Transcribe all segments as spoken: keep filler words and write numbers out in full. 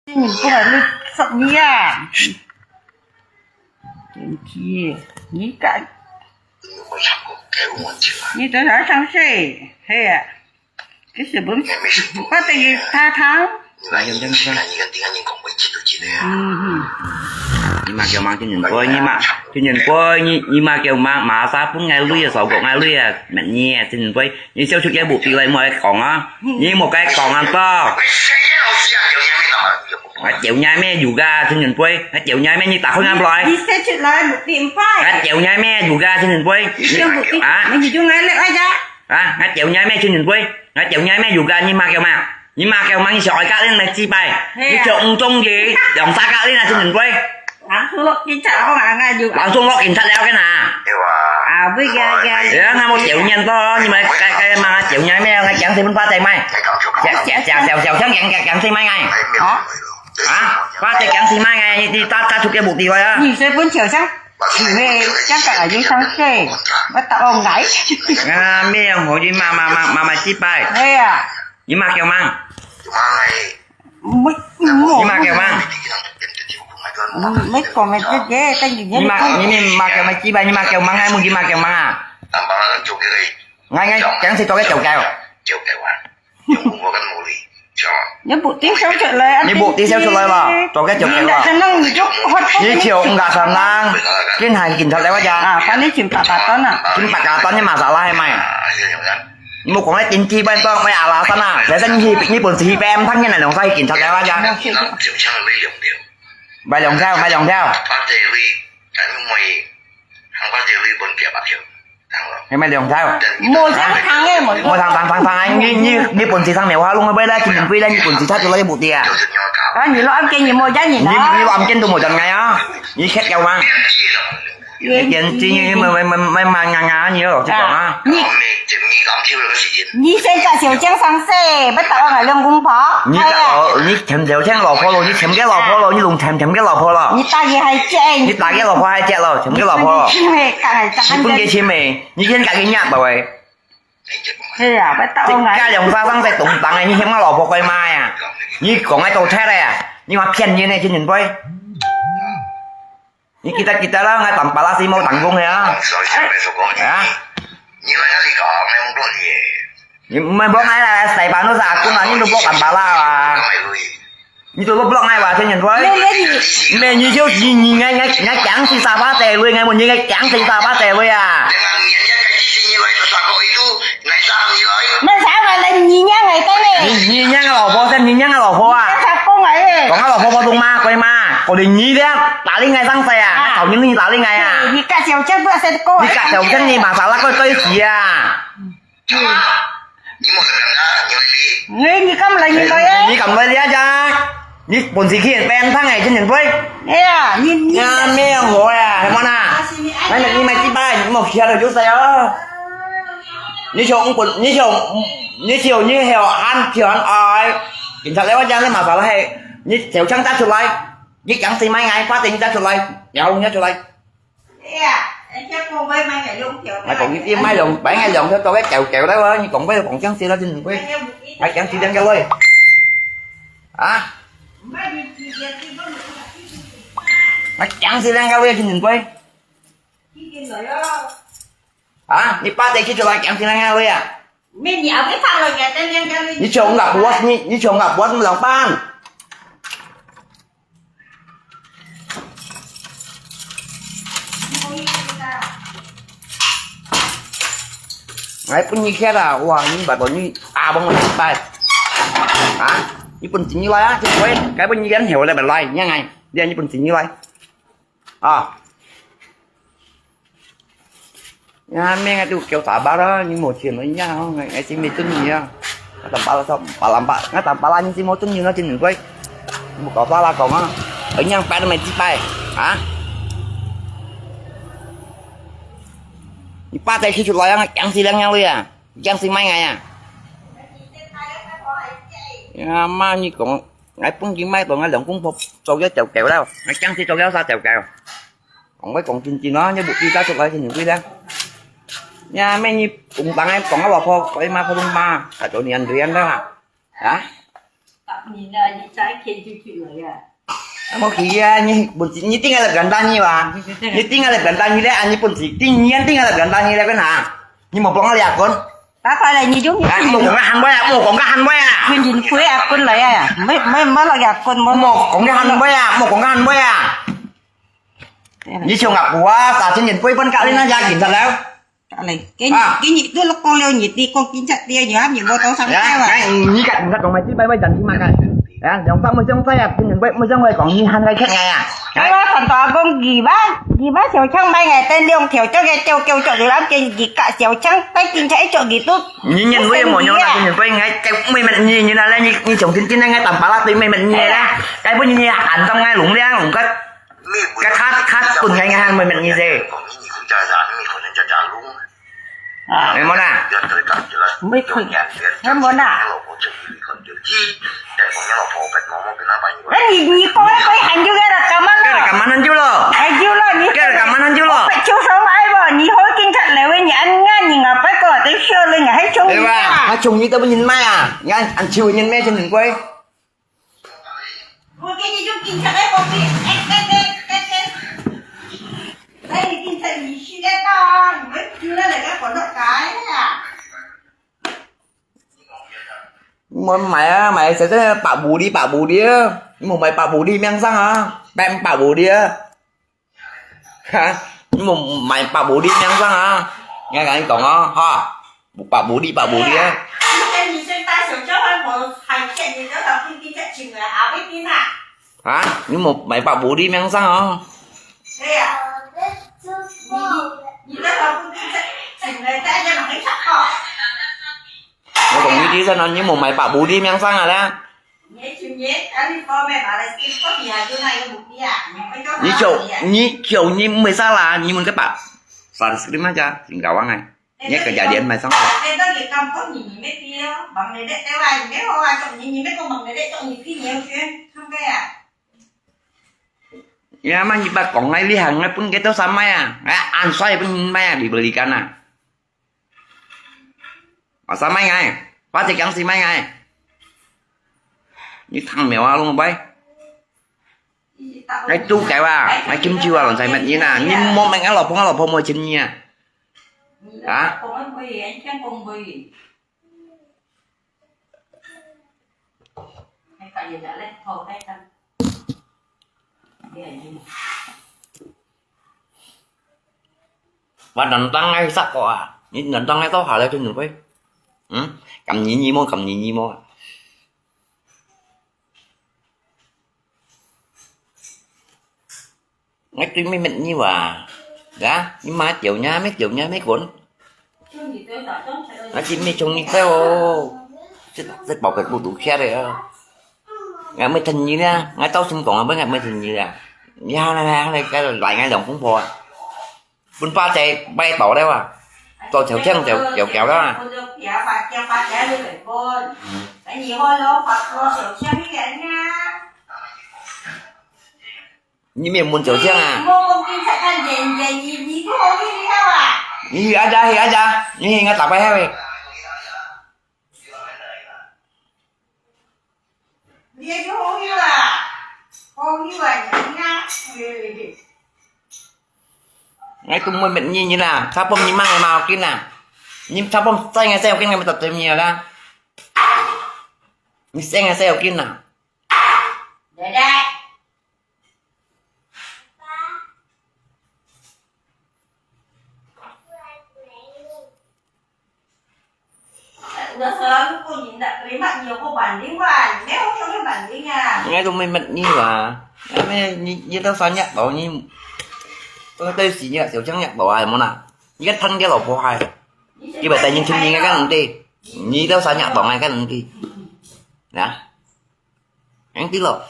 你不管你说你呀，生气，你敢？你在哪上学？嘿呀，这是不，不等于他他。嗯哼。你嘛叫忙，青年杯，你嘛，青年杯，你，你嘛叫忙，马上分俺累啊，少个俺累啊，明年青年杯。 你小出个目的來莫講啊，你莫該講啊多。啊，叫你咩有个青年杯，啊，叫你咩你打開眼不來。你小出來目的毋快。啊，叫你咩有个青年杯。你小目的，啊？你就愛來啊呀。啊，啊，叫你咩青年杯，啊，叫你咩有个你嘛叫嘛，你嘛叫嘛你小愛家人來祭拜，嘿啊。你叫毋中意，兩三个人啊青年杯。 人送落警察，我硬硬有。人送落警察了个呐。啊，會个个。哎呀，那麼丟人咯，你們該該嘛丟人咩？該講誰分發財賣？小小小小小講講講誰賣哎？啊？啊？發財講誰賣哎？你你打打出个目的來啊？你誰分小香？你咩？香港人上市，我打我來。啊，沒有，我就罵罵罵罵罵幾擺。哎呀。 你罵叫忙？你罵叫忙？你罵叫忙？你罵你你罵叫忙幾擺？你罵叫忙還無？你罵叫忙啊？俺俺講是做个走狗。你不得笑出來啊！你不得笑出來了，做个走狗了。你就五十三人，今下警察來我家。啊，反正全白假單啊。全白假單，你馬上來賣。 你莫講該電梯，莫講該阿拉山啊，這下你去，你本事去邊，聽見來兩三个警察來話呀。買兩條，買兩條。你買兩條。無通通通通啊！你你你本事通咩？我弄个杯來，今天杯來，你本事差出來一步的啊！啊，你老暗間你無人你你老暗間都無人來啊！你吃掉嗎？ 你眼睛你慢慢慢慢慢慢慢你哦，就講啊。你你先甲小江上市，不打我兩公婆。你打哦，你尋小江老婆咯，你尋个老婆咯，你弄尋尋个老婆咯。你打佢還借，你打个老婆還借咯，尋个老婆咯。你分佢錢未？你先甲佢壓到喂。係啊，不打我。加兩三三隻東東哎，你尋个老婆該媽呀？你講个都錯了呀！你話騙人呢，真正會。 你記得記得啦，𠊎打巴拉斯無打工个啊。啊？你毋係block𠊎啦，細班都係阿公啊，你都block打巴拉啊？你都block𠊎哇，天天說。你你你，你你就你你𠊎𠊎𠊎講係沙發仔，𠊎問你𠊎講係沙發仔啊？ 那啥嘛，來你娘个，等你。你你娘个老婆，是你娘个老婆啊？他講哎。講个老婆婆懂嗎？可以嗎？我的你的，打另外上司啊，啊。搞你你打另外啊。你甲小姐不要再講。你甲小姐你馬上那个對死啊。你你敢來你來哎？你敢來你啊？ 你本事去人變胖哎，真正會。哎呀，你你。呀，咩樣好呀，係無啦？你買你買幾百，你莫去了就使哦。你像本，你像你像你還還還愛，警察來我家你馬上來，你手槍拿出來，你講誰賣𠊎，把錢拿出來，然後你出來。 哎呀，人家講買買个兩條。買講一啲買兩，買个兩條到个狗狗了，你講買講講死了，真正會。買講死兩個位。啊？買講死兩個位，真正會。啊？你把這去出來講死兩個位啊？你搶我不，你你搶我不，怎麼辦？ 𠊎分你吃啊，哇，你把到你阿公來拜。啊？你本事你來啊，就會，該分你演戲來，來，你看，你本事你來。啊。 Ya，明仔就叫打包啦，你無錢了呀，𠊎，𠊎先沒準你啊。𠊎打包啦，打包啦，𠊎打包啦，你先無準你了，真正會。你莫搞啥啦講啊，人家擺都沒幾擺啊。你把這去出來啊，講死兩樣位啊，講死賣𠊎啊。Ya，媽，你講，𠊎本身買到𠊎兩公婆做一條狗了，𠊎講死做了三條狗。 講話講真真啊，你目的帶出來先對了。Ya，咩你公當个講个老婆，可以嗎？普通話，還做年輕人的啦。啊？十年了，你才看出出來啊？無去啊，你本事，你定下來簡單你哇？你定下來簡單你咧，啊，你本事，定你定下來簡單你咧，幹啥？你莫幫我掠棍。打開來，你就啊，莫講个行話啊，莫講个行話啊。你人鬼啊，滾來啊！莫莫莫落掠棍，莫莫講个行話啊，莫講个行話啊。你像阿婆啊，三千年歸本搞你那家警察了。 Kali, kini, kini tu lo kong leo ni ti kong kincat dia ni, ni mo tau sang ya, kai wa. Ngai, ni kat, ni kat dong mai ti bai bai jan ti ma kai. Ya, dong sang mo siang sai ya, tin bai mo siang bai kong ni han kai khet ngai ya. Kai wa, tan to kong gi ba, gi ba siao chang bai ngai ten liong thiao chok ya, chok, chok, chok, di lam ken gi ka siao chang bai kincat chok gi tu. Ni nyen bai mo nyong na, tin bai ngai, kai mai met ni, ni na le, ni, ni chong tin tin ngai tam pa la, tin mai met ni le. Kai bu ni ni han tam ngai lung liang, lung kat. Cái thắt, thắt tuần ngày ngày hai mươi mình như thế. 啊，你無啦？毋會去，你無啦？你，你講个還有个啦，幹嘛咯？該係幹嘛恁久咯？還有啦，你該係幹嘛恁久咯？不就上來無？你好警察來喂，你恁樣，你外背个都笑了，你還中意啊？對吧？還中意都不認賣啊？你看，俺就認賣就認貴。 我給你用警察的火笔，哎，哎，哎，哎，哎。哎，警察，你現在到啊，你們丟了那個火到街了。我買啊，買，這個百五的，百五的啊，我買百五的，命生啊，百，百五的啊。 哈，你莫買百五的命生啊！𠊎同你講哦，哈，百五的，百五的啊！你跟你先帶小叫喚我海鲜，你叫他不一定在請了，阿不一定啊。啊，你莫買百五的命生哦！對呀，你你你叫他不一定在請了，大家忙一場哦。 我同你講先啊，你莫買百五的命生啊啦！你就，你就，你毋會使啦，你問个吧，三十lima aja，tinggal wang ai。你个價錢買上去。你到你kampung你，你毋知哦，忙你个，對吧？你毋好啊，做你，你毋好忙你个，做你屁，你要捐，看不呀？你阿媽，你把講个，你行个，分佢兜三買啊，哎，恁衰分你買啊，你不理解啊？ Masa mai ngai? Pati kiang si mai ngai? Ni thang mèo a lung bai. Ngai tu kai wa, ngai kim chiu a lon sai mat ni na. Ni mo mai ngai lo phong a lo phong mo chin ni a. Ha? Wa nantang ngai sak ko a. Ni nantang ngai to ha le chun nui. Hmm? Kam ni ni mo, kam ni ni mo. Ngai tui mi met ni wa. Ya, ni ma chiu nia, mi chiu nia, mi kun. Ngai tui mi chung ni teo. Sit, sit bảo cái bù đủ khét rồi. Ngai mi thân ni nia, ngai tao sim kong a, ngai mi thân ni nia. Ni ha na, ha na, cái lại ngai lòng cũng phò. Bún pha chạy bay tỏ đấy à. Tỏ chéo cheng, chéo, chéo kéo đó à. Ni mi muốn chéo cheng à? Ni hì aja, hì aja. Ni hì ngai tạp bay heo. Ngai tum mui met ni ni na, sa pom ni mang ngai ma kin na. Ni sa pom sai ngai sai kin ngai ma tat tem ni la. Ni sai ngai sai kin na. Dai dai. Udah selalu pun ni tak terima, ni aku banding wan. Ni aku cuma banding ya. Ngai tu mai met ni wa. Ngai mai ni, ni tao sa nyak tao ni. Tao tao si nyak, siau chang nyak tao ai mo na. Ni kan thân cái lỗ phô hai. Ni bai tai ni chun ni ngai kan ti. Ni tao sa nyak tao ngai kan ti. Na. Ngai ti lo.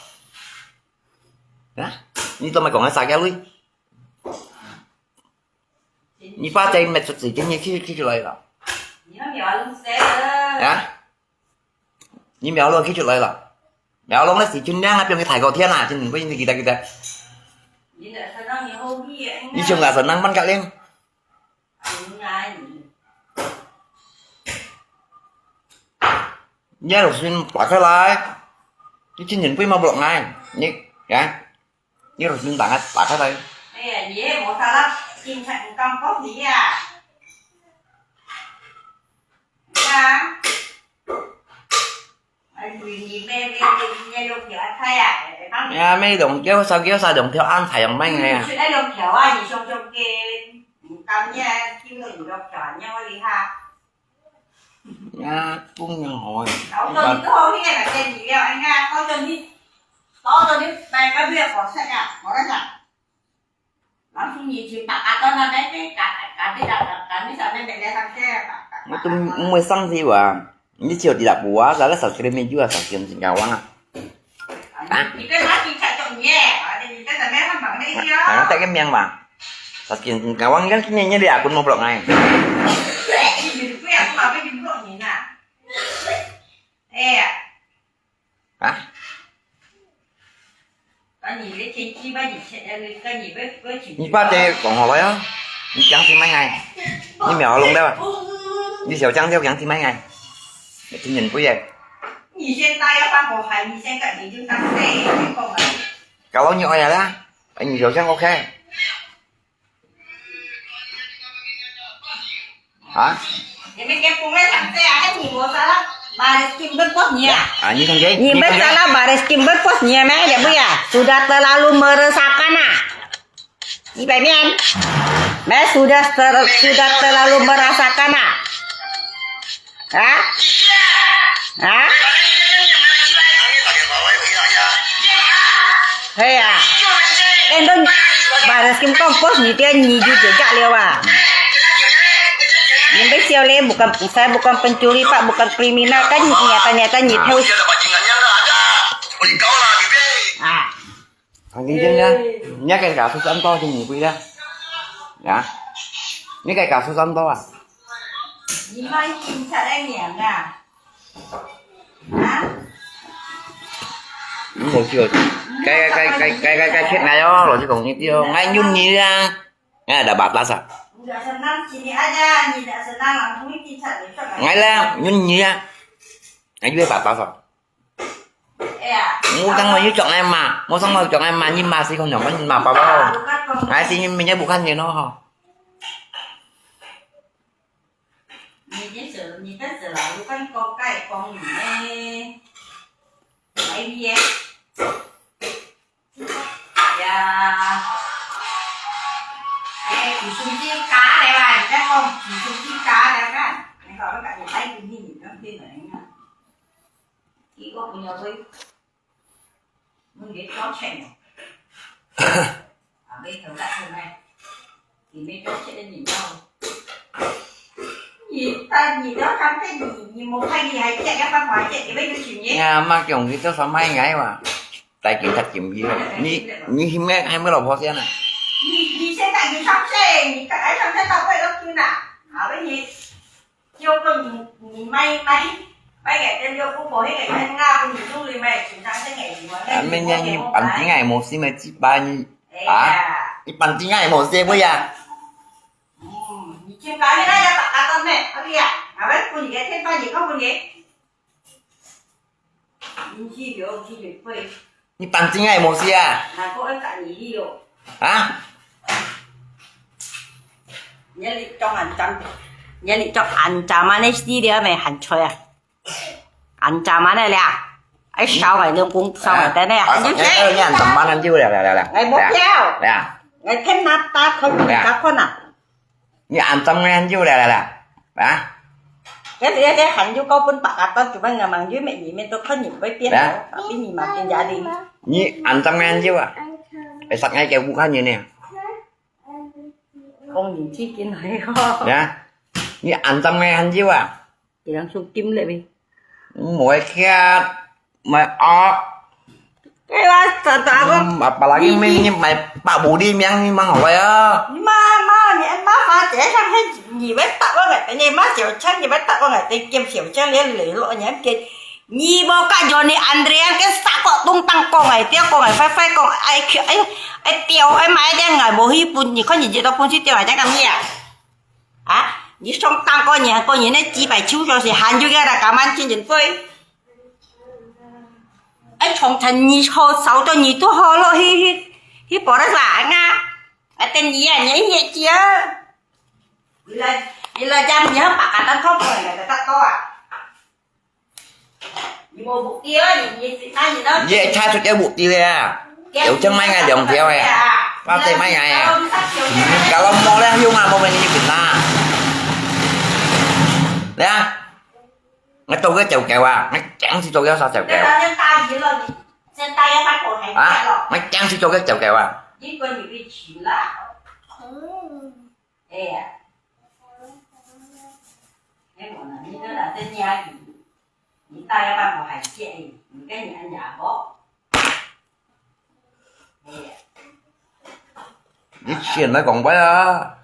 Na. Ni tao mai kong sa kia lui. Ni pha chay met sut si, ni khi, khi chulo. Ha? Ni mèo lo khi chulo. Mèo lo na si chun nang, piong cái thải cầu thiên à, chun, bây giờ kita, kita. Ni chung là sao năng bắn cạo lên. Ni lục xin bỏ cái lai. 你真正不要blok ngai，你，啊，你老实打开，打开来。哎呀，你也没啥了，警察不敢告你呀。啊？哎，你，你，你，你，你六条菜呀？哎，放你。Ya, may dong kêu sao kêu sao dong kêu ăn phải không mấy ngày à? Sudah dong kêu à, 你想想看，你当年听了你六条，你我厉害。 Nga, cũng như hỏi. Tao cho你cơ hội, cái này là cái gì vậy? Anh Nga, tao cho đi. Tao cho đi, mày có việc có sạch à? Có đấy à? Langsung nhìn chim tak atau nanti cái, cái, cái, cái, cái, cái, cái, cái, cái, cái, cái, cái, Nó tung mới sang gì vậy? Như chiều đi đạp bùa, giờ là sao kêu mình juga sao kêu mình gawang à? Hả? Hả? Nó tại cái miệng mà. Sao kêu mình gawang kan kini ni dia aku mau blok ngai. Hả? 你爸在讲好了呀，你讲起买哎，你没有弄掉啊？你小讲就讲起买哎，你听人不耶？你现在要放火海，你现在你就当对，你讲啊。Kalau你爱了，你小讲 OK。啊？你们给公安上这啊，你我啥了？Baris Krim berpos nia. 啊，你看这，你们salah Baris Krim berpos nia, meh, ya, Bu, ya? Sudah terlalu meresahkan, ah. Di Pemian. Meh, sudah ter-, sudah terlalu meresahkan, ah. Hah? Hah? Hei ya. Eh, don, Baris Krim kong pos ni dia ni ju jejak liao ah. Ni besar le, bukan, saya bukan pencuri, Pak, bukan kriminal, kan ni ternyata, ternyata ni tahu. Ah. Thằng Kiên Kiên nhá, nhá cái cả số sẵn to cho nghỉ quỹ đó. Nhá. Nhá cái cả số sẵn to à? Ni mai kin sa le niang à? Hả? Không chịu. Cái, cái, cái, cái, cái, cái chết này đó, rồi chứ còn như tiêu. Ngay nhún nhí ra. Ngay đã bạt lắm sao? Nggak senang, sini aja. Ni nggak senang, langsung kin sa le. Ngay là nhún nhí ra. Ngay juga bạt lắm sao? Mu tang ma yu chok nai ma, mu sang ma chok nai ma, nyi ma si kong nyong, nyi ma pa pa. Ngai si nyi mi nyi bu kan nyi no ho. Ni nyi se, ni kan se la, lu kan kong kai kong ni ne. Ai ni ye. Ya. Eh, 佢送支卡嚟啊，而家講佢送支卡嚟啊，你講佢隔日睇見你，你講邊個嚟啊？ Iko punya boy. Mun dia cocok no. Habis tu tak senai. Ini cocok ni no. Ni tak ni dah sampai ni, ni mau pergi hajat apa hajat dia baru sini. Nga ma kiong kita sama ngai wa. Tai kim tak kim hi. Ni, ni him ngai hai mươi lăm percent à? Ni, ni sen tak ni sampai, ni tak ai sampai tak boleh lagi nak. Habis ni. Ame nya ni panting ai mo si mai chi pa ni. Ah, ni panting ai mo si mo ya. Ni panting ai mo si à? Hả? Nhớ đi trong ăn chăm, nhớ đi trong ăn chăm mà nè, đi đi mày hẳn chơi à? Ăn chăm mà nè lẹ, ai sao mày lương cũng sao mày tên nè, ăn chăm thế. Nhớ ăn chăm mà ăn chăm lẹ lẹ lẹ lẹ. Ngày bốn theo. Lẹ. Ngày thêm nạp ta không bị cá con à? Nhớ ăn chăm ngày ăn chăm lẹ lẹ lẹ. Hả? Cái gì thế, hẳn như có bốn bạc à, con chúng mình là mang dưới mẹ nhị, mẹ tôi khóc nhị với biết. Hả? Rồi, tapi nhị mà trên gia đình. Nhớ ăn chăm ngày ăn chăm à? Ai sắp ngay cái vụ khăn như nè. Không nhìn chi kiến này không? Nhá. Nhớ ăn chăm ngày ăn chăm à? Chỉ đang sung kim lệ vì. Mỗi khi mà ó. Cái là tao tao có. Apalagi mình như mày bảo bố đi miếng như mang hỏi à. Mà mà nhị má phá chế sang hết nhị với tao có vậy, nhị má chịu chăng, nhị với tao có vậy, tiền kiếm chịu chăng, liên lụy lộ nhắn kia. Nyi bo ka Johnny Andrean ke sa ko tung tang kong ai tia kong ai fai fai kong ai ai ai tio ai mai dia ngai bo hi pun nyi ko nyi je to pun si tio ai dia kam ya. Ha? Nyi song tang ko nyi ko nyi ne ji bai chu so si han ju ga da ka man chin jin poi. 哎，从前你好，少到你都好了，去，去，去保了啥啊？啊，等你啊，你也接。你来，你来家，你要把它当空来个，它多啊。你没目的啊，你，你，那你呢？你也猜出个目的了啊？有钱买个两条哎，花钱买个哎。搞到没了用啊，没问题啦。来啊。 𠊎做个走狗啊，𠊎正式做个啥走狗？你看，先打鱼了，你先打一下狗还啊，了。𠊎正式做个走狗啊。你管你被取了。哎呀，哎，我呢，你这哪在家里？你打一下狗还接，你跟你俺家不？哎呀，你先来讲吧呀。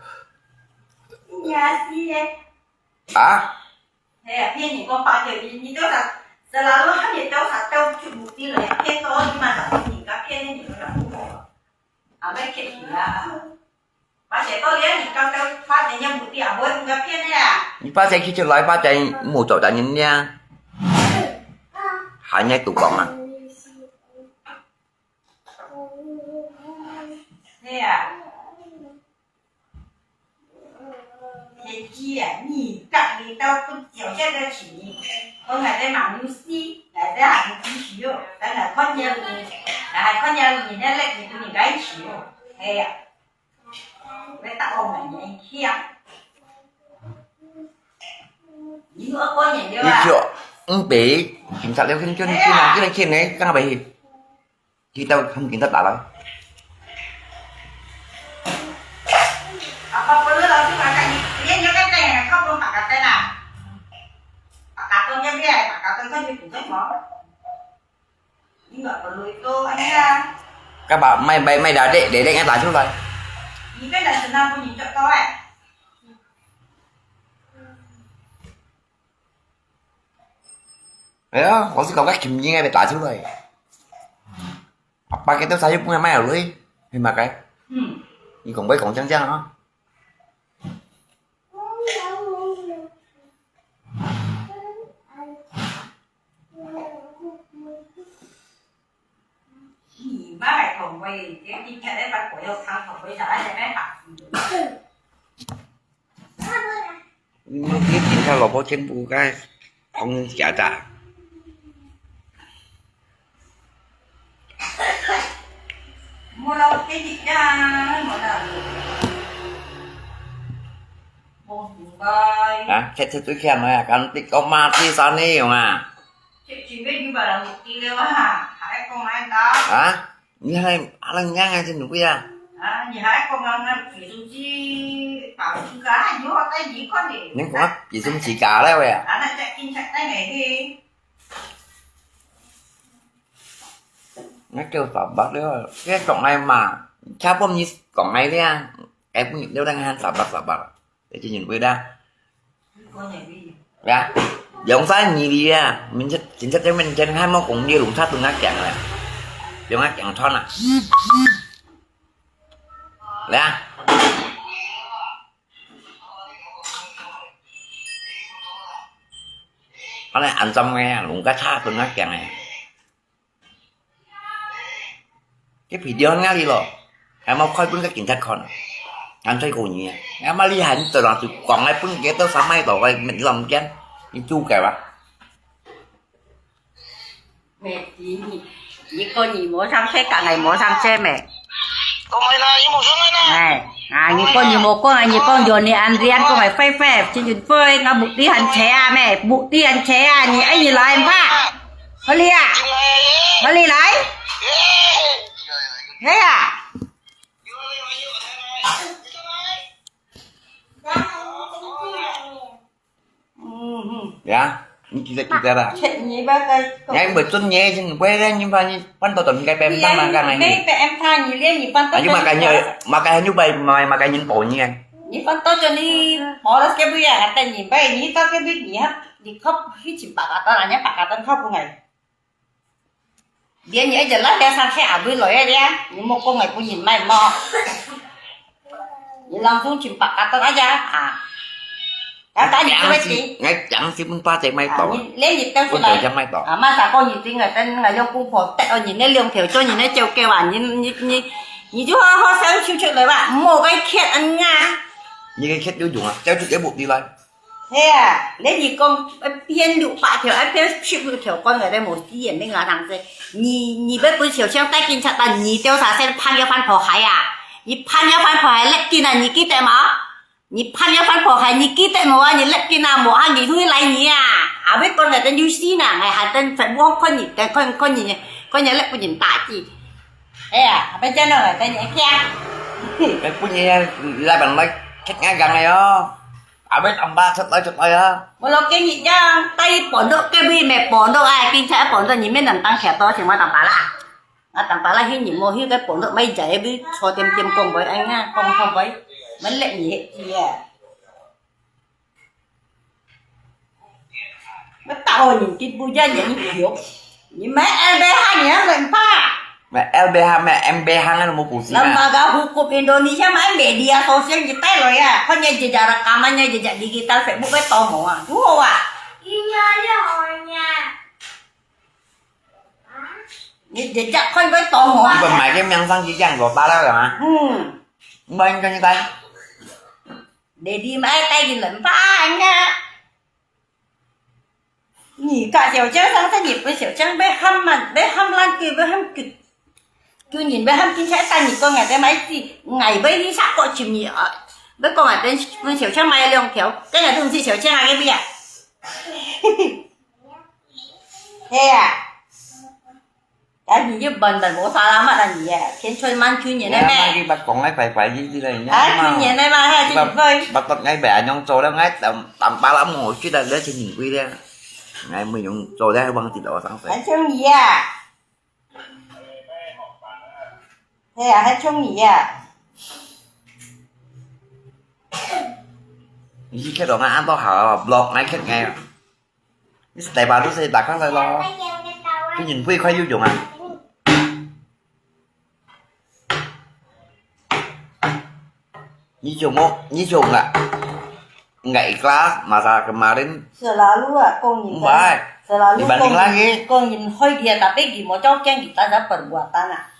你也是嘞。啊？ 哎呀，骗你个八九，你，你多少，selalu你多少都去目的了，骗到你嘛，你个骗你个人不好，啊，没骗你啊。而且到底你刚刚发人家目的啊，我应该骗的啊。你把钱提出来，把钱没做到人家，还在赌博嘛？对呀。 天气啊，你隔离到不脚下个起你，我还在忙游戏，还在喊继续哦，等下看见你，还看见你那那你跟你在一起哦，哎呀，我打我们年轻啊。你说过年对吧？你就，嗯，别，警察了，跟，跟，跟，跟，跟，跟，跟，跟，跟，跟， 佢兜肯見得打啦。Apa perlu langsung makan ni? Dia nyokan teh, kau belum pakai teh lah. Pakai tu dia dia, pakai tu kan dia bukan mau. Ini nggak perlu itu, ini lah. Kau bak mai mai mai dadek, dedek ngai tak sulai. Ini kan dah senang pun nyucuk tau eh. 哎呀，老师讲个琴音啊，被打出来。阿爸给到啥又不能卖了嘞，你嘛该？嗯。你讲不讲讲讲啊？ 你妈还同我，今天天天把火药汤同我讲，而且还打死人。你们给警察老婆全部该红夹的。没了，给你讲，没了。红包。啊，这这最强了呀，刚这个马屁啥内容啊？ Cik Cimbe juga lah bukti dia wah. Hai kong main tau. Ha? Ni hai alang yang aja nunggu ya. Ha, ni hai kong ngang ngang pisum si tau juga. Ni hot ai ni kon ni. Ni kong pisum si ka le we. Anak cak kin cak tai ngai he. Ni kêu tao bắt dia. Dia kong ngai ma. Cha pom ni kong ngai dia. Ai pun dia đang han sabar sabar. Để cho nhìn quê đa. Đã, dòng sai nhị đi à. Mình chết, chính xác mình chết hai mô cũng đi lùng sát từng ngã kẹng rồi. Dòng ngã kẹng thon à. Đã. Có lẽ ăn xong nghe, lùng cắt xa từng ngã kẹng này. Cái video ngã đi lo. Em mau khói bún cái cảnh sát con. Em thấy cô nhỉ. Em mà đi hành từ đó từ còn ai bún cái tao sao mai tao cái mình lòng chén. Đi chu cái bác. Mẹ tí nhỉ. Nhị con nhị mối sang xe cả ngày mối sang xe mẹ. Không phải là như một số người nè. Này, à, nhị con nhị mối con, à, nhị con dồn đi ăn đi ăn con phải phê phê, chứ dồn phê, ngã bụt đi ăn xe à mẹ, bụt đi ăn xe à, nhị ấy nhị lo em bác. Hơ li à? Hơ li lai? Thế à? Ya, ni kita kita dah. Cek ni bagai. Yang betul ni sing boleh ni pan ni pan to ton kai pem tang makan ni. Ni pem tang ni lian ni pan to. Ayo makan ni, makan ni bai mai makan ni po ni kan. Ni pan to ni moros ke bu ya kata ni bai ni to ke bu ni ha. Di kop hi chim pakatan anya pakatan kop bu ngai. Dia ni aja lah dia sang he abui lo ya dia. Ni mo ko ngai pu ni mai mo. Ni langsung chim pakatan aja. Ah. 啊，打你做咩事？𠊎講是分花姐買到啊，啊，你，你一定出來。分姐姐買到。啊，麼儕講你真个，等𠊎兩公婆得哦，你那兩條做你那照顧啊，你，你，你，你就好好生出出來吧，莫該缺恩啊。你个缺有用啊，交出一步的來。係啊，你你講，呃，騙六百條，啊，騙十六條，講个都無死人命啊，同志。你，你要分小強帶警察，但你調查先判要翻破海啊，你判要翻破海，勒緊啊，你記得嗎？ 你判要翻破海，你記得無啊？你勒緊啊，無啊，你會來你啊！啊，要講來等有事呢，哎，還等全部看你，等看，看你，看你勒不人打擊。哎呀，要這樣來等你聽。哎，不然來，來，來，來，看看講个喲。啊，要當巴出來，出來啊！我老跟你講，帶一半到，隔壁沒半到，哎，警察一半到，你們能當忒多，請我當巴啦。 啊，當巴拉去你無去該半路買仔，要坐點點講話，哎呀，講好話，乜勒你去啊！乜打好你，你不要人肉，你買L B H你還冷怕？買L B H，買M B H，那都無故事啊！Lembaga hukum Indonesia買media sosial你帶來啊，看你姐姐的，kamarnya姐姐digital Facebook个多毛啊，如何啊？你直接看佢當好啊！你本買个名上去這樣，我巴拉了嗎？嗯。你買應該去帶。你，你買帶个人吧，人家。你甲小姐上次日本小姐要喊嘛，要喊爛佢，要喊佢，叫人要喊警察帶你講啊，這買子，𠊎要去殺過尋你啊！要講啊，等分小姐買兩條，今日都毋係小姐啊，該邊啊？ 係啊。啊，你就笨笨無salamat啊你啊，天春蠻去年个咩？哎呀，佢捌講个拜拜日子了，你啊，去年个嘛，還真會。捌，捌，捌，𠊎白恁樣做了，𠊎當，當巴拉無去了，這錢很貴的。𠊎沒用做了，還忘記了，我上次。還像你啊。係啊，還像你啊。你去看到俺安到好了，blog，俺看俺。 你是大把都是打开来咯，你人会快有用啊。你就莫，你就啊，enggak ikhlas masa kemarin. Selalu ah，講人，Mbak，selalu你banding lagi。講人，講人害佢啊，tapi佢無照鏡，佢單單perbuatan啊。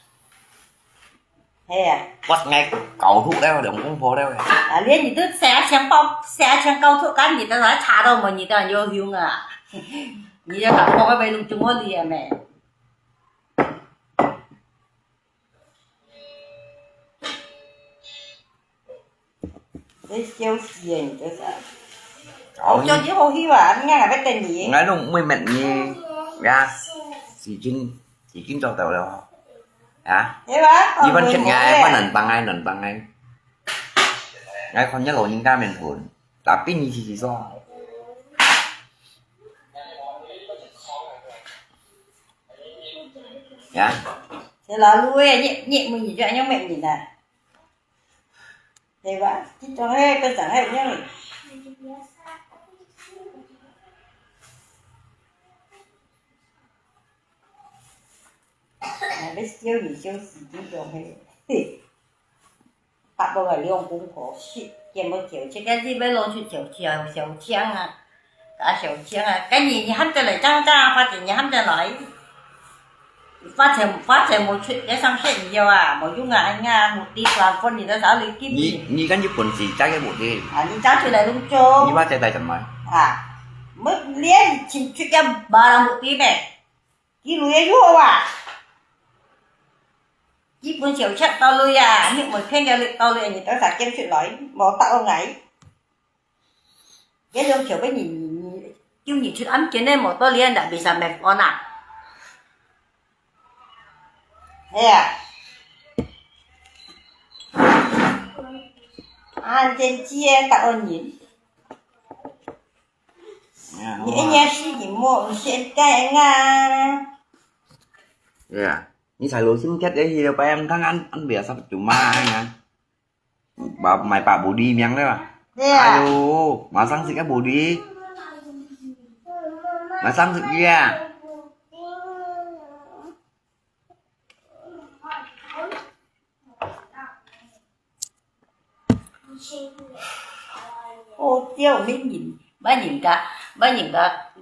係啊。我，𠊎教出了，兩公婆了。啊，連你都寫成報，寫成教出，該你都來查到無？你都有用啊？你要打破个被弄中我臉咩？你笑死啊！你這是。哦，叫你好笑啊！你還要等你？𠊎都毋會問你，呀，時間 已經做到了。啊？係吧？你分錢𠊎，分兩百，兩百。𠊎看你老人家面紅，tapi你自己做。呀？Selalu eh，你，你，你就恁樣問人啊？係吧？這種个，跟上个一樣。哎，要笑你笑死，這種个。啊，無个兩公婆死，見無條，這个你要弄出小，小，小強啊，啊，小強啊，該你，你喊得來，這樣，這樣，反正你喊得來。 發財，發財無出，該上學你要啊，無用啊，哎呀，目的團分你都少你give你，你。你跟日本是這个目的。啊，你走出來弄做。你把這帶怎麼？啊，無，你尋出个barang bukti咩？佢鐳也有好啊。日本小赤到鐳啊，你每天个到鐳，你多少捐出來，無得我挨。 該種橋畀你，你，你，叫你出暗間个無道理啊，bisa move on啊。係啊。啊，真知个答案人。你一年四年無，毋係該樣啊。係啊，你才老心結个，去了拜五看，俺，俺biasa cuma啊。 Ba-, mai pak budi miang le ba. Iya. Ayo, masang sik ka budi. Masang sik dia. 哦，招乜人，乜人家，乜人家，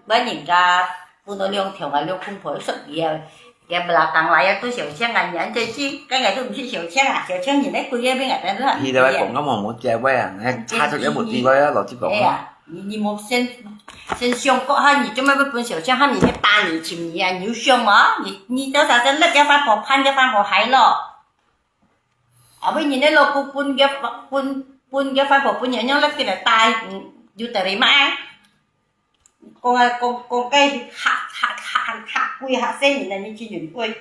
乜人家分到兩條啊，兩公婆說佢啊，佢belakang來啊，都小強啊，你安這去，該个都毋識小強啊，小強人咧，佢个命啊，但是佢在外講，咁我無接位啊，你查出來無地位啊，老實講啊。哎呀，你你無先先想過哈，你做咩會分小強，哈，你去打你尋你啊，你有想無？你你到時陣，你个番婆，潘个番婆害咯。 後尾人个老公分个分分个番婆分人樣，你今日帶，嗯，有得哩嘛？講啊講講个嚇嚇嚇嚇鬼嚇死人啊！你真正鬼，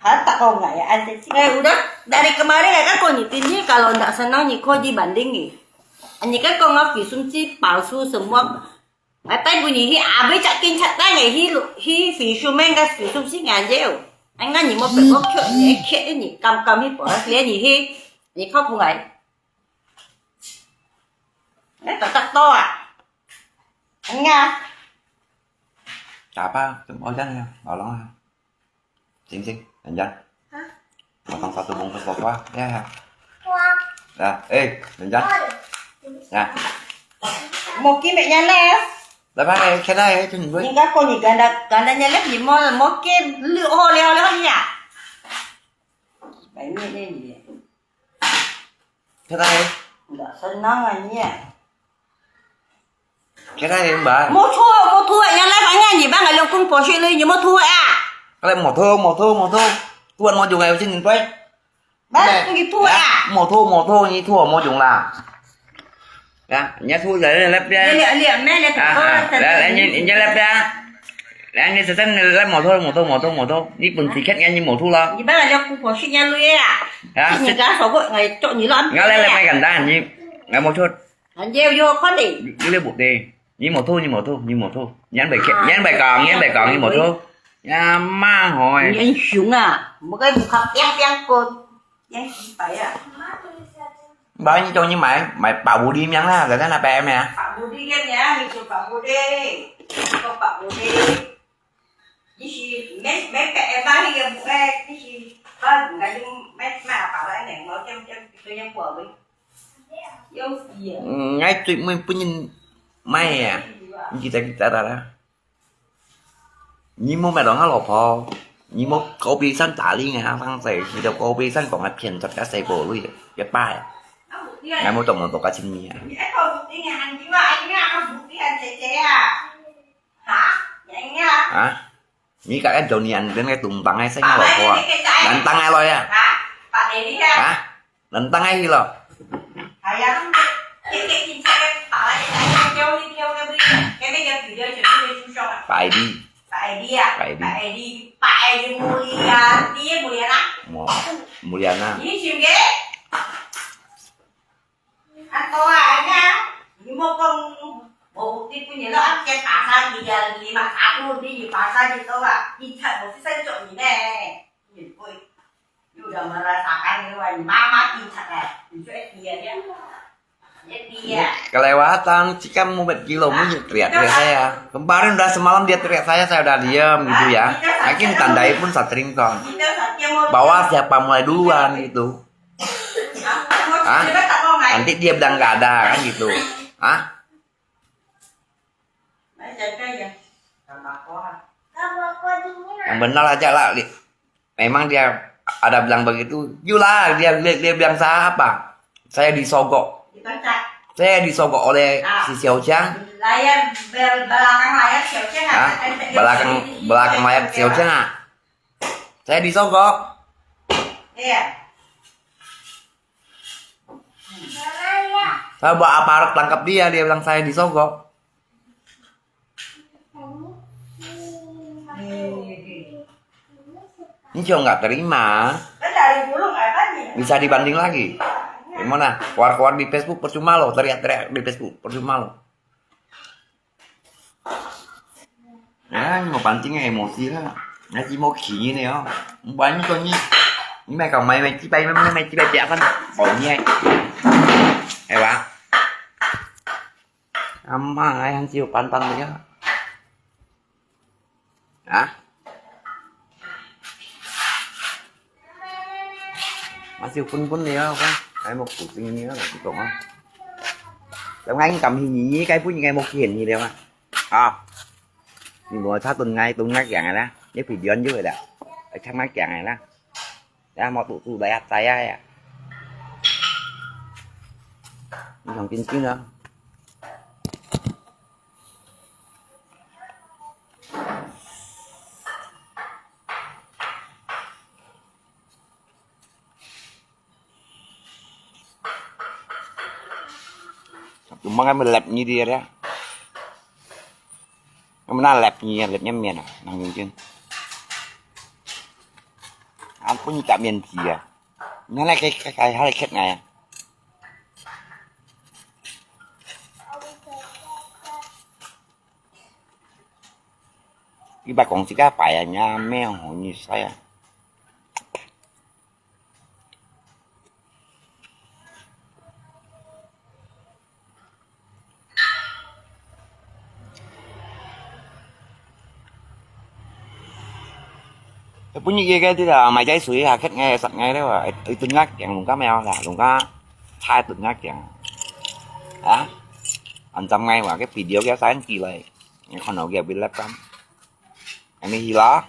嚇得講哎呀！哎，udah dari kemarin kakak kau ni tini kalau ndak senang ni kau dibandingi. Ni kan kau ngau visum si palsu semua. Ai tai bunyi hi abis cak kincak tai ngai hi hi visum meng ka visum si ngan jeu. Ai ngan ni mo pe mo kyo ni kyo ni kam kam hi po asli ni hi. Ni kau phung ai. Ni tak tak to ah. Nga. Apa? Tum ojan ya, tolong ya. Sing sing, Renjan. Hah? Potong satu bungkus rokok ah. Ya, ya. Wah. Ya, eh, Renjan. Oi. Ya. Mau kimik nyalah. Dah bang eh, kena eh, tu ni boy. Ni kau ni ganda ganda nyalah ni mau mau kim lu ho leo leo ni ya. Baik ni ni ni. Kena eh. Nggak senang ah ni ya. Kena eh, mbak. Mau thu, mau thu, yang lain banyak ni bang, kalau kung posik lu ni mau thu ah. Kalau mau thu, mau thu, mau thu. Tuan mau juga usin ni boy. Bang, tu gitu ah. Mau thu, mau thu, ni thu mau jung lah. Ya, ni thu dari lep ya. Dia lihat lihat meh dia. Ah, ah. Lah, lah ni ni lep ya. Lah ni sesan lep mau thu, mau thu, mau thu, mau thu. Ni pun tiket ni mau thu lah. Ni bang ada aku posik yang lu ya. Ya, ni kan sokok ngai cok ni lah. Ngai lep lep ngai kan dah ni. Ngai mau thu. Anh gieo vô khó đi. Ni lep buk deh. Ni mau thu, ni mau thu, ni mau thu. Nhắn bài kẹt, nhắn bài còn, nhắn bài còn, ni mau thu. Ya, mang hỏi. Anh sướng à. Một cái bục khập piang piang côn. Yang sướng phải à. Bao nhiêu cho như mày, mày bảo bố đi miếng na, rồi đó là bé mày à. Bảo bố đi miếng nhá, mình chụp bảo bố đi. Không bảo bố đi. Ni si, mẹ, mẹ bé em bao nhiêu bố bé, ni si, bao nhiêu cái mẹ, mẹ bảo lại này, nó chăm chăm, tôi nhắm của mình. Yêu gì à? Ngay tuyệt mình bún nhìn mày à. Gì ta, gì ta, ta, ta. Ni mua mẹ đó ngã lọ phò. Ni mua cà phê sẵn ta đi nghe, thằng say, chỉ đâu cà phê sẵn còn ngã phiền thật cả say bồ lui. Cái bài. Ngã mua tổng một tổ cá chim mì à. Hả? Ni cả cái dầu nian đến cái tùng bằng cái xanh ngã lọ phò. Nantang ai lôi à? Hả? Nantang ai hi lọ. Phải đi. Phải đi. Phải đi. Phải đi. Phải đi. Mulia. Đi Mulia na. Mu-, Mulia na. Đi chim ke. Ăn to à, anh nha. Ni mua con bộ bút đi của nhà nó ăn cái pà sa gì giờ đi mà thả luôn đi, pà sa gì to à. Đi thật một cái sân trộm gì nè. Nhìn ôi. Yaudah merasakan ni, wah, mama pincat lah. Tunjuk dia dia. Dia dia. Kelewatan, jika mau buat gila, mau teriak-teriak saya. Kemarin udah semalam dia teriak saya, saya udah diam gitu ya. Mungkin tandai pun sering kan. Bahwa siapa mulai duluan gitu. Hah? Nanti dia bilang nggak ada kan gitu. Hah? Yang benar aja lah. Memang dia ada bilang begitu. Yulah, dia, dia, dia bilang saya apa? Saya disogok. Saya disogok oleh si Xiao Chang. Layar bel-, belakang layar Xiao Chang. Hah? Belakang, belakang layar Xiao Chang ah. Saya disogok. Iya. Saya bawa aparat tangkap dia, dia bilang saya disogok. Ini juga nggak terima. Bisa dibanding lagi. Gimana? Keluar-keluar di Facebook percuma loh, teriak-teriak di Facebook percuma loh. Ya, ini mau pancing emosi lah. Nggak sih mau gini nih ya. Banyak tuh nih. Ini mereka main main cipai, main main cipai dia kan. Oh, ini. Eh, Pak. Ama ai han chiu pan tan ya. Hả? Mà chiu phun phun đi á, không? Ai một củ tình đi á, là cái cổng á. 等下你敢去你你該分你該無去你了嘛？啊，你無差等下等下講个啦，你肥卵就會了，愛差那講个啦，然後莫堵住來啊，知啊呀，你想真正啊。 Cuma kan lep ni dia dia. Mana lep ni, lep ni mian ah, nang jeng jeng. Ampun ni tak mian dia. Mana kai kai kai hai ket ngai. Iba kong sika pai ah, nya meh hong ni sai ah. Pun ni ye ke ti la, mai jai sui ha ket ngai sat ngai le wa, i tun ngak yang lung ka meo la, lung ka chai tun ngak yang. Ha? An jam ngai wa, ke video ke san ki lai. Ngai khon au ke bi lep kam. Ani hi la.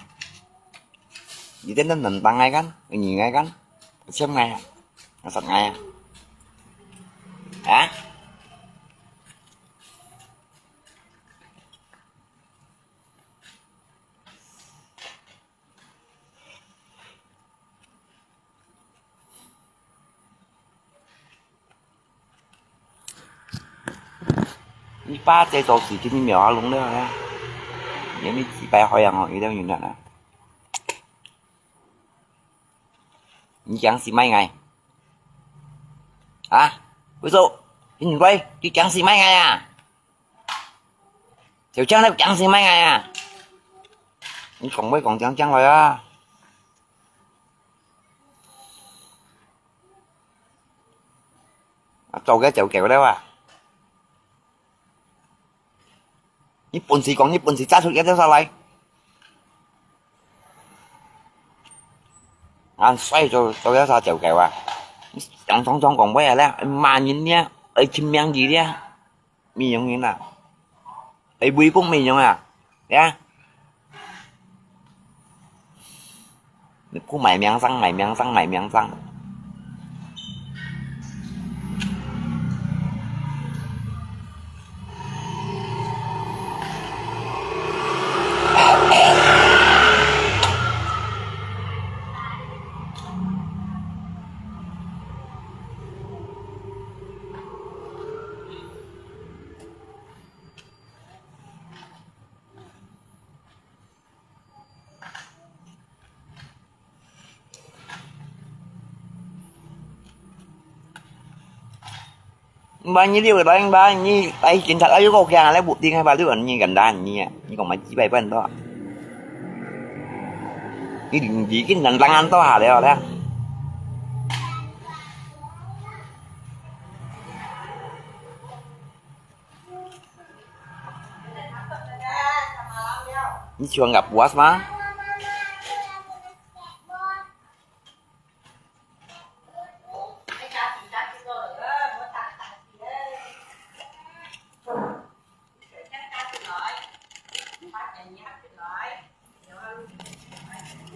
Ni ten ten tang ngai kan, ni ngai kan. Siam ngai. Ngasat ngai. Ha?你爸在做事情，你苗啊弄了呢？你们几百好样哦，有点远了呢。你讲是卖爱？啊？为什么？你乖，你讲是卖爱啊？ 就將來講先莫愛啊！你講話講將將來啊！啊，做个就夠了啊！你本事講，你本事揸出一條出來！啊，所以做做一條就夠啊！你講講講講話啊咧，罵人咧，愛聽名字咧！ 美容院啊，哎，微博美容啊，呀，你不买名声，买名声，买名声。 Ba ni liu ba ba ni ba kin thak ayu ko kyang le bu ting ba liu ni kan dan ni ni kong ma ji bai ban to. Ni ding di kin dan tangan to ha le le. 你喜欢搞 puas 吗？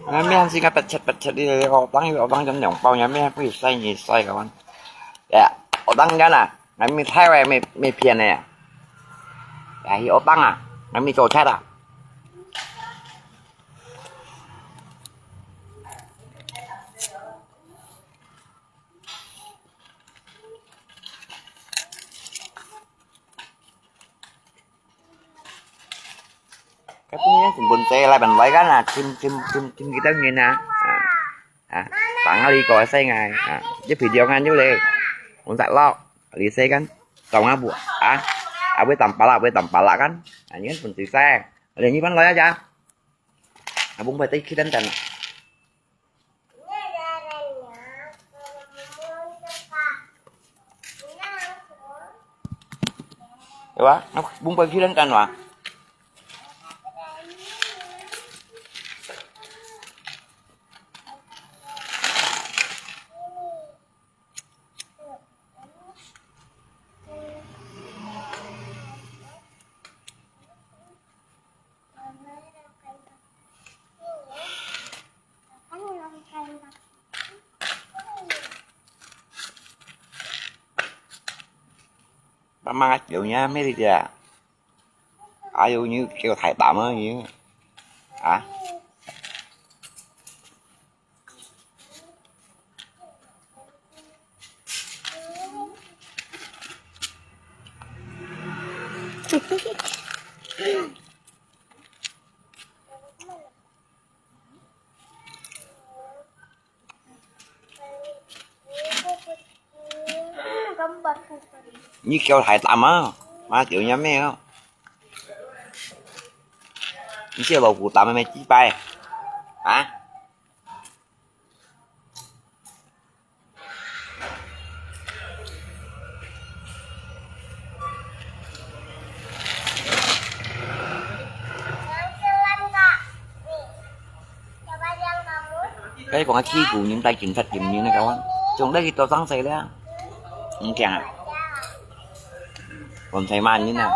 Ngai mi han si ngai pet chet pet chet di, otang otang jan yong pau ngai mi han pui sai ni sai kawan. Ya, otang jan ah, ngai mi thai wai mi mi pian ne. Ya, hi otang ah, ngai mi cho chet ah. Cái bún yến cũng buồn tê lại bàn lấy cái là chim chim chim chim cái tao nhìn nè. À, à, tặng đi coi say ngày. À, cái video ngan như lê. Cũng tại lo. Đi say cái. Tao ngã bụi. À, à, với tầm pala, với tầm pala kan. À, những buồn tê say. Ada ni pan lo aja. À, bún phải tay khi đến tận. Ê wa, nó bún bơi khi đến canh wa. Mama, kiểu nhá, mấy đi kìa. Ai, yêu như kiểu thải tắm á, như. Hả?你叫太淡啊，媽叫人家咩啊？你這老虎打咩咩雞掰啊？ 該講个欺負人，帶警察檢人个，講，總得去做生事了。你聽啊，講太慢人啊，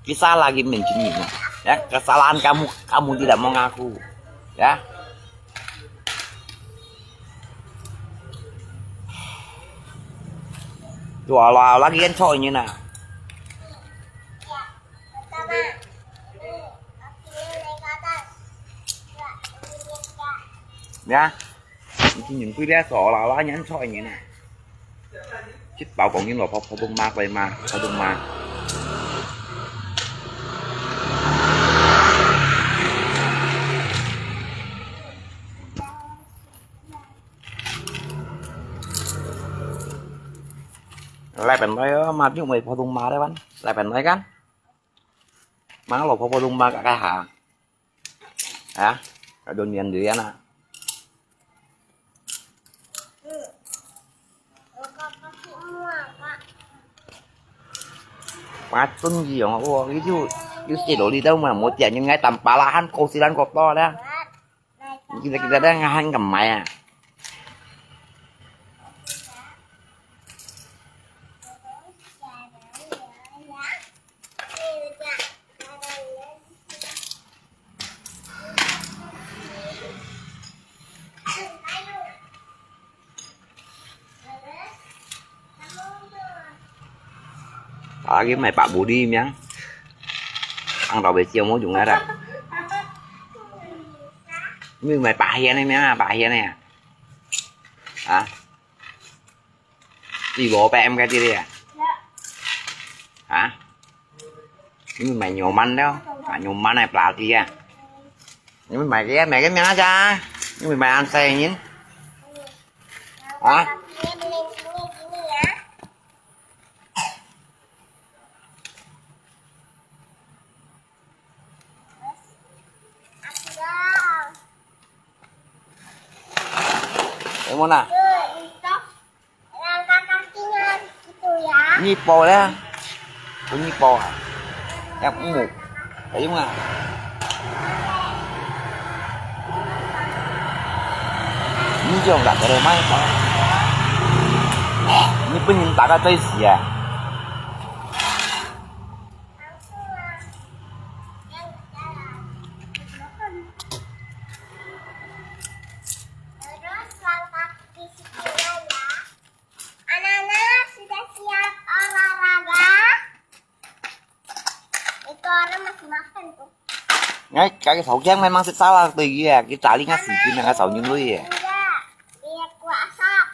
佢沙拉佢面前人啊，ya，kesalahan kamu，kamu tidak mengaku，ya。Dua la lagi kan cok ini nah. Ya, ini nhìn tôi dia so la la nyan cok ini nah. Chết bảo còn những loại phổ thông ma quay ma, phổ thông ma. Lai pèn nói á, mà chứ mày phổ thông ma đấy bắn. Lai pèn nói kan. Mà nó là phổ thông ma cả cái hả? Hả? Cả đồn miền dưới á nè. Quá tuân gì hả? Ủa, cái chú, chú xì lỗ đi đâu mà một tiệm nhưng ngay tầm bà la hăn cô xì lăn cô to đó. Kita, kita dah ngahan kemai ah. Agi mày bạc bù đi miếng. Ăn tao về chiều mua chúng nó ra. Mày mày bạc hiền này miếng à, bạc hiền này à. Hả? Đi bộ bè em cái gì đi à? Hả? Mày mày nhiều mắn đó. À, nhiều mắn này bạc đi à. Mày mày cái mày cái miếng á cha. Mày mày ăn xe nhìn. Hả? Em muốn à? Như bò đấy. Có như bò à? Em cũng ngủ. Thấy không à? Ini jong tak ada main. Ini pun tak ada isi ya. Anak-anak sudah siap olahraga. Itu orang masih makan tuh. Ngay, cái sầu riêng may măng xịt sao là tùy gì à, cái trả lý ngắt xỉu chín là ngay sầu những lưới à. Iya, biar kuasa.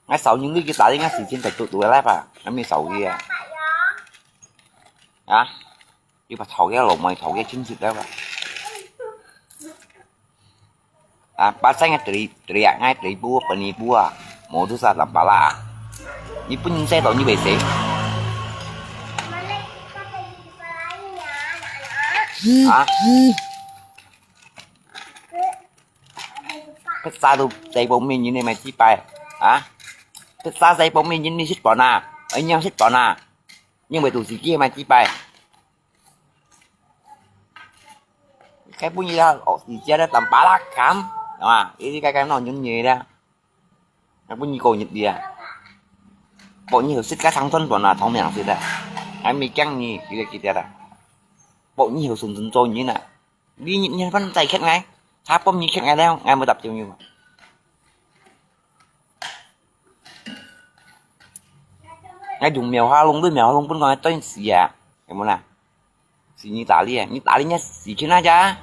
Ngay sầu những lưới cái trả lý ngắt xỉu chín phải tụt tụi lép à, ngay mi sầu gì à. Pak Yong. Hả? Cái bà thầu cái lỗ mày thầu cái chín xịt đó bà. À, bà sáng ngay tùy, tùy à, ngay tùy búa, bà ni búa. Mô tu sa tạm bà la. Ni pun ni xe tàu ni bể xe. Hả? Cái xa tu xe bông mình như này mày chi bài. Hả? Cái xa xe bông mình như này xích bỏ nà. Anh em xích bỏ nà. Nhưng mà tụi xì kia mày chi bài. Cái bún gì đó, ổ xì chia đó tầm bá lắc khám. Đúng không? Ý cái cái nó nhún nhẹ đó. Cái bún gì cô nhật đi à. Bộ như hiểu xích cái thằng thân bọn là thông miệng xịt à. Cái mi căng nhỉ, cái cái cái đó. Bộ như hiểu sùng sùng trôi nhỉ nè. Đi nhịn nhịn vẫn chạy khét ngay. Thả bom nhịn khét ngay đâu, ngay mới tập chiều nhiều. 𠊎用棉花弄，對棉花弄分𠊎斷死啊，有無啦？是你打理啊，你打理你死去那家。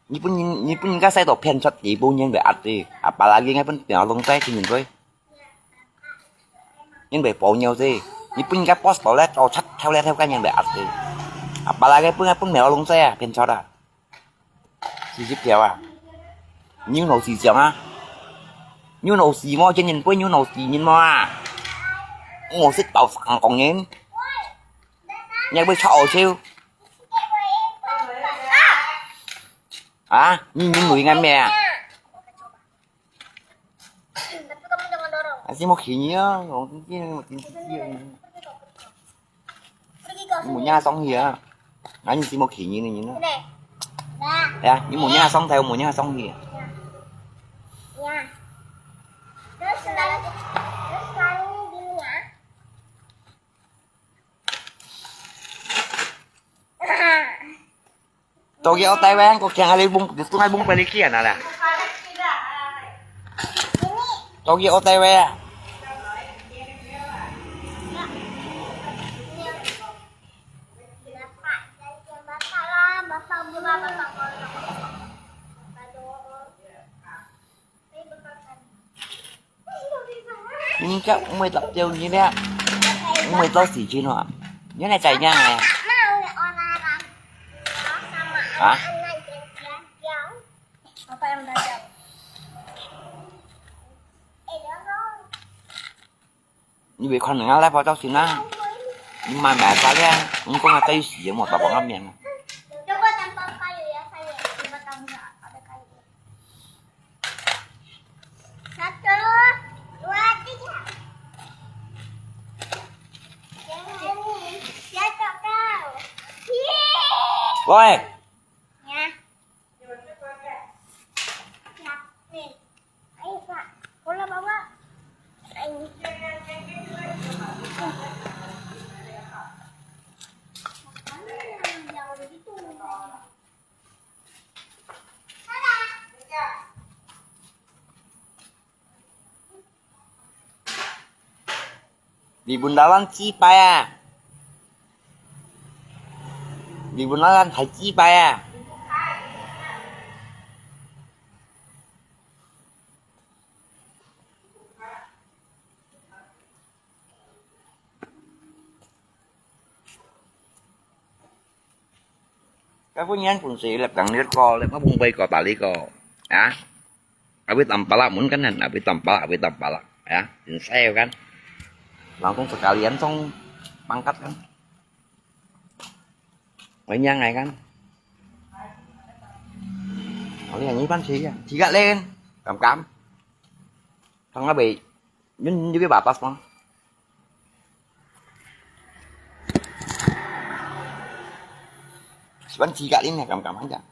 你分人，你分人家晒到騙出地步，人會壓的，apalagi𠊎分棉花弄晒，聽人對。 因為保尿啫，你分人家boss到咧，到出頭咧，頭家人來壓你。啊，巴拉个分啊，分苗弄仔啊，騙出啊，四十條啊，你有腦思想啊？你有腦思無？真人會有腦思人無啊？我識到三公人，你會臭笑。啊？你你女人咩啊？ Así mo kini ah, mo kini mo kini. Mo nya song hi ah. Ngani si mo kini ni ni. Ya, ni mo nya song tayo mo nya song hi. Togi otai weng, ko kiang ali bung, gusto nga bung palikian ala. Togi otai weng. Ini kak umai tak jauh ni dia. Umai tau si Jin wa. Ni na cai nyang eh. Ha? Apa yang dah jauh? Ni wei kwan nang lai pa tau si na. Ni mai mai pa lia. Ni ko na tai si mo ta pa ngam yang. Coba tanpa kayu ya, saya. Coba tanpa ada kayu. Satu, dua, tiga. Jangan ni. Jatuh kau. Yeay. Woi. Ya. Ya. Ni. Ayo, Pak. Bola bawa. Ayo. Jangan begitu. Li Bun Lalan chi pai à. Li Bun Lalan hai chi pai à. Ka pun yan pun si lep kang liet ko, lep ma pun pai ko tali ko. Ha? Abi tampala mun kan han, abi tampala, abi tampala. Ya, insai kan. Langsung sekalian song pangkat kan. Banyak ngai kan. Oli yang iban si ya. Tiga len. Kam kam. Thang abi. Yun yun bi batas mo. Siban tiga len ya kam kam aja.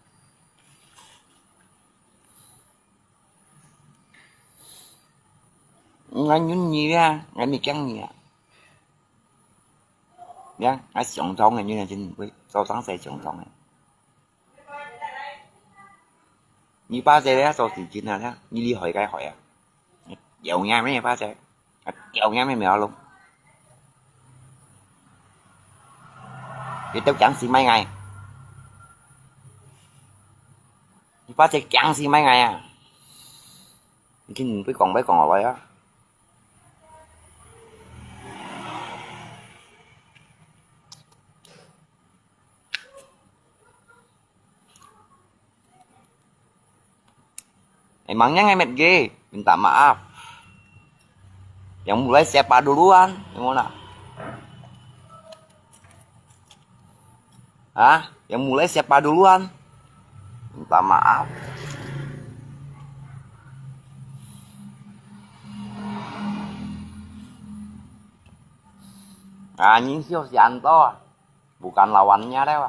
Ngan yun ni ya, ngan mi kiang ni ya. Ya, ngan siang tong ngan yun ya jin bui, so sang sai siang tong. Ni pa se le so si jin ha, ni li hoi kai hoi ya. Yau nya me pa se. Yau nya me me lo. Ye tau kiang si mai ngai. Ni pa se kiang si mai ngai ya. Jin bui kong bui kong lo ya. Emangnya ngai met ge, minta maaf. Yang mulai siapa duluan? Yang mana? Hah? Yang mulai siapa duluan? Minta maaf. Anjing sih si Anto, bukan lawannya deh.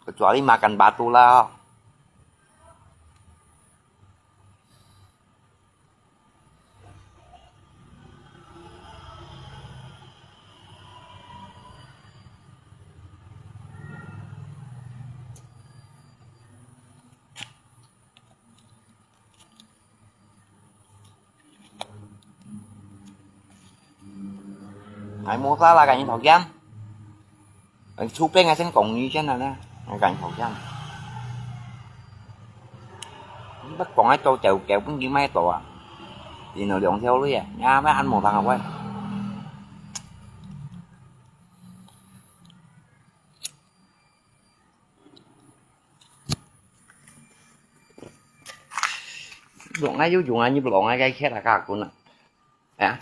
Kecuali makan batu lah. ，𠊎無沙啦，跟你討厭。出兵啊，先講你先啊，𠊎跟你討厭。你不講啊，做狗狗分你買到啊，然後兩條鐳啊，你還無通啊喂。 Blok ngai yuk yuk ngai nyi blok ngai kai khiet a ka kun a. Ya.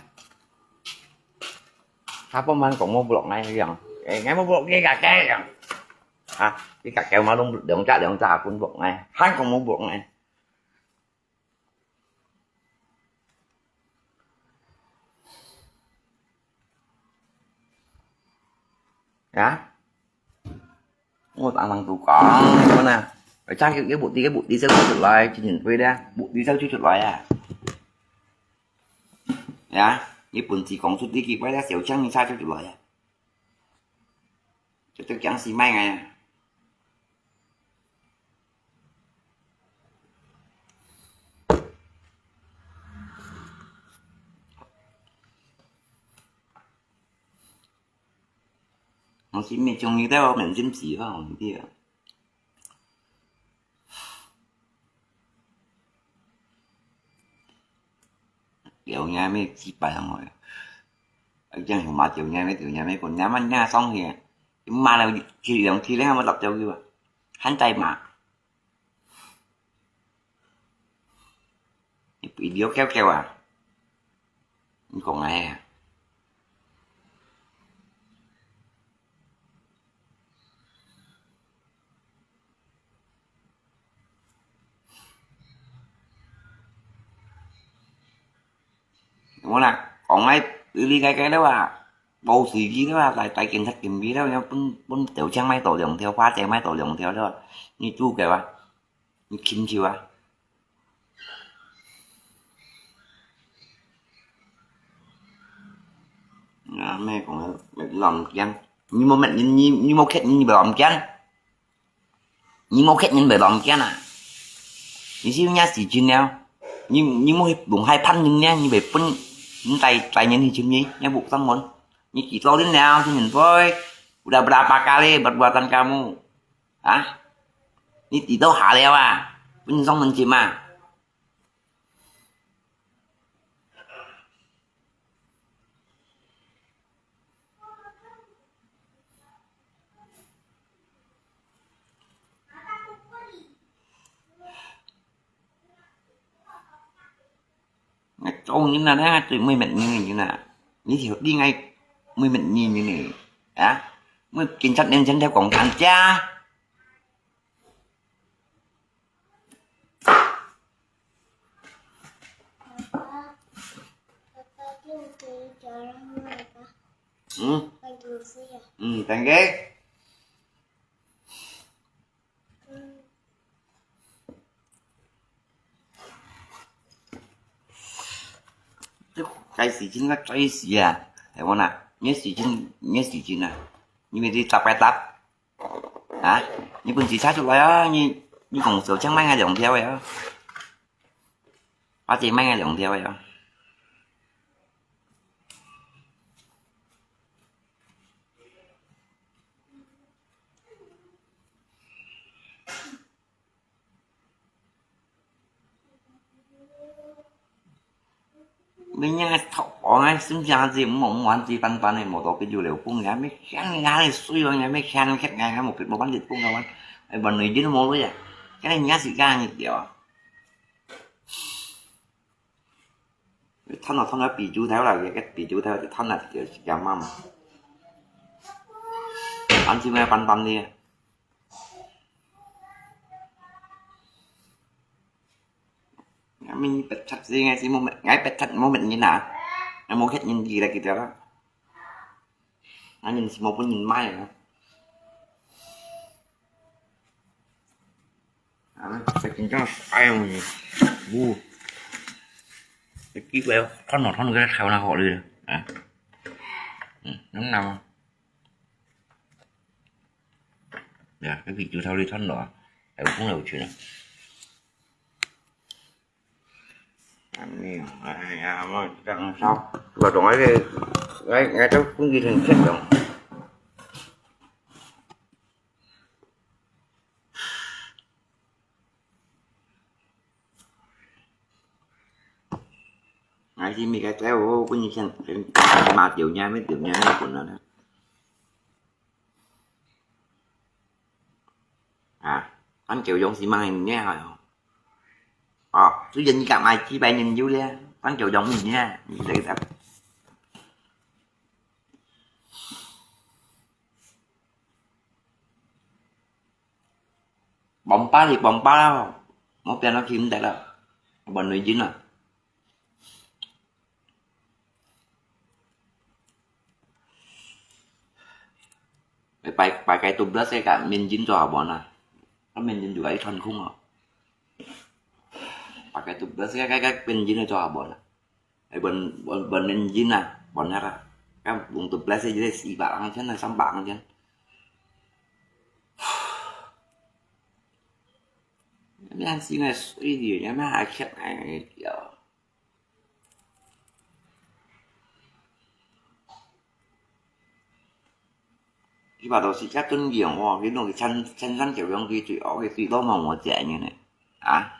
Hapa man kong mo blok ngai yang. Eh, ngai mo blok ye ka kai yang. Ha, ye ka kai ma long long ja long ja kun blok ngai. Han kong mo blok ngai. Ya. 我當當都講，我呢，會爭佢，佢目的，佢目的就出來，真正對咧，目的就出來啊。呀，你本事講出這句話咧，小強你差就出來啊。就對講是賣个啊。 我是沒中意到我們真喜歡紅的啊。有人沒幾百人哦，這樣有嘛，有人沒，有人沒，我娘們娘上去，罵了去兩天了，還沒落掉去吧，還在罵。 你不要叫叫啊！你講哎呀！我啦，講哎，你該該了啊，無水機了啊，來來警察警備了，要分分條槍賣到兩條，花姐賣到兩條了，你做个啊？ 你輕手啊！啊，咩講啊，亂驚！你無乜，你你你無客人，你無亂驚！你無客人，你亂驚啊！你是有若時間了，你你無去弄害別人呢，你會分你帶帶人去尋你，你無上門，你幾多人了，去人會，udah berapa kali berbuatan kamu? 啊？你知道下了啊？分你上門接嘛？哎，做人啊，那對每每年人啊，你就應該每每年人呢，啊，每警察面前就講大家。嗯，嗯，thank you。 該時間个最時啊，係無啦？你時間，你時間啊，你咪去搭該搭，啊？你本事差出來啊！你你講手槍賣𠊎兩條个啊，或者賣𠊎兩條个啊。 你人个頭王啊，心想子莫莫玩子斑斑个，無到佢有了風啊，咩看人个水王啊，咩看看人个，無無辦法風个玩，哎，玩女人都無位啊，看人家是干你掉啊。 Thon lo thon lo，比豬頭啦，个比豬頭就thon啦，就係咁啊嘛。安住咩斑斑个。Kami pechat si ngai si mo ngai pechat mo met ngin ah. Ngai mo khet ngin gi la kita lah. Ngai ngin si mo pun ngin mai lah. Ame, sa kinjang ayam ni. Bu. Cái kia thon nó thon cái thau nào họ đi. À. Ừ, nó nằm. Nè, cái vị trí thau đi thon đó. Em cũng đâu chuyện. Anh đi, ai à mà đang sao? Và trong ấy cái 𠊎，𠊎都分佢停息用。𠊎是每个仔，𠊎分佢先，先罵掉呢，乜掉呢，乜分了呢。 啊，番茄酱是賣人个哦。哦，雖然你講賣幾百年有咧，番茄醬賣人个，你這個王八就王八啦，莫變到佢毋得啦，無內應啦。 擺，擺个tubeless个，ka面筋做下無啦？Ka面筋juga一串空哦。擺个tubeless个，ka，ka面筋个做下無啦？哎，本，本，本面筋啊，本那个，ka用tubeless个，一个四百块钱，三百块钱。Yang sini sui dia, yang mana akhir ai dia. 佢話到時間準備哦，佢弄个青，青山小羊佢最惡个，最多嘛我這樣呢，啊？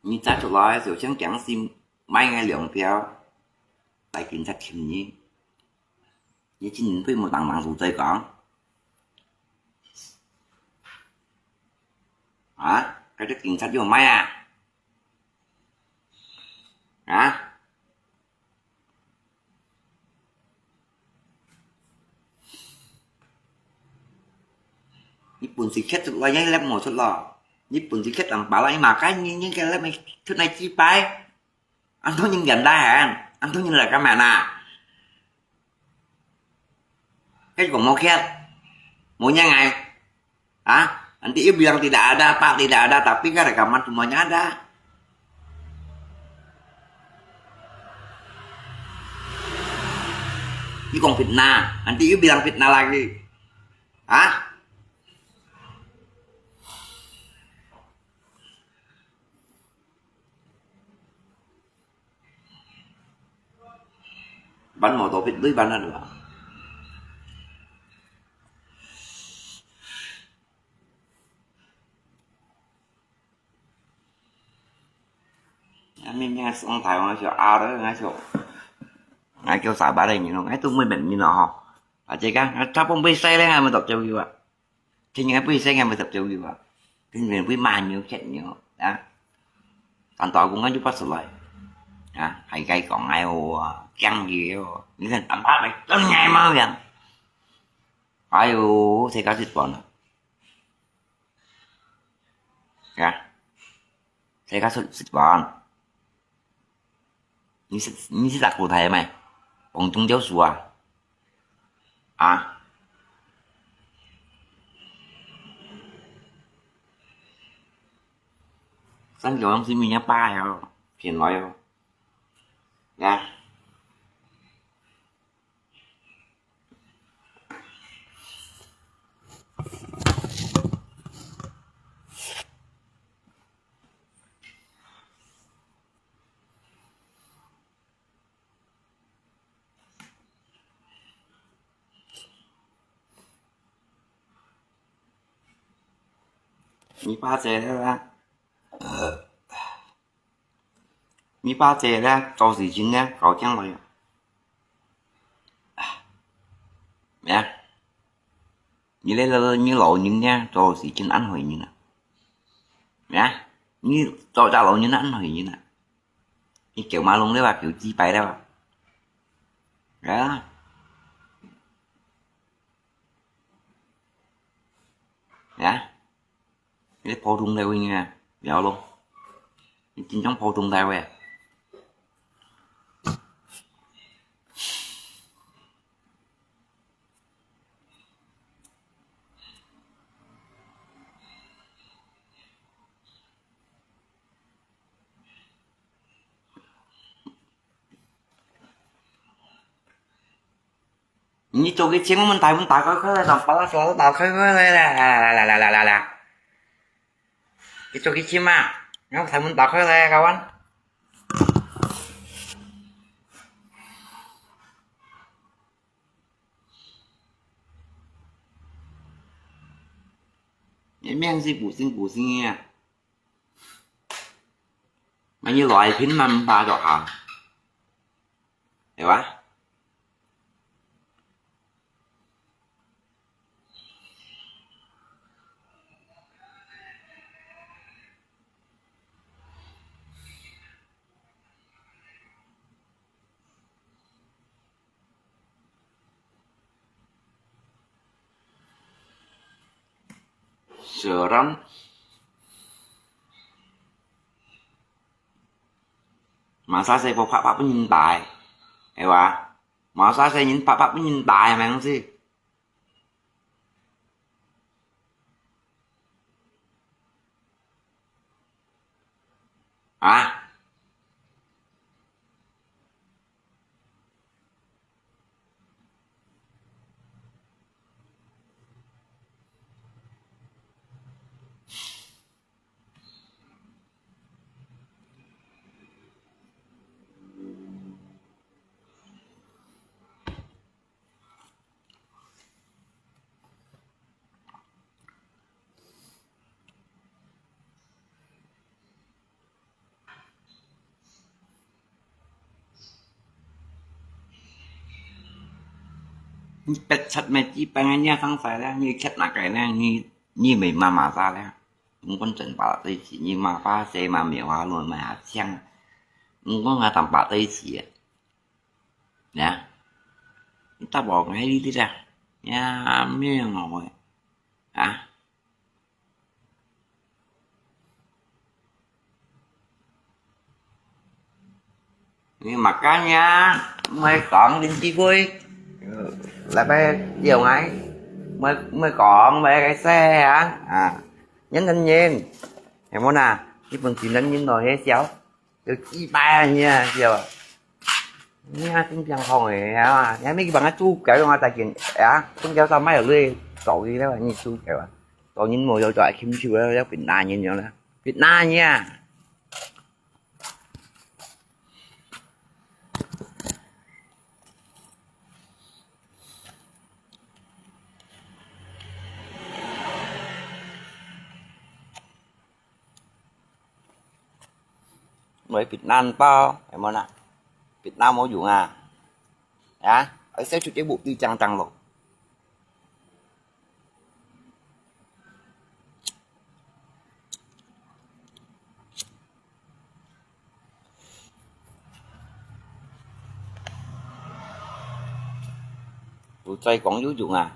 你走出來就像驚死，買个糧票，來警察尋你。 你真對無當當做在講？啊？該隻警察有賣啊？啊？你本事蹶出來，也蹶無出咯。你本事蹶淡薄啦，你嘛該你，你該蹶出來幾擺？ 恁多人簡單，恁多人來幹嘛呢？該講無蹶，無人愛，啊？Nanti you bilang tidak ada, tak tidak ada, tapi kan rekaman semuanya ada. You kong fitnah, nanti you bilang fitnah lagi, ah? 辦無到別類辦啊，對吧？啊，明年上台灣就啊了，那就，那就啥辦嘞？你弄，哎，都没门面了哈。啊，这个，啊，他不会塞嘞，还没到这位吧？ Kini apa isai ngan betap jauh juga. Kini bui manyo chat nyo, ya. Tanpa aku ngan jupa selai. Ya, hai kai kong ai o, kiang ye o. Ni kan tanpa bai, kan ngai mau yang. Ayo, saya kasih pon. Ya. Saya kasih sit pon. 你識，你識打鼓台咩？幫中教書啊？啊？三九用是物件擺哦，騙來哦。呀。 你把這个，呃，你把這个做事情呢，搞僵了呀。呀，你這个，你老人呢，做事情恁害人啊。呀，你做隻老人恁害人啊。 你叫馬龍了吧，叫雞排了吧？啊？啊？你普通了喂，你啊，不要咯。你真正普通了喂。你做个節目門，大門打開開來，當把拉手打開開來啦，啦啦啦啦啦啦。你做个節目啊，然後大門打開來，kawan。你面子不行不行呀。 Mani lòi phim mah mpa chok ha. Ê wa. Seram. Masa saya papa pun nyintai. Ê wa. Masa saya nyin papa pun nyintai mang si. Hah? Ni pet chat me chi pang nia sang sai le, ni chat nak kai ne, ni, ni me ma ma sa le. Mung kon chen pa tei chi, ni ma pa se ma miao ha lo ma ha chiang. Mung kon nga tam pa tei chi. Ya. Ni ta bo ngai li ti da. Ya, miao ngoi. Ha? Ni makanya, mai kong din ti kui. Lai bai liao ngai. Mai, mai kong, mai kai se ha. Ha. Nyen nyen nyen. Em mo na, ni pun tin nyen nyen lo he siao. Yo chi bai a ni a, siao. Ni a tin piang hong e, ha. Ni a mi ki bang a chu kai lo nga ta kin, ya. Pun kiao sa mai lo le, tau ki le, ni chu kai wa. Tau nyen mo yo cho a kim chu le, yo pin na nyen yo le. Pin na ni a. Người Việt Nam bao, em mo na? Việt Nam mô dùng à? Hả? Ở xéo chụp cái bộ tư chăng chăng luôn. Tụi trai còn dữ dụng à?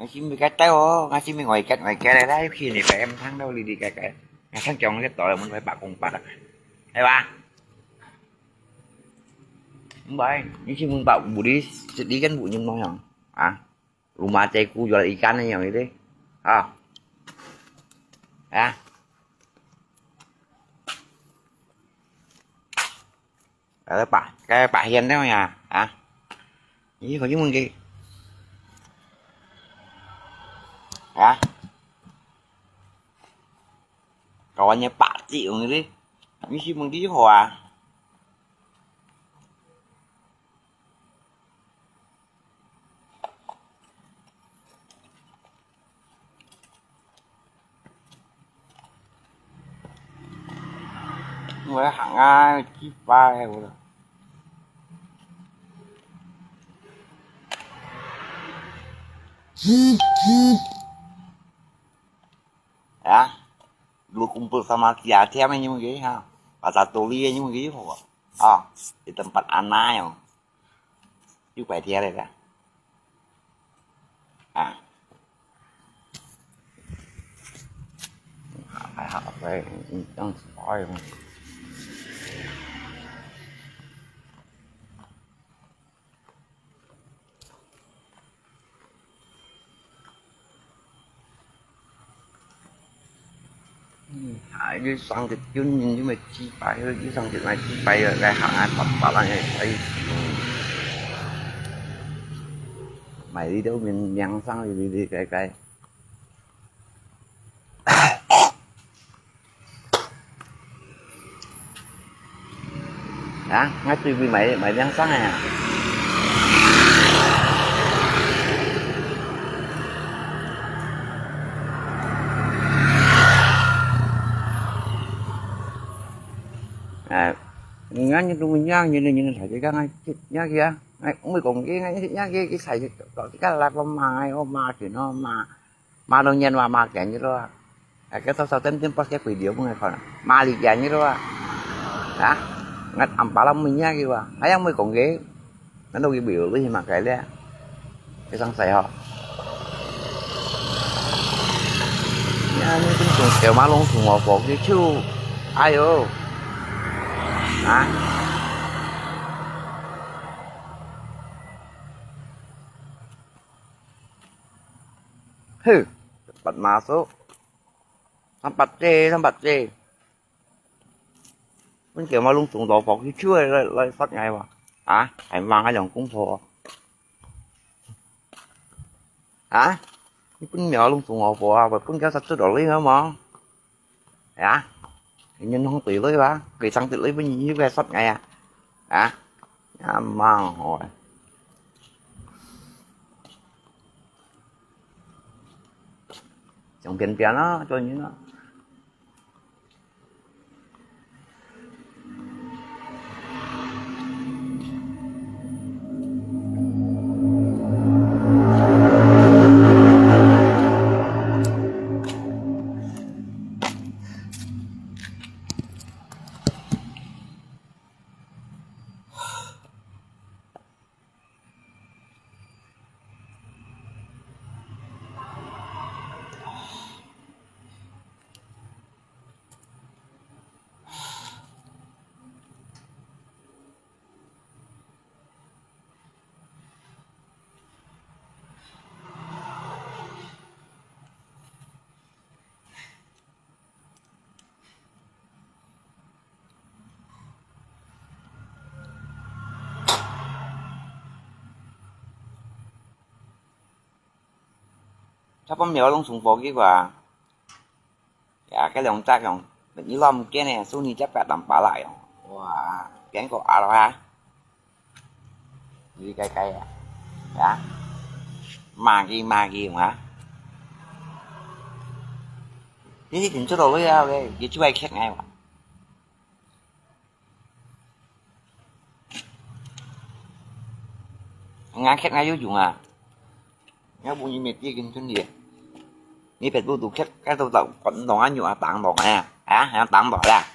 Ngai si mi kat tau, ngai si mi ngoi kat, ngoi kat lai, khi ni phải em thắng đâu đi đi cái cái. Ngai thắng chọn cái tội là muốn phải bạc không bạc. Hay ba? Không phải, ngai si muốn bạc bù đi, đi cái bù nhưng nó nhọn. À, rumah cai ku jual ikan ni yang itu. Ah. Ah. Cái bạc, cái bạc hiền đấy nha, hả? Ý có những mừng gì? Hả? Có anh bạc triệu người đi. Như si mừng đi hả? Người hàng ai chi phái rồi. Ya, dulu kumpul sama si Aceh mah nyung gitu ha. Pasar Turi nyung gitu ha. Ah, di tempat anak yang. Yuk pai dia le dah. Ah. Hai ha, pai yang sai. 啊，你上个军人，你咪几百个，你上个买几百个来行啊，八八万个，哎，嗯，买一条命，命上去，你你该该。 啊，𠊎最尾買，買兩箱个啊。哎，你看你都一样，你你你才这个，哎，这样子啊，哎，我讲这个，这样子，这才是，这个来我妈，我妈去，我妈。 Mà đồng nhiên mà mà kén như đó. Cái tao sao tên tên podcast video mong hay còn. Mà lý kén như đó. Hả? Ngat ampa lắm mình nhá kì wa. Hay yang mới công nghệ. Ngat đâu kì biểu lui mà cái lẽ. Cái sang sai ho. Ya, ni pun sung kêu mà lông sung ngò phổ kì chu. Ai ơ. Hả? Hư, bật mã số. Thằng bật chê, thằng bật chê. Mình kiểu mà lung tung đó phó cái chua lại, lại phát ngay mà. Hả? Hãy mang hai lòng cũng phó. Hả? Mình cũng nhỏ lung tung đó phó, và cũng kéo sắp sửa đó lý nữa mà. Ya, nhân hông tùy lưới ba, kì sang tùy lưới với nhiều cái sắp ngay à. Ya, ya mang hỏi. Chẳng phiền phiền đó, cho như nó. Chả bấm nhiều lông súng phó kia. Ya, cái lòng chắc lòng. Mình như lom kia nè, số ni chắc cả tầm ba lại. Wow, kén có alo ha. Đi cái cái à. Ya. Mà gì mà gì mà. Cái gì cũng chưa đâu ya, cái chú ai khét ngay mà. Ngã khét ngã vô dụng à. Ngã bún như mệt kia kinh chân địa. Như pet bút tụ khét cái tụ tụ còn đồng ăn nhụ à, tảng đồng à. Hả? Hả? Tảng đồng à.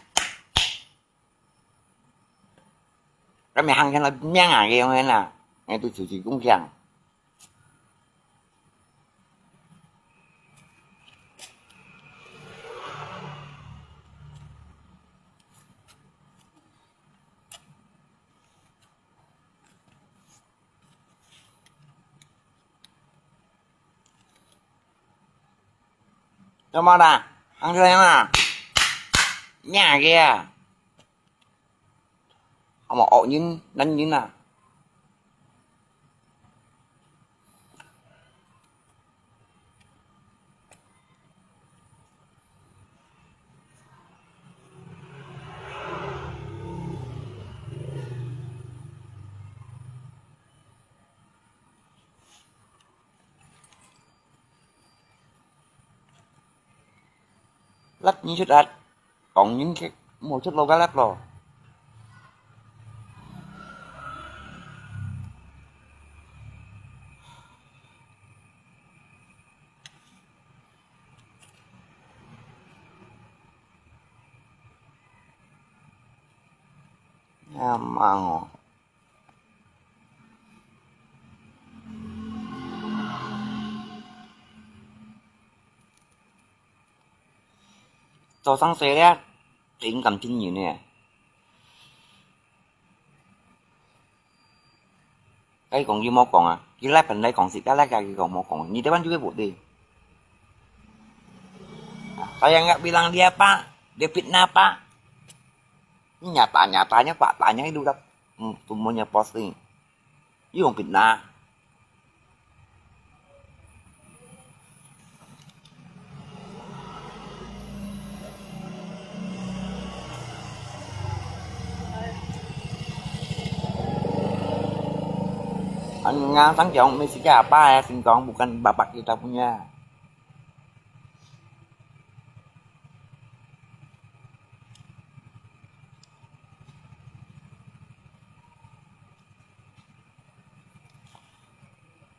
Cái mẹ hăng cái là miếng à, cái ông ấy nè. Ngay tụ chủ trì cũng khen. Cho mà nè, ăn cho em à. Nhà kia. Ama ok nyin, nan nyin à. Lắp nhi chút át, cộng những cái một chút lô cá lắp lò. Em ăn. Cho sáng sớm đấy, tính cầm chân nhìn nè. Cái còn gì mau còn à? Cái lát phần đây còn xịt cái lát cái còn mau còn. Như thế bắn chú cái bộ đi. Kaya nga bilang dia, Pak. Dia fitnah apa? Nyata-nyatanya faktanya itu tak, hmm, semuanya posting. Yung fitnah. Ang nga sang jong may sika apa ya, singkong bukan bapak kita punya.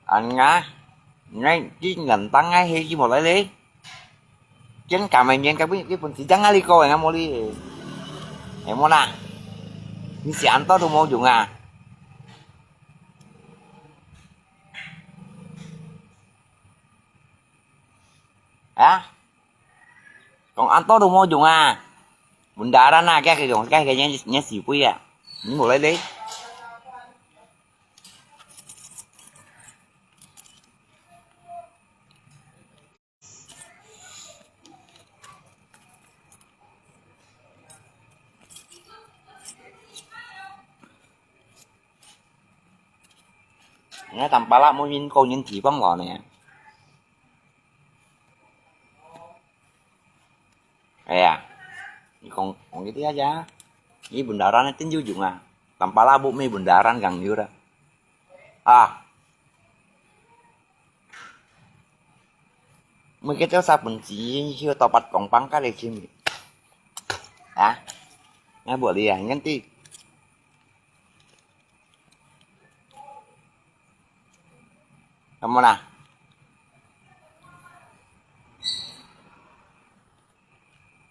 Ang nga, ngai, ki ngan tang ngai he ki mo lai le. Kiên cả mày nghiêng cái cái phần chỉ trắng ali coi ngai mo li. Em mo na. Ni si an to du mo jung à. Hả? Còn ăn tố đâu mua dùng à? Bún đá ra na cái cái cái cái nhé nhé xỉu quỷ à. Những bộ lấy đi. Ngai tam pala mo yin ko yin chỉ bang lo nè. Ê à, ni kong kong cái tia ja. Ni bundaran tin ju jung à. Tam pala bu mi bundaran gang yu ra. À. Mười cái cháu sao bún chỉ hiu tao bắt kong băng cái này chim. Hả? Ngai buat đi à, ngăn ti. Kamu na.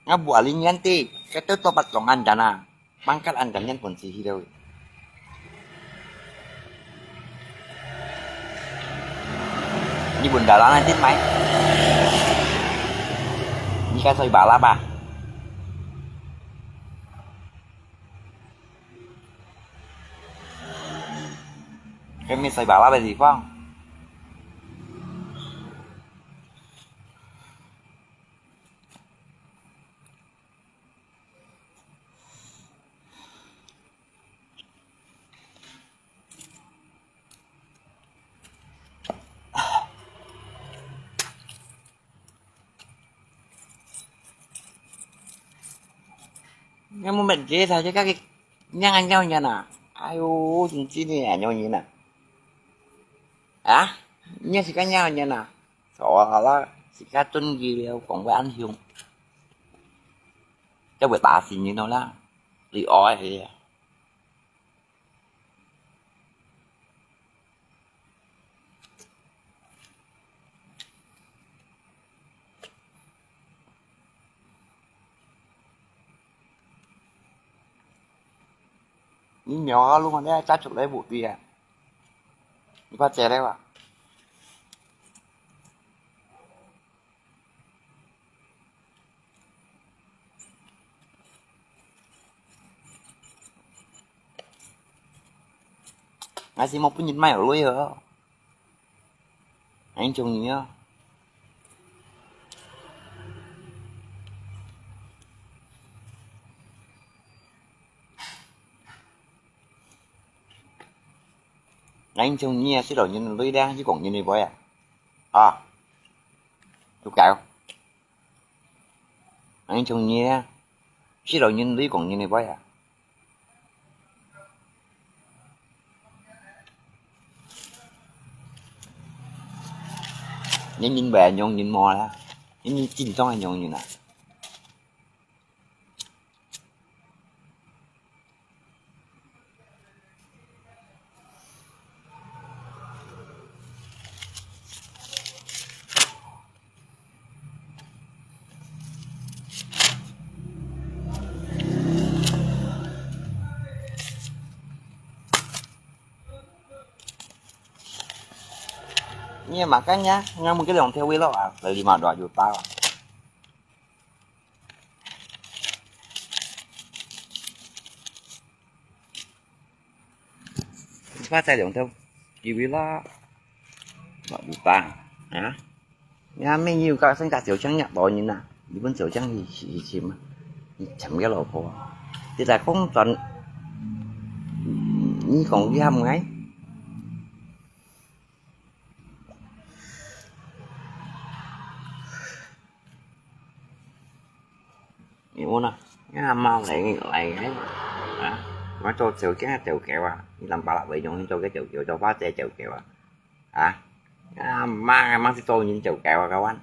Nga buat li nyan ti, kata to pat long andan na. Pangkat andan nyan pun si hidaw. Ni bunda lang na tin mai. Ni ka soy bala ba? Kami sa bala ba di pa? Ngai mu met je sa je kaki nyang an nyau nyan na. Ayo, chính chính ni an nyau nyan na. Hả? Nyan si ka nyau nyan na. Sao ala si ka tun gi liao kong ba an hiung. Cha bu ta si ni no la. Li oi he. Ni nyo ha lu ma ne cha chuk le bu ti a. Ni pa che le wa. Ngai si mo pun nyin mai lui ho. Anh chung nyi ho. Anh chung nyi a, si lo nyin lui đang, si kong nyin lui boi a. À. Chú cáo. Anh chung nyi a, si lo nyin lui kong nyin lui boi a. Nyin nyin bè nyong nyin mo la. Nyin nyin chính trong a nyong nyin a. Nyi makanya ngamuk ke dong tewi lo a, lima dua juta. Ba zai dong tewi lo, dua juta, ha? Nyi mi yu ka sen ka siu chang nyak do nyin na, ni pun siu chang hi hi chim. 你尋个老婆，你再講轉，你講你喊𠊎？你問啊，你阿媽來來來，啊，𠊎做酒家條狗啊，你諗巴拉會用你做个條狗，做花姐條狗啊？ 啊，啊，媽，媽係做人就教啊，kawan。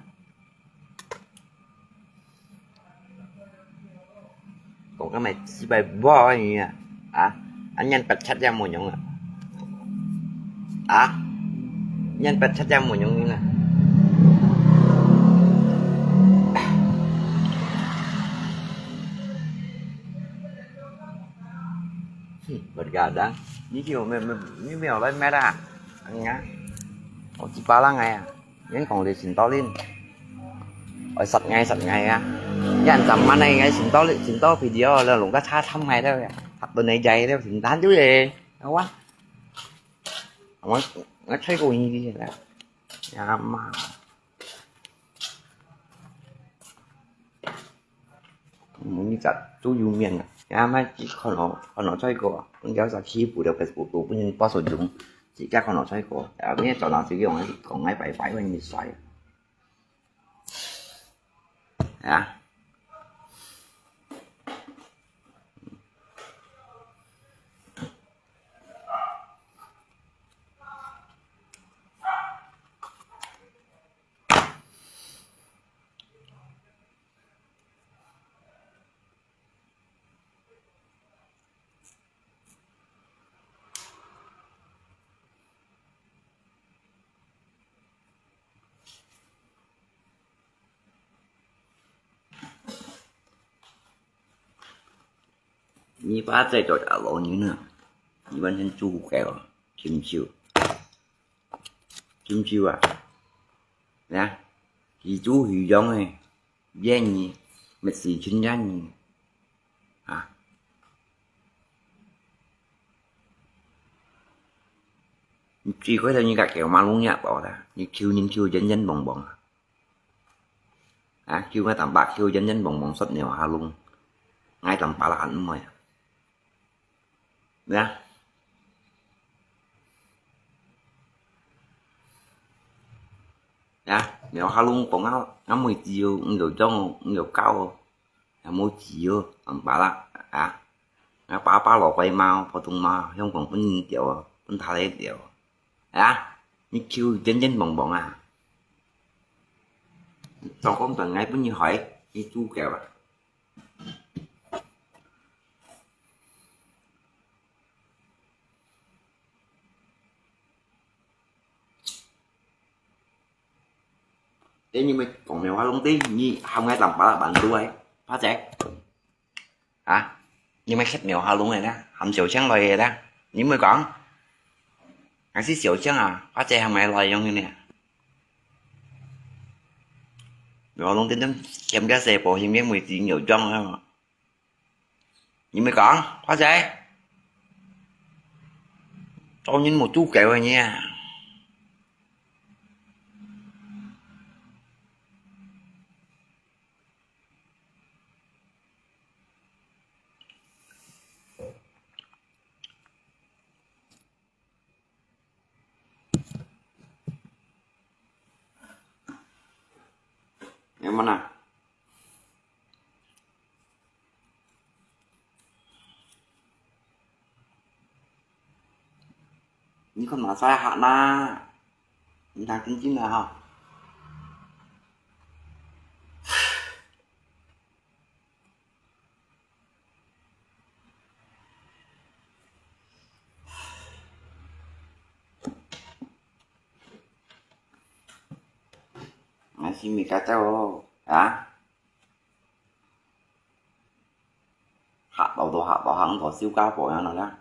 講个咩四百五啊，啊，啊，人八七也無用啊，啊，人八七也無用啊。Hmm, bergadang. Ni kêu me me ni me oleh merah. Anga. Oh, cipalang ai. Yang kong le sin to lin. Oi sat ngai sat ngai ah. Yan zaman ai ngai sin to lin sin to video le lùng ka cha tham ngai da. Hak to nei jai le sin tan ju ye. Awa. Awa, ngai chai ko ni di la. Ya ma. 你隻最有名啊！也毋係只看我，看我在過，你要是欺負了Facebook，都不能報手中，自家看我在過，啊，你做哪時用啊？講愛拜拜，我你衰啊！啊！你把這做隻老人啊，你完全做不了啊，禽獸，禽獸啊！啊，佢做佢樣誒， 願意，乜係真願意。啊！你最開頭你个狗馬龍也到啦，你求人求人人幫幫啊！啊，求个坦白求人人幫幫，說鳥下龍，𠊎坦白啦，還毋會啊！ 呀，呀，你下攏講啊，啊，妹子哦，你就講哦，你就教哦，啊，妹子哦，坦白啦，啊，啊，爸爸老乖嘛，普通嘛，香港本人條哦，本他來條哦，啊，你求人人幫幫啊，做工轉來本人害，你做狗啊！ 誒，你毋係講咩話攏對，你喊𠊎當巴拉板都誒，花姐。啊？你毋係歇咩話攏誒啦，喊小青來誒啦，你毋係講？𠊎係小青啊，花姐喊𠊎來用个呢。咩話攏對對，嫌个細寶，嫌个妹子有種啊。 你毋係講，花姐，做人無資格个呢。有無啦？你看哪儕客啦？你聽真真个吼。 啊，係咪該隻哦？啊？嚇到都嚇到，嚇到燒家伙樣了啦！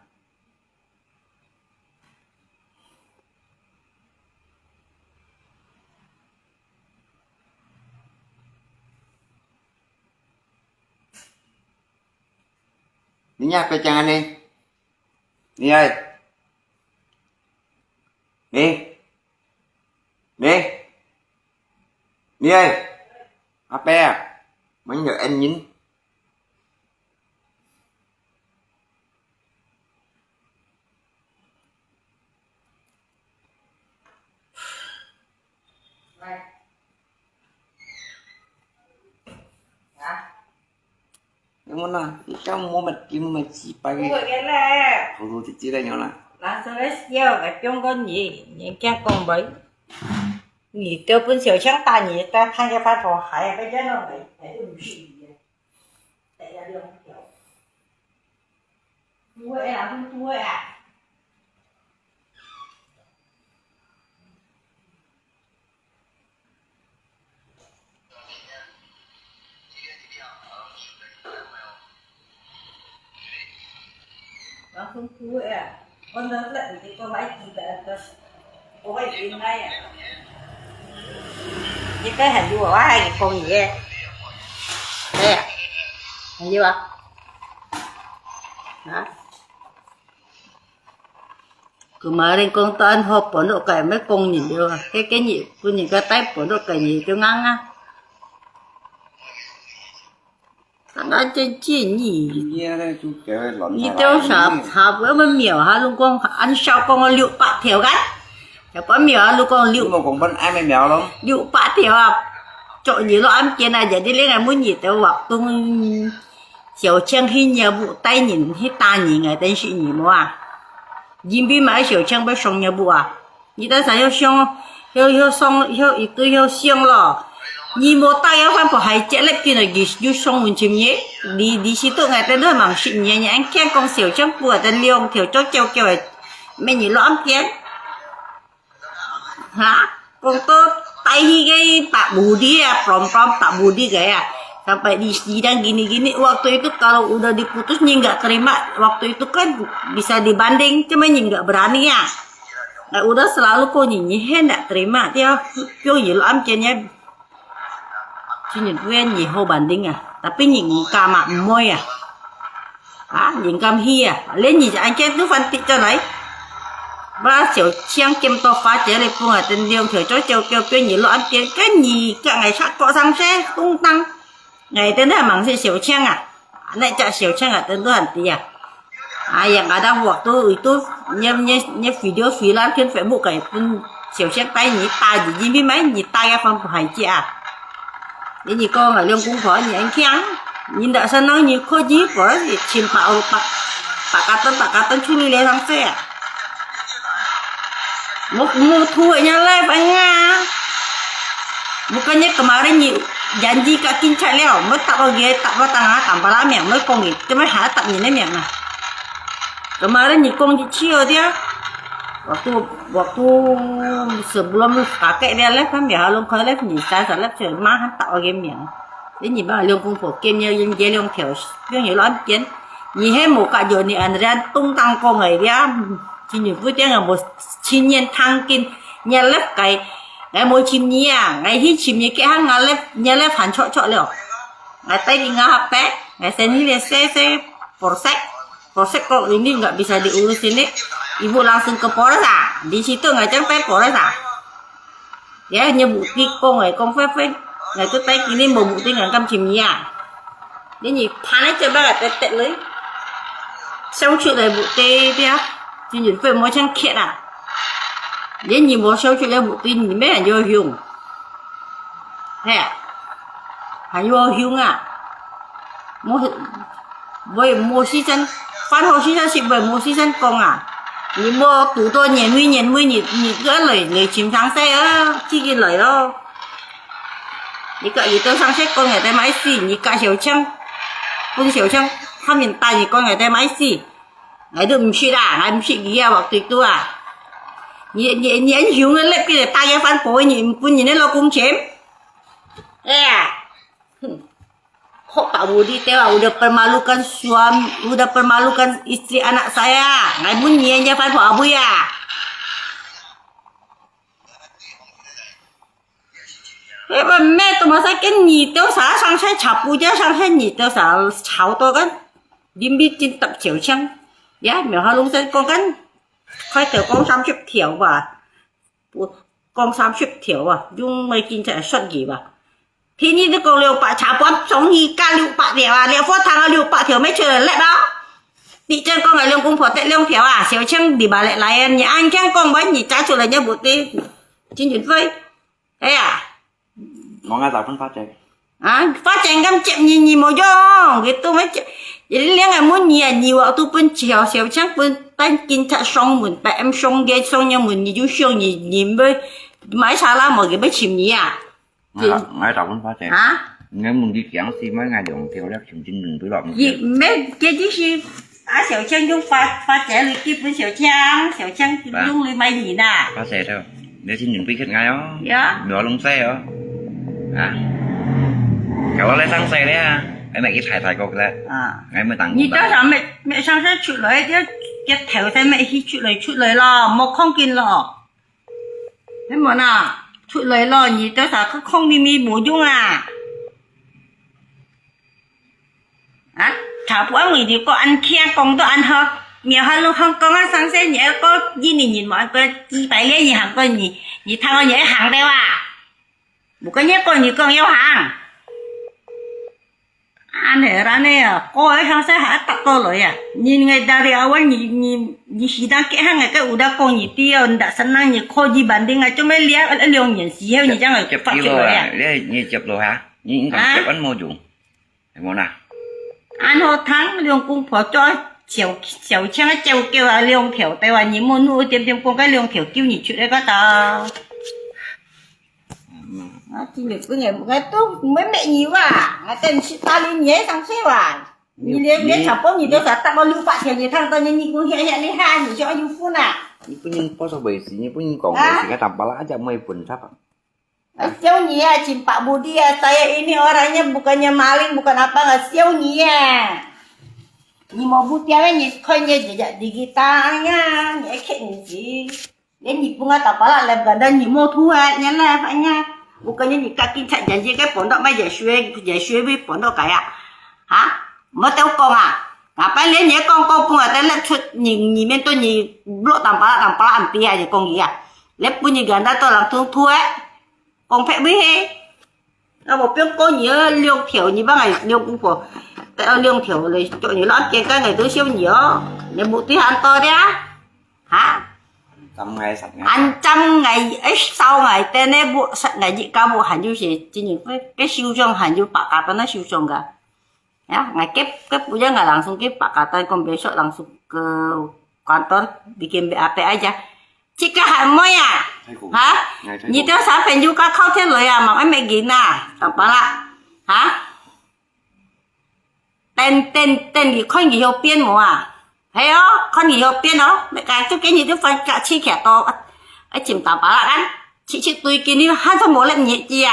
你也別講恁呢，你也，你，你，你，阿伯啊，乜有恩人？啊？有無啦？你講無物件，無物事擺个，有个咧。頭頭直直个樣啦。藍色个笑个中國人，人家講袂，你都分小強打你，打他个發火，還要被人弄，還都毋是你的，大家兩條。 都會啊，都，都會啊。我講都會啊，我那，那你這個買幾個，都是 我个心內啊。你該還有啊，我還有講你个。哎呀，還有啊。啊？佢嘛恁講到恁好搬屋个，毋係講人了啊。該，該日本人个帶搬屋个，你就硬啊。 當然真建議。你這種啥，差不多廟下攏講，恁少講个六百條个，差不多廟下攏講六，你無講分恁个廟咯。六百條啊，做你落案件啊，jadi另外每日都活動，小強去業務帶人去打人个，但是你無啊，因為買小強要上業務啊。 你等下要上，要，要上，要一个要上咯。你無打電話過，還接入去呢，佢又上門尋你。你，你是對𠊎等都蠻信任，你還講小強不啊，等兩條做叫叫个，每日落案件。哈？講到帶去个白無力啊，prom prom白無力个啊。Sampai di sidang gini-gini, waktu itu kalau udah diputus, ni nggak terima, waktu itu kan bisa dibanding, cuma ni nggak berani ya. Nah, udah selalu kau nyanyi hendak terima dia, piong ye lo am kian ye. Cuma ni hau banding ah, tapi ni ngka mak moi ah. Ah, ni ngkam hi ah. Lain ni aja tu fantik cho lai. Ba siu chiang kem to fa che le pung ah, ten liong thiu cho cho kêu piong ye lo am kian, kan ni ka ngai chak ko sang se, tung tang. Ngai ten da mang se siu chiang ah. Nè chak siu chiang ah, ten tu han ti ah. Ai yang ada waktu itu, nye, nye, nye video viral kan Facebook kai pun siu siang tai ni ta ji ji mi mai ni ta ya fan pu hai ji ah. Ni ni kong ah, liong kung pho ni an kiang. Ni ndak sanang ni ko ji pho, ni chim pa o pa, pa katan, pa katan chuli le sang se ah. Mu, mu thu nya live ah. Bukannya kemarin ni janji kat kincak liao, mu tak oge, tak batang ah, tambah lah miang, mu kong ni, cuma ha tak ni ne miang ah. Kemarin ni kong di cio dia. Waktu, waktu sebelum kakek dia live kan, dia halong kau live ni, saya live cuma ha tak oge miang. Ini ba liong kung pho kem ye ye liong thiu, liong ye lo an kian. Ni he mo ka jo ni an rian tung tang kong ai dia. Chin yu fu tiang mo chin yen tang kin, nya lep kai. Ngai mo chim ni ah, ngai hi chim ni ke hang ngai lep, nya lep han chok chok liao. Ngai tai ki ngai ha pe, ngai sen hi le se se, polsek. Polsek kok ini nggak bisa diurus ini. Ibu langsung ke Polres ah. Di situ ngai cang tai Polres ah. Ya, nye bukti kong ai, kong fe fe. Ngai tu tai kini mo bukti ngai kam chim ya. Ni ni pan ai cheba ngai tet tet lui. Siang chu lai bukti dia. Chin yu fe mo chang kiet ah. Ni ni mo siang chu lai bukti ni me yo hiung. He. Han yo hiung ah. Mo 會無時間，飯後時間食會無時間講啊。你無堵到年尾，年尾你，你个來，來尋上世啊，自己來咯。你个，你到上世講人家買死，你个小強，分小強，他們帶你講人家買死，𠊎都毋識啦，𠊎毋識佢啊，waktu itu啊。你，你，你很勇的，那邊的大夜飯不會，你，分人家老公錢。哎呀，哼。 Hok tak budi teh, udah permalukan suami, udah permalukan istri anak saya. Ngai mun nyen ya fan hua abui ya. Eh, ba me tu masa kan ni teo sa sang sai chapu ja sang sai ni teo sa chao to kan. Dim bi tin tak chiu chang. Ya, mi ha lung sen kong kan. Khai teo kong sam chip thiau ba. 講三十條啊，用美金才算幾吧？便宜都講六百，茶包送你加六百條啊，你貨攤啊六百條，沒錢了，來吧。你這樣講啊，兩公婆得兩條啊，小強你把來來啊，你安強講吧，你加出來就不對，真運費。哎呀，我愛找分花姐。啊，花姐敢接你，你無用，佢都毋接。你兩个問你啊，你話都分小小強分等警察上門，八M上个上个門，你就想你，你要買茶啦，無佢要尋你啊？我愛，我愛找分花姐。啊？你問佢講是買𠊎兩條了，重新兩條落。你毋係，這就是 啊，小強用花，花姐來寄分小強，小強用來買你啦。花姐頭，你先準備去買哦。呀。莫弄晒哦。啊。Kalau來上晒了啊，還沒一太太過了。啊。還沒當。你到時候沒，沒上晒出來，就，就頭先沒去出來，出來咯，莫看見咯。係無啦？出來咯，你到時候去看咪咪無用啊。 啊，頭擺我就講恁聽，講到恁好，苗漢路項講啊，上世你愛過一年人無，過幾百年你行過你，你聽我你愛行了啊？無跟你講，你講要行。恁樣啦呢啊，過來上世還搭過來啊？你，你到底啊，我，你，你，你是當結行个，該有得講你知哦，你打算讓你考慮板定啊，做咩兩，兩年時候你這樣發出來啊？你，你接落哈？你，你講接恁無用。 係無啦？恁好聽，兩公婆做小，小強个照顧啊，兩條，對吧？你莫弄一點點講，該兩條救你出來个噠。啊，今日本人，我都毋會罵你哇，我等你去打理你个上世哇。你連，連長輩你都想打我六百錢，你看到你，你講遐，遐厲害，你就愛有份啊。你本人報數袂死，你本人講袂死，啊？該打巴拉阿姐妹分差吧。 啊，笑你啊，cin Pak Budi啊, saya ini orangnya bukannya maling, bukan apa, nggak 笑你啊。你無不掉，你看你這隻digital啊，你還看你自己。連日本啊，打巴拉來，ganda你無圖啊，你來，反正，bukannya你甲警察，人家該pondok mai，也學，也學會pondok kaya。哈？無得講啊。Ngapain連你講講講啊，再來出你，你面對你，blok打巴拉，打巴拉，anti啊，就講你啊。連本人ganda都人圖圖啊。 講白話嘿。啊，無變過你个兩條，你幫𠊎兩公婆，得兩條嘞，叫你老見該𠊎都笑你哦，你目的還多的啊？哈？針𠊎，殺𠊎。恁針𠊎，哎，燒𠊎，等下無，殺𠊎一家無還有些，今年該，該受傷還有八家，等下受傷个。 Ya，𠊎該，該不要𠊎langsung去Pakatan，講besok langsung ke kantor bikin B A P aja。這個還妹啊，哈？你兜小朋友个靠天來啊，忙愛咩人啊，打巴拉，哈？等等等，你看佢有變無啊？係哦，看佢有變哦，每個就給你就分個七千多，愛請打巴拉啊，七七對給你，還是無力日子啊？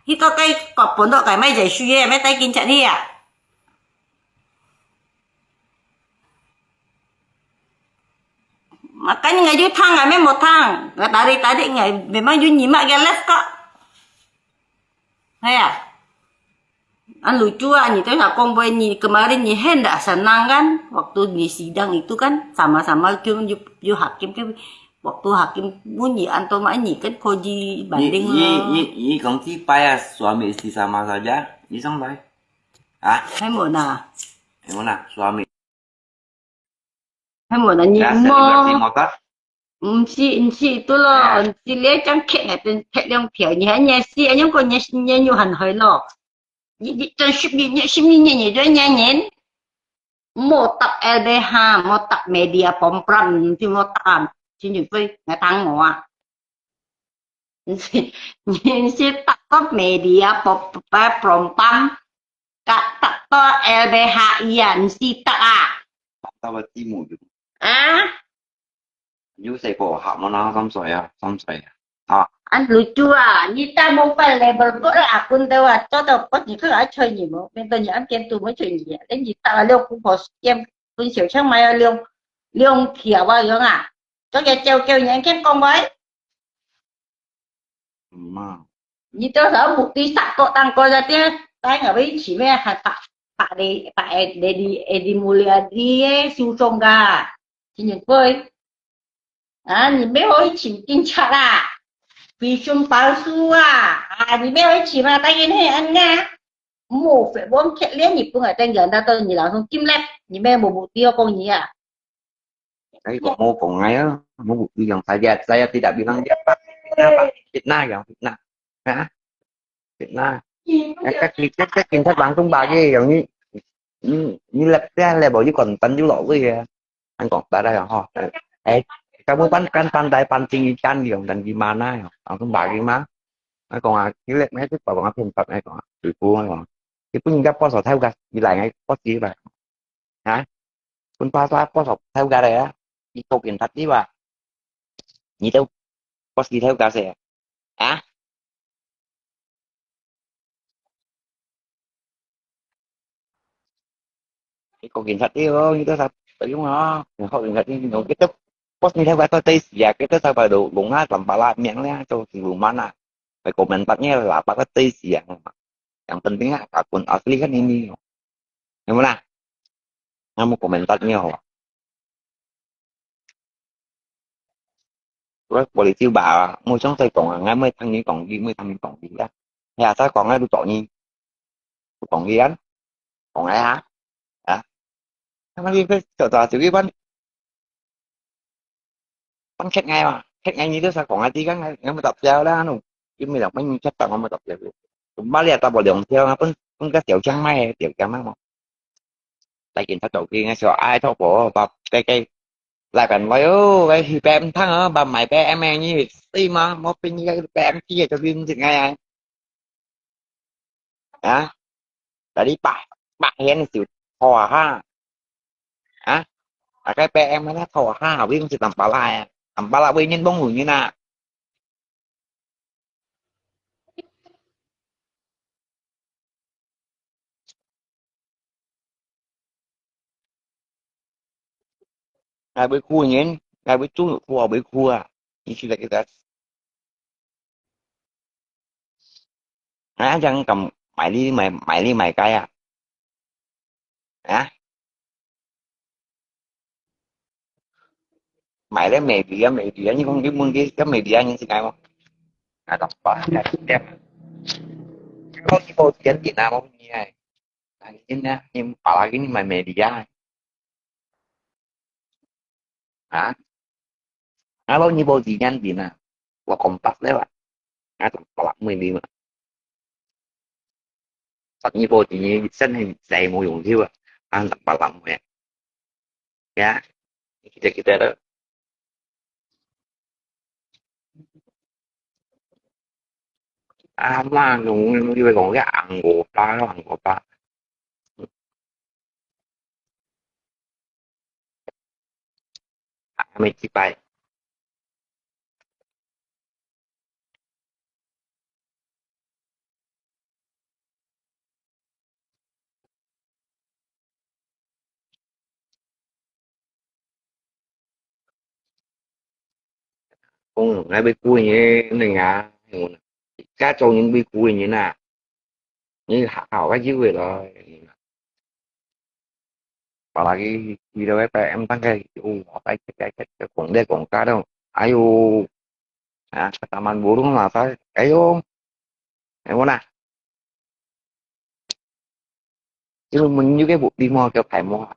去到該個本到該賣人水个，賣帶警察去啊？ Makanya nggak yuk tang, nggak memang tang. Nggak tarik-tarik, nggak memang yuk nyimak ke live kok. Haya. An lucu ah, ni tu sa kong boy ni kemarin ni hendak senang kan, waktu di sidang itu kan sama-sama yuk, yuk, yuk hakim ke, waktu hakim bunyi anto mak ni kan koji banding lo. Ni, ni, ni kong si payah suami istri sama saja, ni song boy. Ah, hemona. Hemona suami. 係無啦？你莫，毋係，毋係，對咯，毋係你正欠𠊎等忒兩條，你還廿四，恁樣講廿，廿六還好咯。你，你等十二月，十二月你就廿年，莫搭L B H，莫搭media pom-pram，你就莫搭啊，真正會，𠊎打我啊。你，你是搭到media pom-，pom-，pom-pram， Kak tak to L B H I啊，毋使得啊。Kak tak to timu tu。啊？有細個客麼啦，三歲啊，三歲啊。啊。An lucu啊，你打mobile level boat啊，kun tu啊，做到不你个愛吹你麼？面對你安全都没吹你啊，你打了六姑婆时间，分小强买了两，两条啊，样啊。做个叫叫人家讲喂。 Mak。你到時候目的殺到當高一點，帶我們去咩？還把，把你，把Edi，Edi Mulyadi个收上个，真正貴。啊，你沒有去請警察啦，比熊保守啊，啊，你沒有去請嘛，當然係恁啊。莫非忘記了日本个等人，那到你老公進來，你沒有目的要講你啊。 Ay, kok mo pong ayo, mo ilang saya, saya tidak bilang dia apa, apa fitnah yang fitnah. 啊，那，那个警，那个警察当中吧，也容易，你，你来，来来，无就讲等就落去啊。俺讲大家讲吼，哎，kamu pan kan pandai pancing ikan di, kan di mana ya? Langsung balik mah. Ai kong ah, kilek meh tu bawang apian pat ai kong ah. Ibu ai kong. Ibu ni ka pos tau ka, ilai ngai pos di ba. Ha? Pun pasa pos tau ka ya. Ito kin tat di ba. Ni tu pos di tau ka se. Ha? Iko kin tat di oh, ito sa tayong ah. Iko kin tat di, ito pos ni tau ka to tay sia, ito sa ba do, lung ah, tampala miang le, to si lung mana. Phải komentar-nya lah, apa ka tay sia. Yang penting ah, akun asli kan ini. Yang mana? Kamu komentar-nya ho. Terus polisi ba, mu song sai kong, ngai mai tang ni kong di, mai tang ni kong di ya. Ya, sai kong ngai lu tong ni. Lu tong ni kan? Kong ngai ha? Ha? Kamu ni pe, to to, tu ki ban. Pang khét ngai mà, khét ngai ni tu sa kong ai ti kan ngai, ngai mai tap tiao la nu. Ki mai dang mai khét tang mai tap tiao. Ba lia ta bo liang tiao, pun, pun ka tiao chang mai, tiao chang mai mo. Lai kin ta tau ki ngai sio ai tho bo, ba, cái, cái. Lai kan voi ô, cái hi pem thang ô, ba mai pe em ni, ti ma, mo pin ni cái pem ti cho pin ti ngai ai. Ha? Tadi pak, pak hen siu thua ha. Ha? Akai P M na thua ha, wing si tampala ya. Tampala wing nyen bông wing nyen na. Ngai bơi khu nyen, ngai bơi chung khu bơi khu à. Ni si la kita. Hả, chẳng cầm mày đi, mày, mày đi mày cái à? Hả? Mày lấy mày đi, mày đi, nhưng không biết muốn cái, cái mày đi, nhưng xin ai không? À, đọc bài, đẹp. Có cái bộ tiền thì nào không nhỉ? Anh tin nè, nhưng mà là cái mày mày đi à? Hả? Alo nyi bô ti nyan ti na. Wa kompas lewat. Nga palak mo ini ma. Sat nyi bô ti nyi sen hen zai mo yung thiu. Ang palak mo ya. Ya. Kita-kita tu. Ama nung nung iwe kong ya anggo pa, anggo pa. Ame chipai. Kong, ngai bơi kui nyi, nai nga, ka chong nyi bơi kui nyi na. Nyi hảo ka jiu lo. Apalagi di lo pe em tang kai, u, kai kai kai kai kong de kong ka dong. Ayo. Ah, kataman burung lah sa. Ayo. Ayo na. Ibu mun yu ke bu di mo ke pai mo.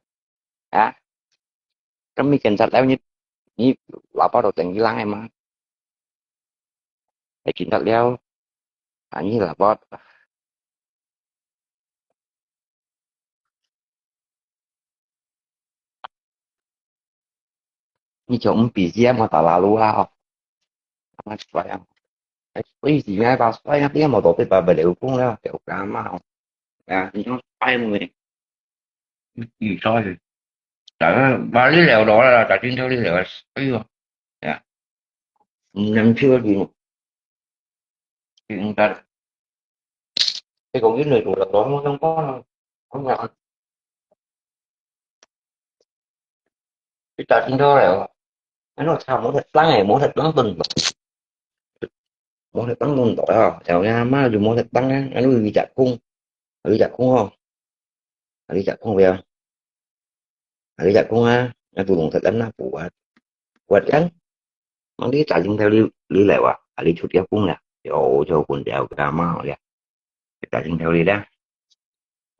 Ah. Kami kan sat leo nyi, nyi lapa do teng hilang ai ma. Ai kin sat leo. Ah, nyi lapa. Ni chong pi sia mo ta la lu ha ho. Ama suai ang. Ai, ui, si ngai ba suai ang, tia mo to te ba ba leu kung la, keu ka ma ho. Ya, ni chong suai mo ni. Ui, suai. Ta ba li leu do la, ta chin chou li leu. Ai yo. Ya. Nem chua di. Ui, ta. Cái cũng ít người tụ tập đó không có không là cái trò trên đó là nó sao muốn thật lắm này, muốn thật lắm tuần, muốn thật lắm tuần đó à, chào nha má dù muốn thật lắm á, nó đi chặt cung, đi chặt cung không, đi chặt cung về, đi chặt cung á, nó tụ tập lắm nó buộc, buộc lắm, nó đi trả lương theo lý, lý lẽ à, đi chút tiếp cung nè, cho cho quần đèo cái mà nè, trả lương theo lý đó,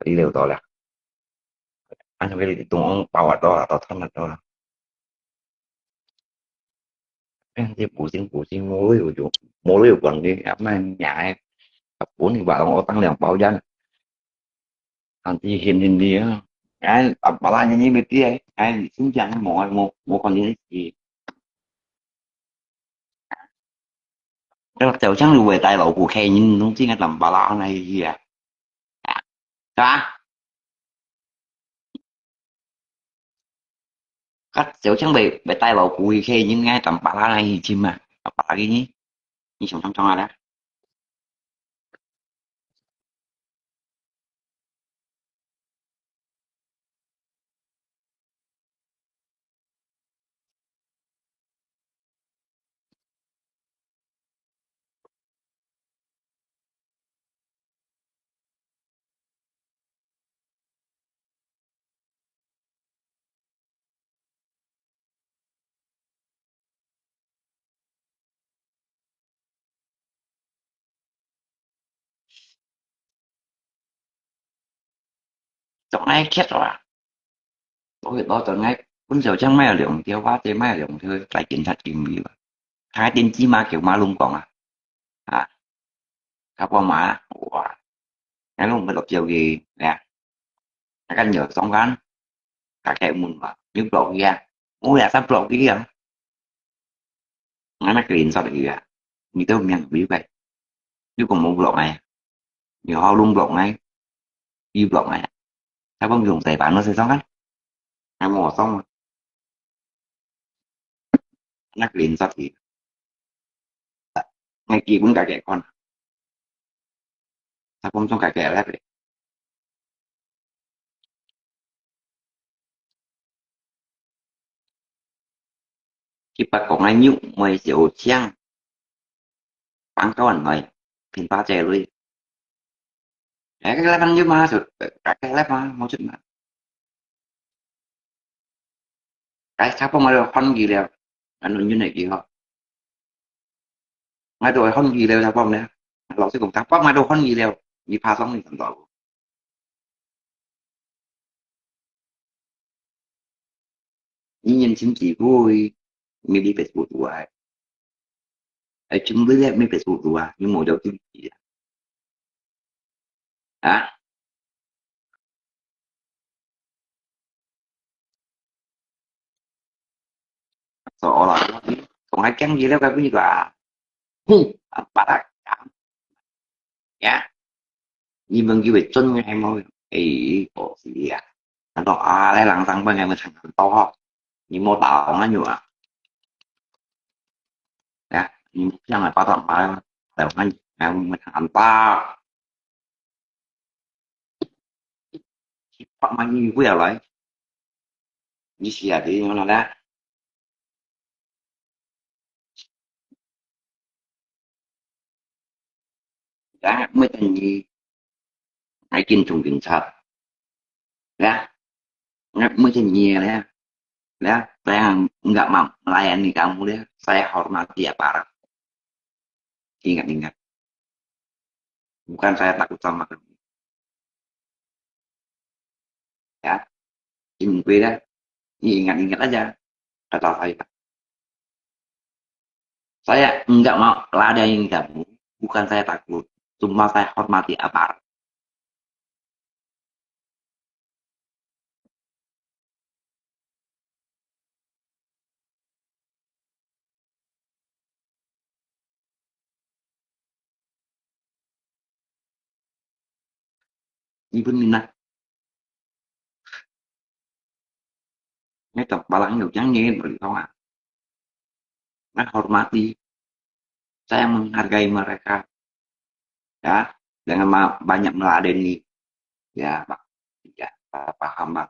lý lẽ đó là anh phải đi tung ông bảo à đó là tao thân là đó là. Em thì bù sinh bù sinh mua lưới của chủ, mua lưới của quần đi, áp mà nhà em. 本來話講我當兩包煙，但是現現你啊，哎，阿爸啦，你你咪知哎，哎，新疆無無無看你去，那就像有會帶老虎，開人攏真个當巴拉那去啊，是吧？啊，就像會會帶老虎去，開人家當巴拉那去尋啊，阿爸啦，你你想想看啊啦。做𠊎缺啊！我去到做𠊎本小將賣兩條，或者賣兩條，來警察警卫吧。他電子碼叫馬龍講啊，啊，他幫忙啊，哇，那我們都交给呀，那个有相干，他开门嘛，有 block 呀，我也在 block 呀。 Ngana kerinsa lagi ya. Ngitu miang biu kai. Yu ko mo block ngai. Yu hao lung block ngai. Yu block ngai. Sa bom yung sai ban no sai song kan. Ngai mo song. Ngana kerinsa lagi. Ngai ki bun ka ke kon. Sa bom song ka ke lek. Kipat ko ngai nyu moi siu chiang. Pang kawan noi. Pin pa che lui. Eh, cái lái băng chứ mà, sự, cái lái mà, mau chết mà. Cái sao không mà được hon gì leo. Anh nói như này gì hả? Ngai doi hon yi leo ta pom ne. Lauk si kong ta pom ngai doi hon yi leo. Yi pha song ni kan tau. Yi nyen chim chi kui. Mi li Facebook tu ai. Ai chim li le mi Facebook tu ai. Mi mo jau chim chi. Ha? So, ora, kong hai kiang yi leo ka kui ka. Hmm, apa tak? Ya. Ni meng ki wei chun ngai mo. Eh, ko si ya. Kan to a lai lang sang pa ngai mo chang kan to ho. Ni mo tao ngai nyu a. Ya, ni mo kiang a pa tao ma. Tao ngai ngai mo chang kan to. Pak ma yi kui a lai. Yi si a di ngon na. Ya, mui tan yi. Ai kin chung kin cha. Ya. Ngai mui tan yi le. Ya, saya enggak mau melayani kamu le. Saya hormati aparat. Ingat-ingat. Bukan saya takut sama kamu. Ya. Ini beda. Ini ingat-ingat aja kata saya. Saya enggak mau ladani kamu. Bukan saya takut. Cuma saya hormati aparat. Ni pun minat. Ngai tong balang yo jang nyen beri tong a. Ngai hormati. Saya menghargai mereka. Ya, jangan ma- banyak meladeni. Ya, Pak. Ya, paham, Pak.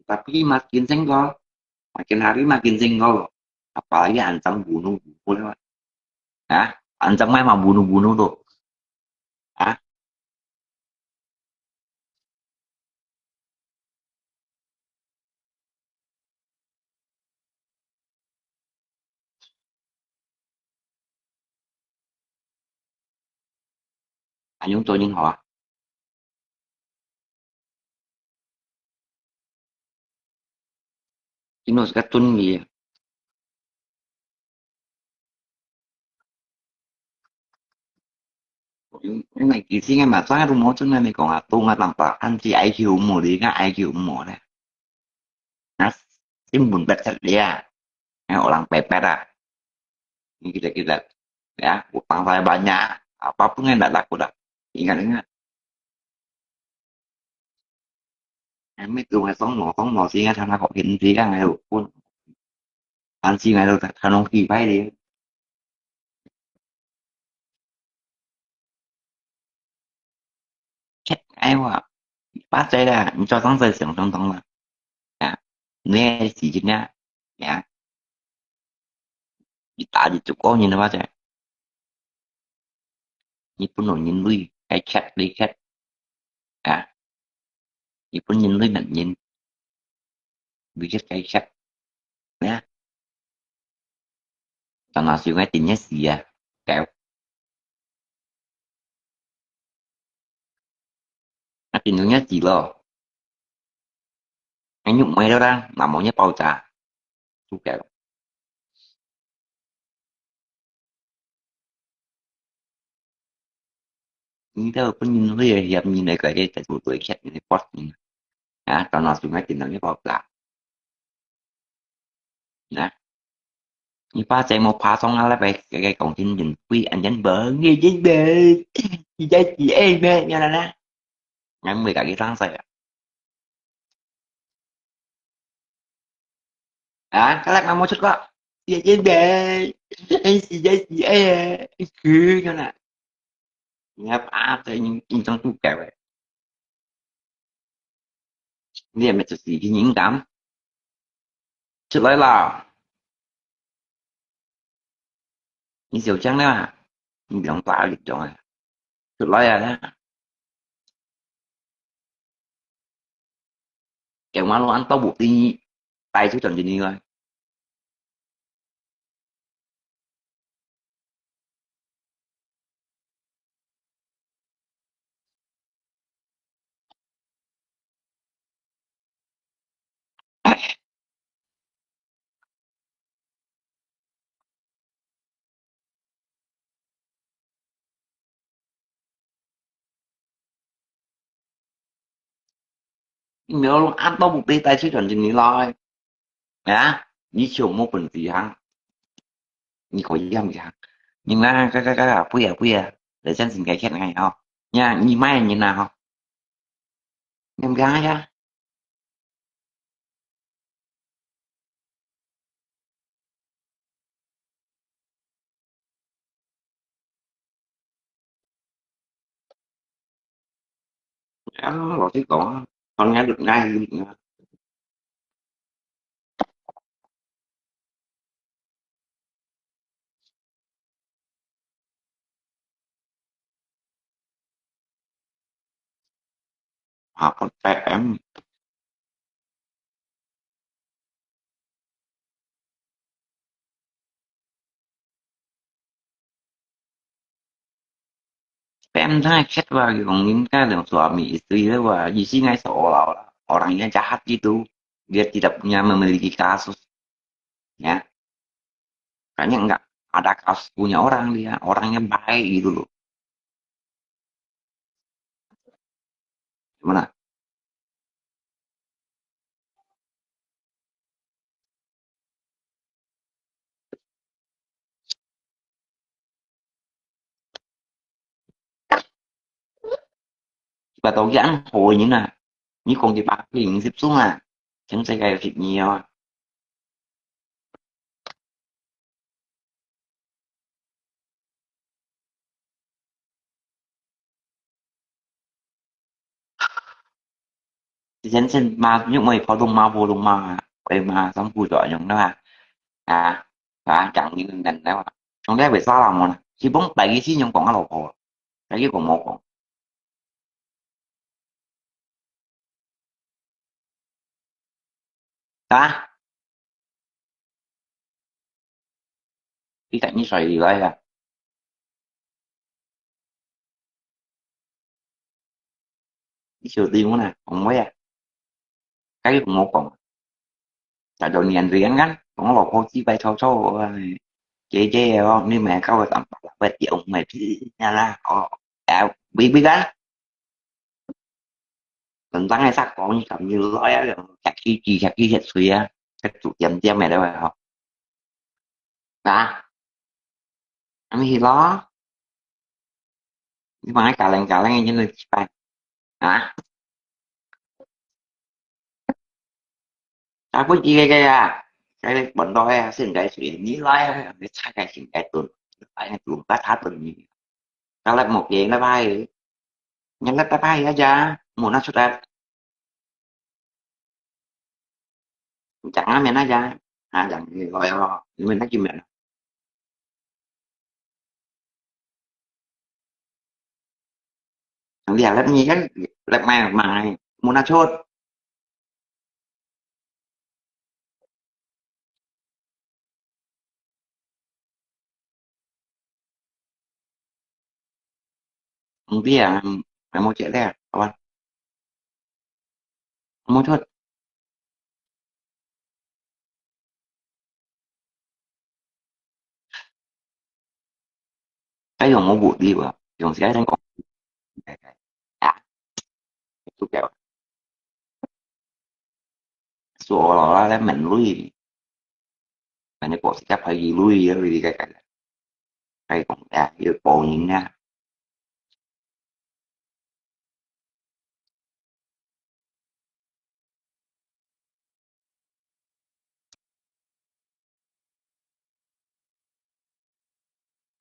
Tapi makin senggol, makin hari makin senggol. Apalagi ancam bunuh-bunuh lewat. Hah? Ancam mai mau bunuh-bunuh tu. Hah? Anh Dũng tôi nhưng họ. 都係个準備啊。因為其實个嘛，真个都無準个，你講啊，都啊，當把，看是I Q無，你看I Q無咧。啊，新聞白出來啊，啊，有人白白啊。你記得記得，啊，有當大班呀，啊，八分个啦，啦，啦，應該應該。Em biết luôn là sống mồ, sống mồ xí á, thằng nào có hiện gì á, ngày lục quân. Anh xí ngày lục, thằng nông kỳ phải đi. Chết ai quá. Bác chạy ra, 你做當時想當當啦。啊，你係時間啊，啊，你打你做工人的話，這，你不能人類，該chết，你chết。啊，你不能人類，人類chết，該chết。啊，當然係該定一時啊，搞。啊，定一時咯。哎，你沒了啦，那麼你爆炸，就搞。 你兜本人類个嫌疑來个，這就對客人个發言。啊，當然係愛定人个爆炸。啊，你把這麼拍上啊，來，該，該講真人，會安人問，你真問，你在是愛咩？你啦啦，俺會家己上勢啊。 啊，該來，𠊎無出國。時間到，時間到，哎，去，你看啊。你看，啊，這人緊張到搞誒。你也沒出息，你應該出來啦。 你小強啦，你兩把力量啊，出來啊啦！叫馬路安到屋裡，帶出轉進去啊！ 你無按到目的帶去轉進來。啊，你就無本事行，你可以這樣講。你啊，該，該，該，不要，不要，來相信該錢个吼。呀，你買人啊吼。你毋講呀？ 啊，老實講啊，當然就愛你啊。 啊，P T M。P M太chết話，講人家兩suami istri了話，意思應該係我老了，orang yang jahat gitu, dia tidak punya memiliki kasus, ya. Kayaknya enggak ada kasus punya orang dia, orangnya baik gitu loh. Gimana? 佢都幾恁好个人啊，你講佢百分之五十中啊，全世界有十二啊。 以前係罵，因為普通話、普通話啊，會罵上古就用个嘛。啊，啊，講你个人个嘛。從來會沙冷我啦，基本第一次用講个老婆，第一個無講。 啊？你等你睡了呀？你小弟我呢？講咩啊？該個無講。大到年紀恁樣，同我老婆幾擺吵吵，哎，姐姐哦，你們搞个什麼，我講，我聽啦，哦，哎，喂喂啦，等等个煞講，你敢要來啊？吃雞雞，吃雞血水啊，吃煮點點个了吼。啊，恁樣去咯，你放个加零加零个，真係奇怪啊！ 啊，不知个个啊，該本來啊，先該水泥來啊，你拆開先該蹲，哎呀，蹲个他蹲你，到了莫给那排，你那拜拜呀呀，莫拿出来，你讲啊，没那讲，啊，讲你来哦，你们那就没了。 Liak lép nhi kan, lép mai mai, muna chut. Ang dia, mai mo che le, awan. Mo chut. Cái dùng mũ bụi đi vào, dùng cái đang còn. À, tiếp theo. Số là mình lui. Mình có sẽ phải gì lui, lui đi cái cái. Cái cũng đã, yêu cầu những nha.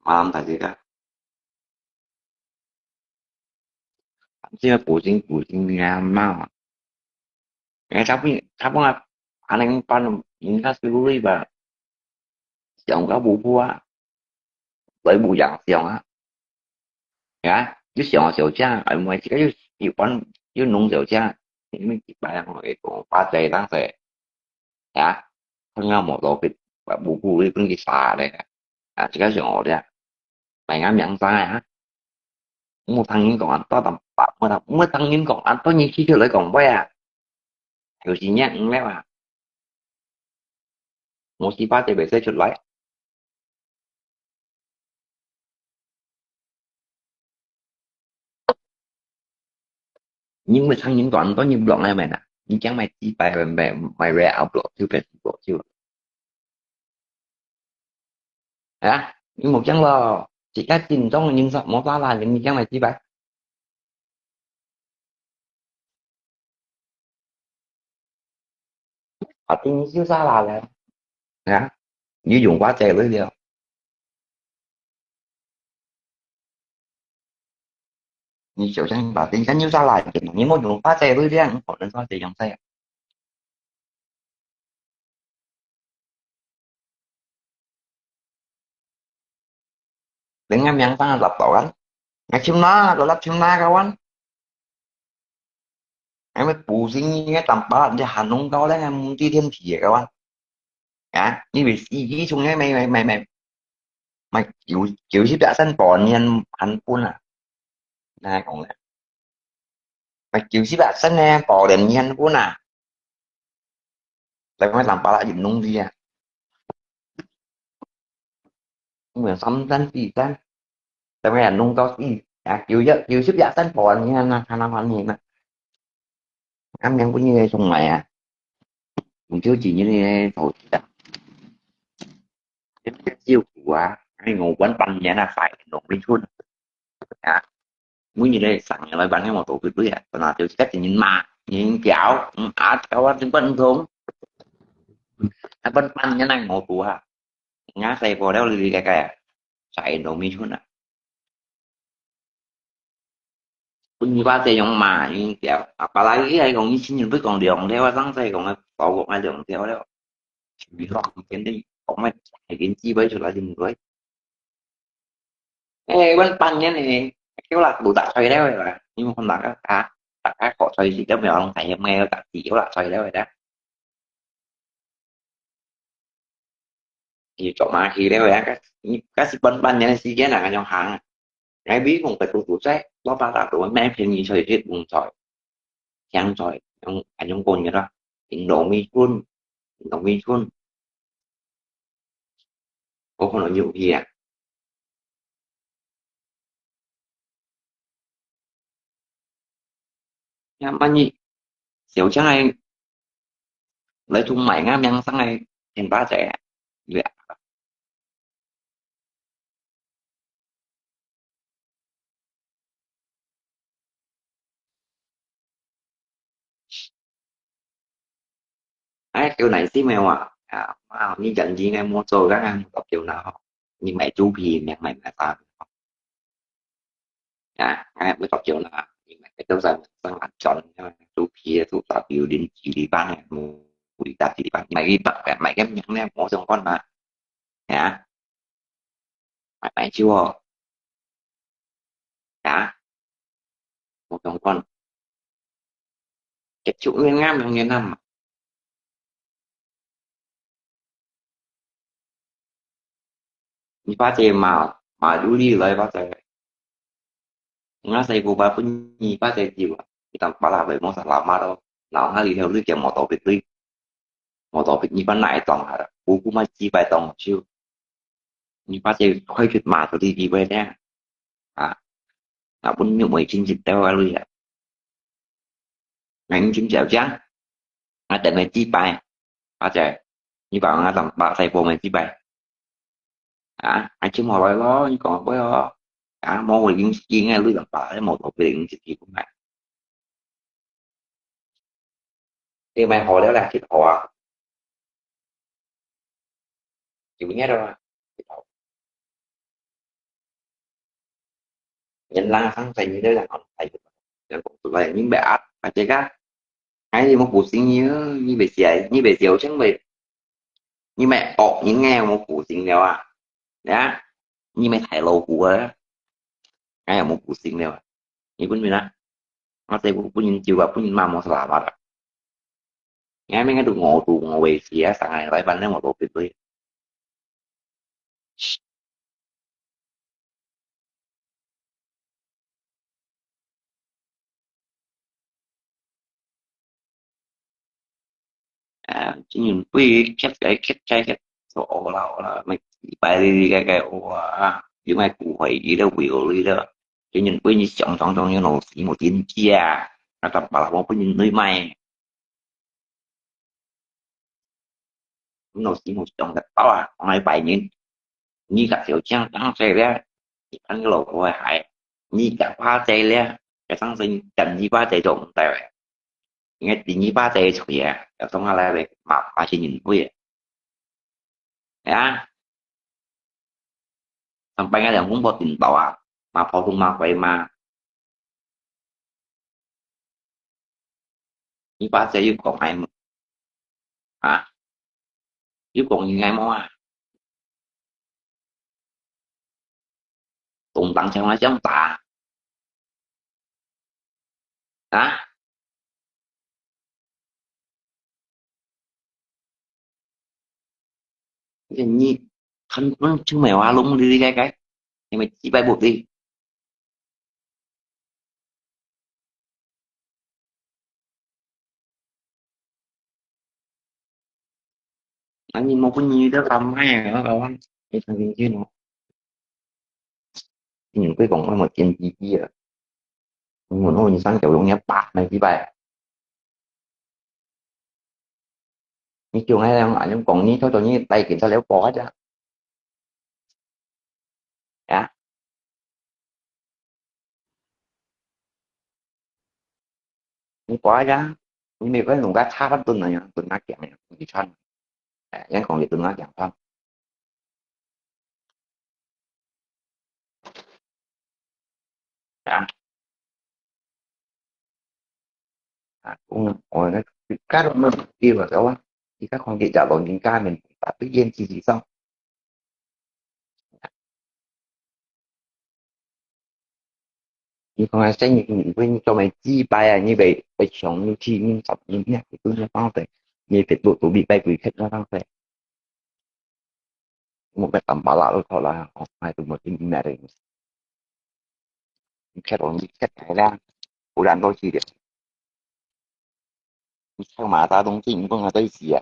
Malam tadi kah. Tapi aku pusing-pusing ni amat. Eh, tapi, tapi nggak aneh pan, ini kan sekali, Pak. 想个無步啊，來無影響啊。呀，又想啊小姐，哎，每一个又又玩又弄小姐，你们一般人会讲花姐当时，呀，看到摩托去，把無步去分佢杀咧，啊，这个想我的，买个名声啊，莫听人讲啊，到底莫听，莫听人讲啊，到你去出来讲话啊，有时间唔了啊。 Musibat dia biasa cut lai. Ni mui chang yin tuan to ni blok ngai mai na. Ni kiang mai ti pai mai mai mai re au blok tu pen blok tu. Ha? Ni mo kiang lo. Chỉ có tin trong nhìn sợ mô tả là ni kiang mai ti pai. Ở trên như xa là là. Ha? Như dùng quá trời lưới đi. Như kiểu chẳng bảo tin chắc như xa là, kiểu như một dùng quá trời lưới đi, không nên có gì dùng xe. Dengan yang sangat laptop kan. Ngai chim na, lo lap chim na kawan. Ngai mai pusing ni, ngai tampak dia hanung kau leh, ngai munti tian pi kawan. Ya, ni wis iji chung ngai mai mai mai mai. Mai kiu kiu si biak san pon nian han pun ah. Ngai kong leh. Mai kiu si biak san ne pon nian pun ah. Tapi mai tampak lah jin nung dia. Mười lăm tấn, tỷ tấn. Tại vì nung to tỷ, à, kiểu vậy, kiểu xếp giá tấn phổ như là, là, là, là như vậy. Ăn miếng cũng như này, xong rồi à. Cũng thiếu chỉ như này, thổ chỉ là. Tiếp theo chiêu của, cái ngủ quán bánh nhé là phải nổ minh chun. À, muốn như đây, sẵn là bánh cái một tổ chứcด้วยอ่ะ còn là thiếu cách thì nhìn mà, nhìn kéo, ừ, à, kéo ăn chứng bánh thông. À, bánh bánh nhé, năng ngủ của, à. Ngã xe vào đéo lì lì cái cái à. Sai nổ minh chun à. Bún mì ba tê yong mà, yong kéo. Apalagi ai kong ni xin yun bui kong liong leo, sang sai kong ai bảo kong ai liong leo leo. Chỉ vì lo kong kiến đi, kong mai ai kiến chi bơi chuột lá dinh đuối. Ê, vẫn pan nhé này. Kéo là đủ tạc xoay đéo rồi là. Nhưng mà không tạc á. Tạc á khó xoay gì đó, mèo lòng thầy em nghe tạc chỉ kéo là xoay đéo rồi đó. Thì chỗ mà khi đéo rồi á, các, các sĩ bắn bắn nhé, sĩ kiến là cái nhóm hàng. Ngai bi kong phải tung tung sai, lo ba ta tung mai phiên ni soi chết bung soi. Chiang soi, yong, anh yong kon như đó. Tính đồ mi chun. 農民村，無可能入去啊。呀，萬一小強个來做買啊，名聲个天打仔啊，對啊。哎，叫耐心个話，啊，哇，你講應該莫做，剛剛目標那吼，你買豬皮，你買買啥？啊，哎，不搞笑啦，你買个都在上安裝，豬皮、豬雜、油淋几里半，无理大几里半，买一百个，买个名呢，无相关嘛，啊，买买就哦，啊，无相关，接触人家名人啊嘛。你把这嘛嘛有理来把这，我师傅把分你把这丢啊，你当巴拉来莫啥拉马咯，然后那里头你给摩托别对，摩托别你把哪一档啊，我姑妈几百档就，你把这快去马头的地位呢，啊，那分你没进去掉啊lui啊。 𠊎五千小姐，𠊎等你幾擺，或者你幫𠊎等把細波買幾擺。啊，𠊎就無來咯，你講會哦。啊，無回應，應該你等把，無到回應自己不買。你買好了啦，去好啊。有影了啊。 人人生在你都人講大人講出來，你袂啊，啊這个，哎，你莫苦心你，你袂寫，你袂寫，真袂，你袂惡人哎，莫苦心了啊，呀，你袂太老虎啊，哎，莫苦心了啊，你分明啊，我這个分人救啊，分人罵，莫是喇叭的。 你還沒看到我都我危險啊，上海來反正我都不對。啊，今年不如吃个吃个吃，说哦啦哦啦，没几百里个个哇，有买股会议了，会议了，今年不如想想想有老师没天气啊，那他把我不能对卖。 老師無想得到啊，講來拜年，你个小將當細咧，你看你老婆个孩，你个巴仔咧，个當細，等你巴仔都毋得咧。應該等你巴仔出去啊，要送下來咧，嘛嘛是人會啊。啊，上班个人公婆領導啊，嘛普通嘛會嘛。 你把這又講來無？啊？又講應該無啊？東當像來像打。啊？ 你看，你看，就買花弄哩哩个个，你们几百步的。啊，你莫不你的干嘛呀？老板，你看进去咯。嗯，对讲，我没见弟弟啊。我问你上九龙要八买几百？ 你叫𠊎恁樣講，你偷偷你帶警察來報啊？啊？你報啊？你每個人弄個差不多那樣，蹲那講呀，你穿，哎，人講你蹲那講穿。 啊。啊，嗯，我那，你看到没有？对吧？对吧？你看看，你家老人家们，把对眼睛闭上。你看看，生意，你会做没几百啊？你被，被抢，你去，你找，你那个都没办法，你被都，都被，被，被，被， 我个tambah lalu kau lah, oh, mai tu mesti ni ada. Ikat orang ikat lah, bulan kau sih dia. Ikat mata dong sih, kau nggak tahu sih ya.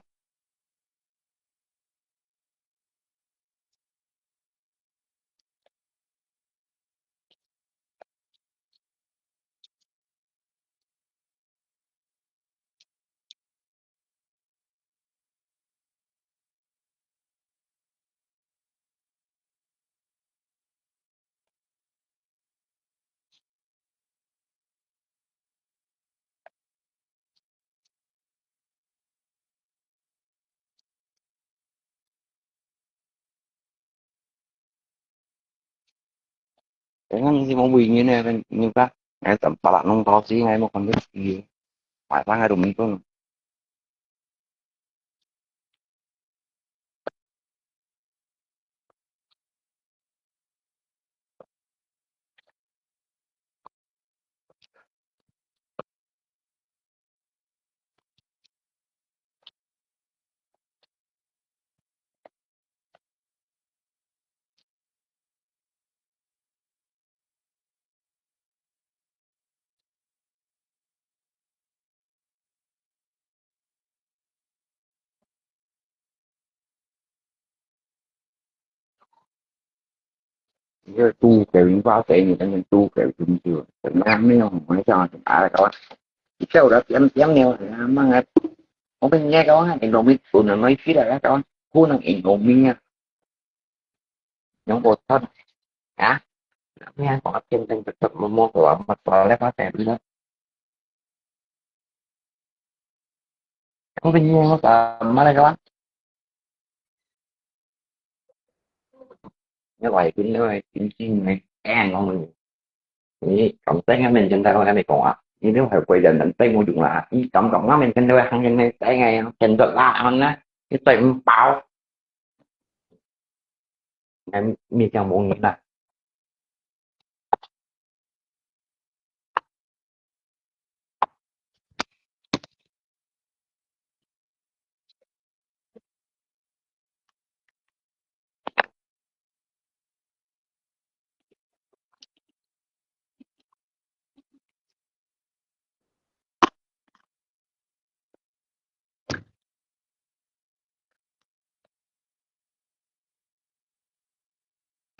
等下你是無為人呢，你个，哎，怎么把它弄到这样，我看到死，马上还都没动。你个肚皮发肥，你等等肚皮很久，怎么样？没有，我想怎么来搞？你叫我点点了，慢慢，我跟你讲，你农民不能没去了，搞，不能用农民啊。 用無出啊？咩講啊，天天就就摸摸我，摸到咧，我成日咧。我个煙我幹嘛來个啦？你外邊，你外邊，真係，哎，我問你，你講真个面前，我跟你講啊，你都係為人人對我用啦，你敢講我面前都會行人个，真个，現在啦，呢，你對毋飽。 你面前無人啦。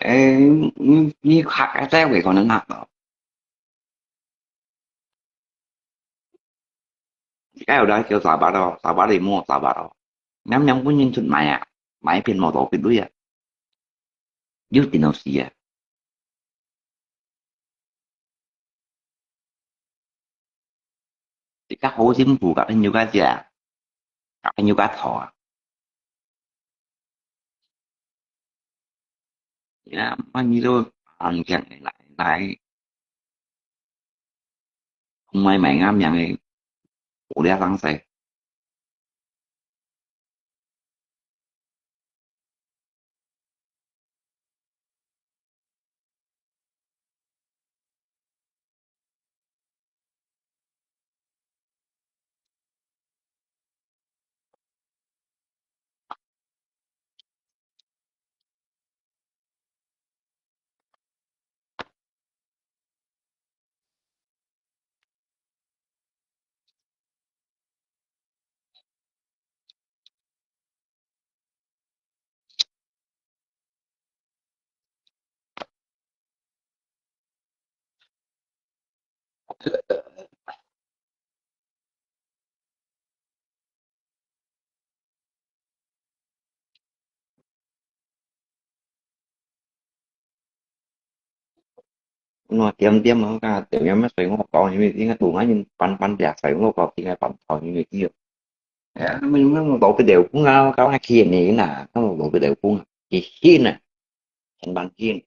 誒，你，你客家社會可能客咯。而家有得叫沙巴咯，沙巴你莫沙巴咯。啱啱本人出賣啊，買一片摩托幾鐳啊，有電腦死啊。 你較好心苦，甲朋友甲食，甲朋友甲討啊。呀，萬一都安全來來，毋係賣啱樣个，無了當世。 我點點啊，我講點點啊，所以我講，因為應該同人半半隻，所以我講應該半頭，因為佢，哎呀，佢們，佢們都不了解啊，我講佢呢，佢們都不了解啊，佢信啊，全班信。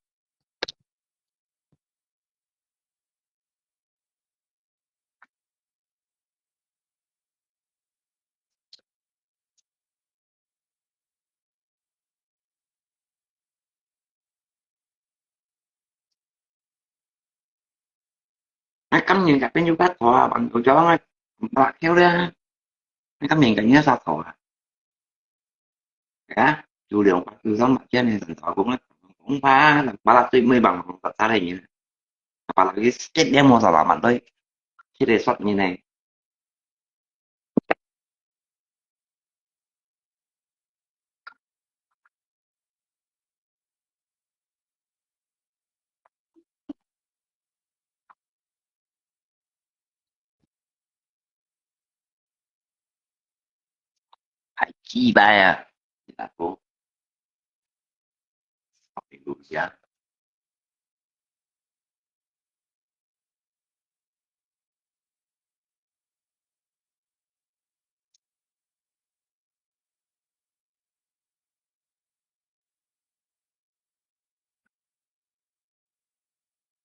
啊，今年就變咗一台啊，運到咗啊，八條咧。啊，今年就已經殺頭啊。啊，有兩百、有三百件呢，同佢講啦，講吧，八百最尾幫忙十三个人，八百个一年無十八萬對，七个十年呢。 太雞掰啊！你大哥，好评论一下。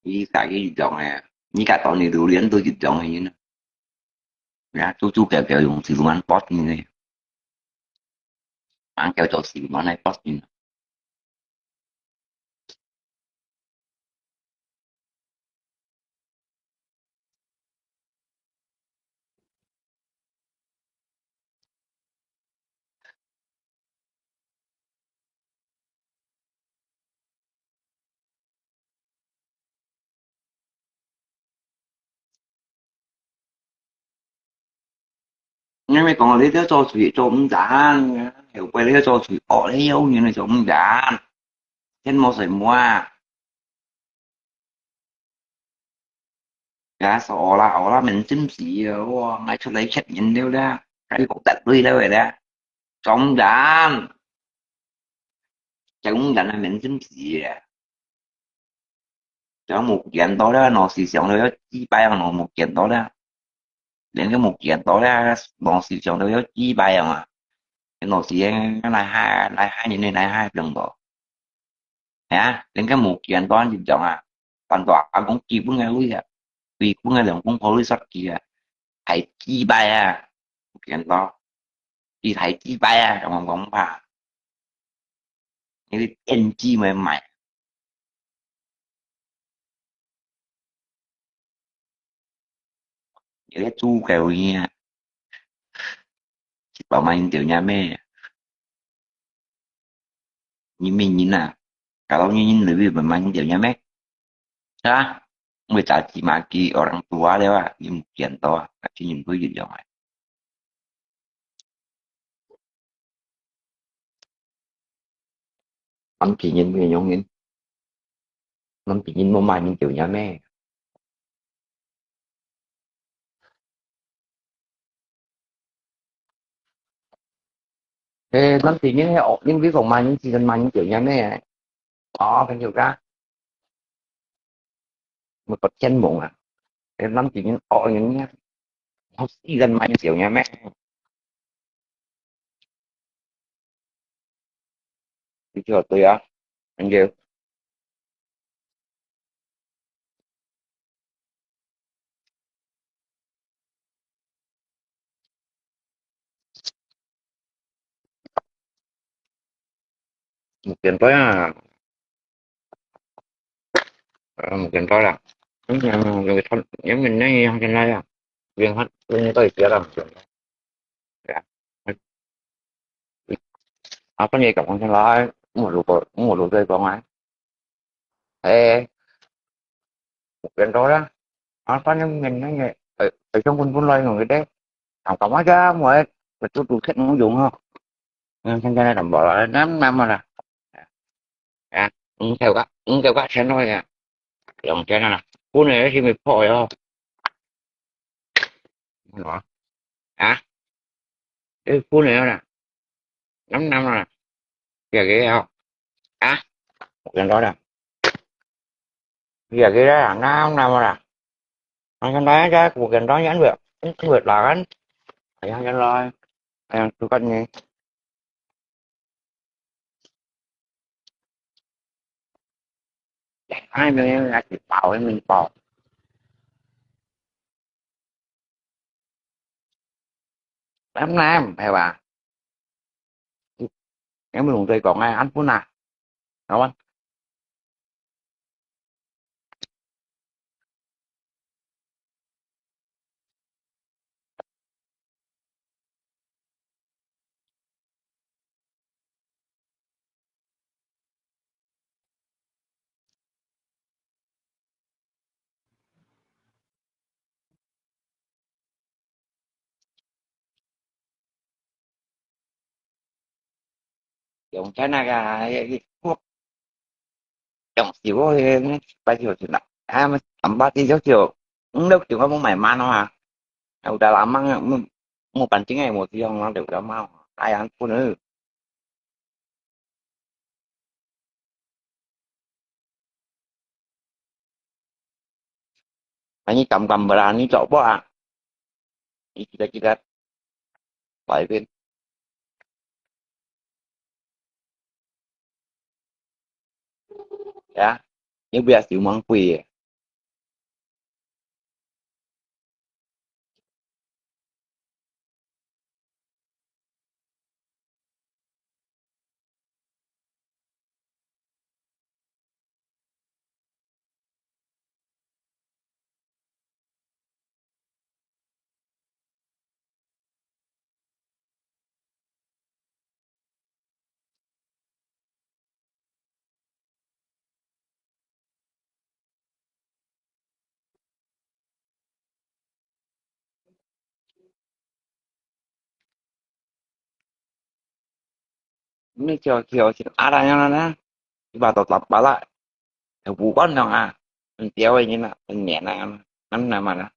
佢家己一樣个，你家當你榴槤都一樣个人啊。人家豬豬狗狗用四萬八千个，猛狗做四萬个八千。你咪講你這做事做毋得，後背你做事惡你有人你做毋得，天無水無啊。 Ya, seolah-olah 明星死啊！哇，𠊎出來嚇人了啦，𠊎學得累了个啦。總然，總然啊，明星死啊！像目見到了，老師上了要祭拜啊，老目見到了，連个目見到了，老師上了要祭拜啊嘛。老師个來害來害人个來害中國。 係啊，人家無簡單就講啊，當多阿公基本个位啊，基本个兩公婆位殺佢啊，太雞掰啊，無簡單，佢太雞掰啊，咁樣講法，你个電機會買，你个豬狗啊，一百萬條人命啊！ 你咩人啊？Kalau你人lebih bermain dia nya meh? Ha? Mui caci maki orang tua dia ah, ni mungkin to ah, tapi ni pun dia jangan. Ang kinin mo yung yun. Ang kinin mo main dia nya meh? 誒，咱自己係哦，因為講萬人之人萬人救人咩？哦，朋友家，我個天網啊！誒，咱自己哦，人家，我死人萬人救人咩？你就對啊，朋友。 Một tiền tới à. Ờ, một tiền tới là. Giống như, giống như, giống như này không trên đây à. Viên hết, viên như tôi kia là một tiền. Dạ. À, có gì cộng không trên đó, một lượt, một lượt đây còn ai. Ê, một tiền tới đó. À, có những mình nói vậy. Ở, ở trong quân quân lôi người đấy. Không có quá chứ, mà, mà tôi tụt hết không dùng không? Nên thành ra là đảm bảo là năm năm mà là. À, không theo cả, không theo cả sẽ nói à. Lòng sẽ nói là, cô này thì mình phổi không? Nó. À. Ê, cô này nè. Năm năm nè. Kìa kìa không? À. Một lần đó nè. Kìa kìa đó là năm năm nè. Anh xem đấy chứ, một lần đó nhắn việc. Nhắn việc là anh. Anh xem rồi. Anh tụi con nhỉ? Hai mươi là chỉ bảo với mình bảo. Lắm lắm, hay bà. Em mới dùng dây cỏ ngay ăn phút nào. Đúng không? Dùng China kìa, quốc, dùng xíu thôi, phải hiểu thì nặng. À, mà tầm ba tí dấu chiều, lúc chiều có muốn mày mà nó à. Đâu đã làm măng, mua, mua bánh trứng này, một tí không nó đều đã mau. Ai ăn phun nữa. Anh ấy cầm cầm bra, anh ấy trộm bố à. Anh ấy chỉ là, chỉ là, phải bên. Ya, ini biasa mang kui. 你就就就啊啦样啦，你把到打巴拉，有五万两啊，很屌的人啊，很年啊，那那么啦。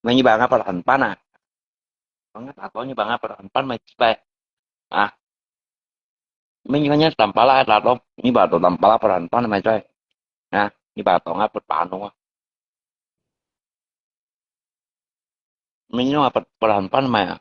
Mani ba ngapa lahan pan ah? Banga tato ni banga pa lahan pan mai cibai. Ah, mani banya tampala tato ni ba to tampala pa lahan pan mai cibai. Ah, ni ba to ngapa panu ah? Mani ngapa pa lahan pan mai ah?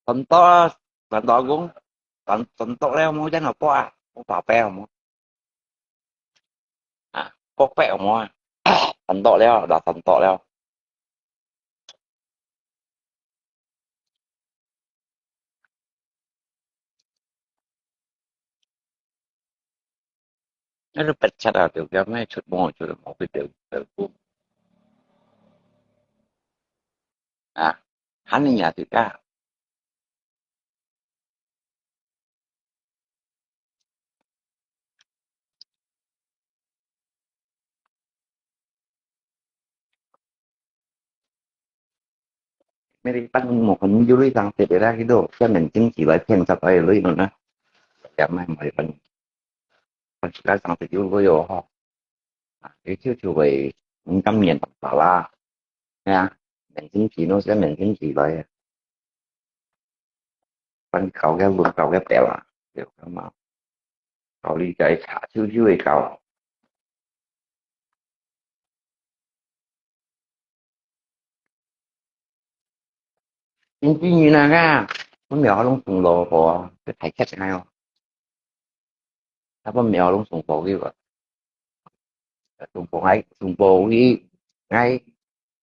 Tontok, tontok kung, ton-, tontok leo mo jan opo ah, mo pape mo. Ah, pok pe mo ah. Tontok leo, dah tontok leo. Nó pecat ah, tiểu家妹出门就冇去tiểu，tiểu姑。啊，喊你呀，这个。 Meri pan mo kon juli sang te pera gitu, siya men sim si lai pen sa pai lui no na. Siya mai mai pan. Pan sa sang te juli yo ho. Itu tu wei, ngam nyen pa la. Ya, men sim si no, siya men sim si lai. Pan kau ke lun kau ke pel ah. Yo kama. Kau li jai cha chiu chiu e kau. Chính trị như là cái, có mèo không sùng lò của cái thầy chết hay không? Nó có mèo không sùng bò cái vậy? Sùng bò ngay, sùng bò cái ngay,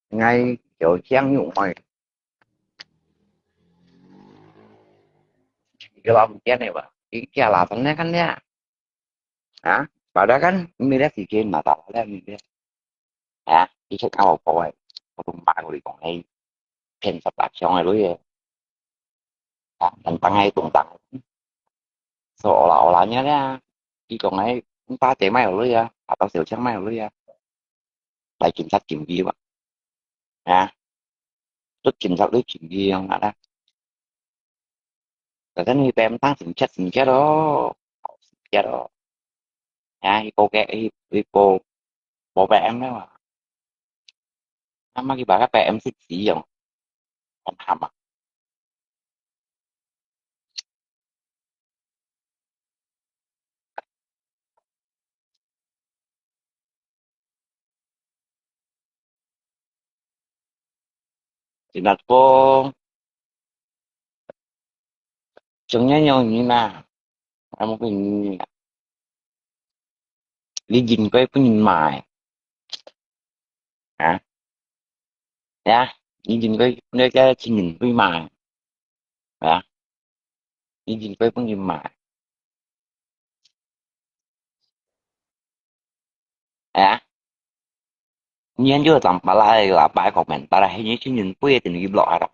ngay kiểu chén nhụ mày. Cái lo một chén này vậy, cái kia là thằng này cái này. Ha? Padahal kan, mi lihat si Jane mata lah, mi lihat. Ha? Iset kau kau ai. Kau tumba kau di kong ai. Pen sa tak siang ai lui eh. Ha? Tentang ai tentang. Seolah-olahnya lah. Di kong ai, entah dia mai lui ya. Atau siu siang mai lui ya. Lai kim sat kim bi ba. Ha? Tut kim sat lui kim bi yang ada. Kadang ni pem tang sing chat sing chat oh. Sing chat oh. Ya, ipo ke, i-, ipo, po pem na. Ama ki ba ka pem sik si yong. Kan ham ah. Chính là cô, chúng nhớ nhau như nào? Em có tình, lý duyên của em có nhìn mài. Hả? Ya, lý duyên của em, cái, cái, cái nhìn với mài. Hả? Lý duyên của em có nhìn mài. Ya. Nyen yo tang pala la bai kok men, pala he nyi chin yin pui tin yi blok ara.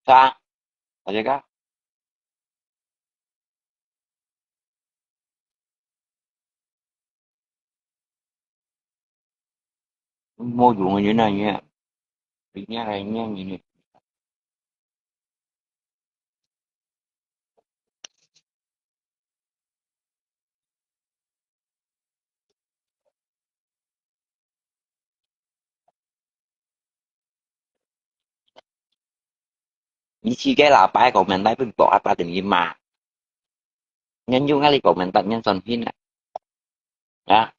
Sa, aja ka. Mô dụ người như này nha. Vì nha này nha, như này. 你自家喇叭个comment來分我啊，打等於罵。人有壓力comment，人算拼啊。啊？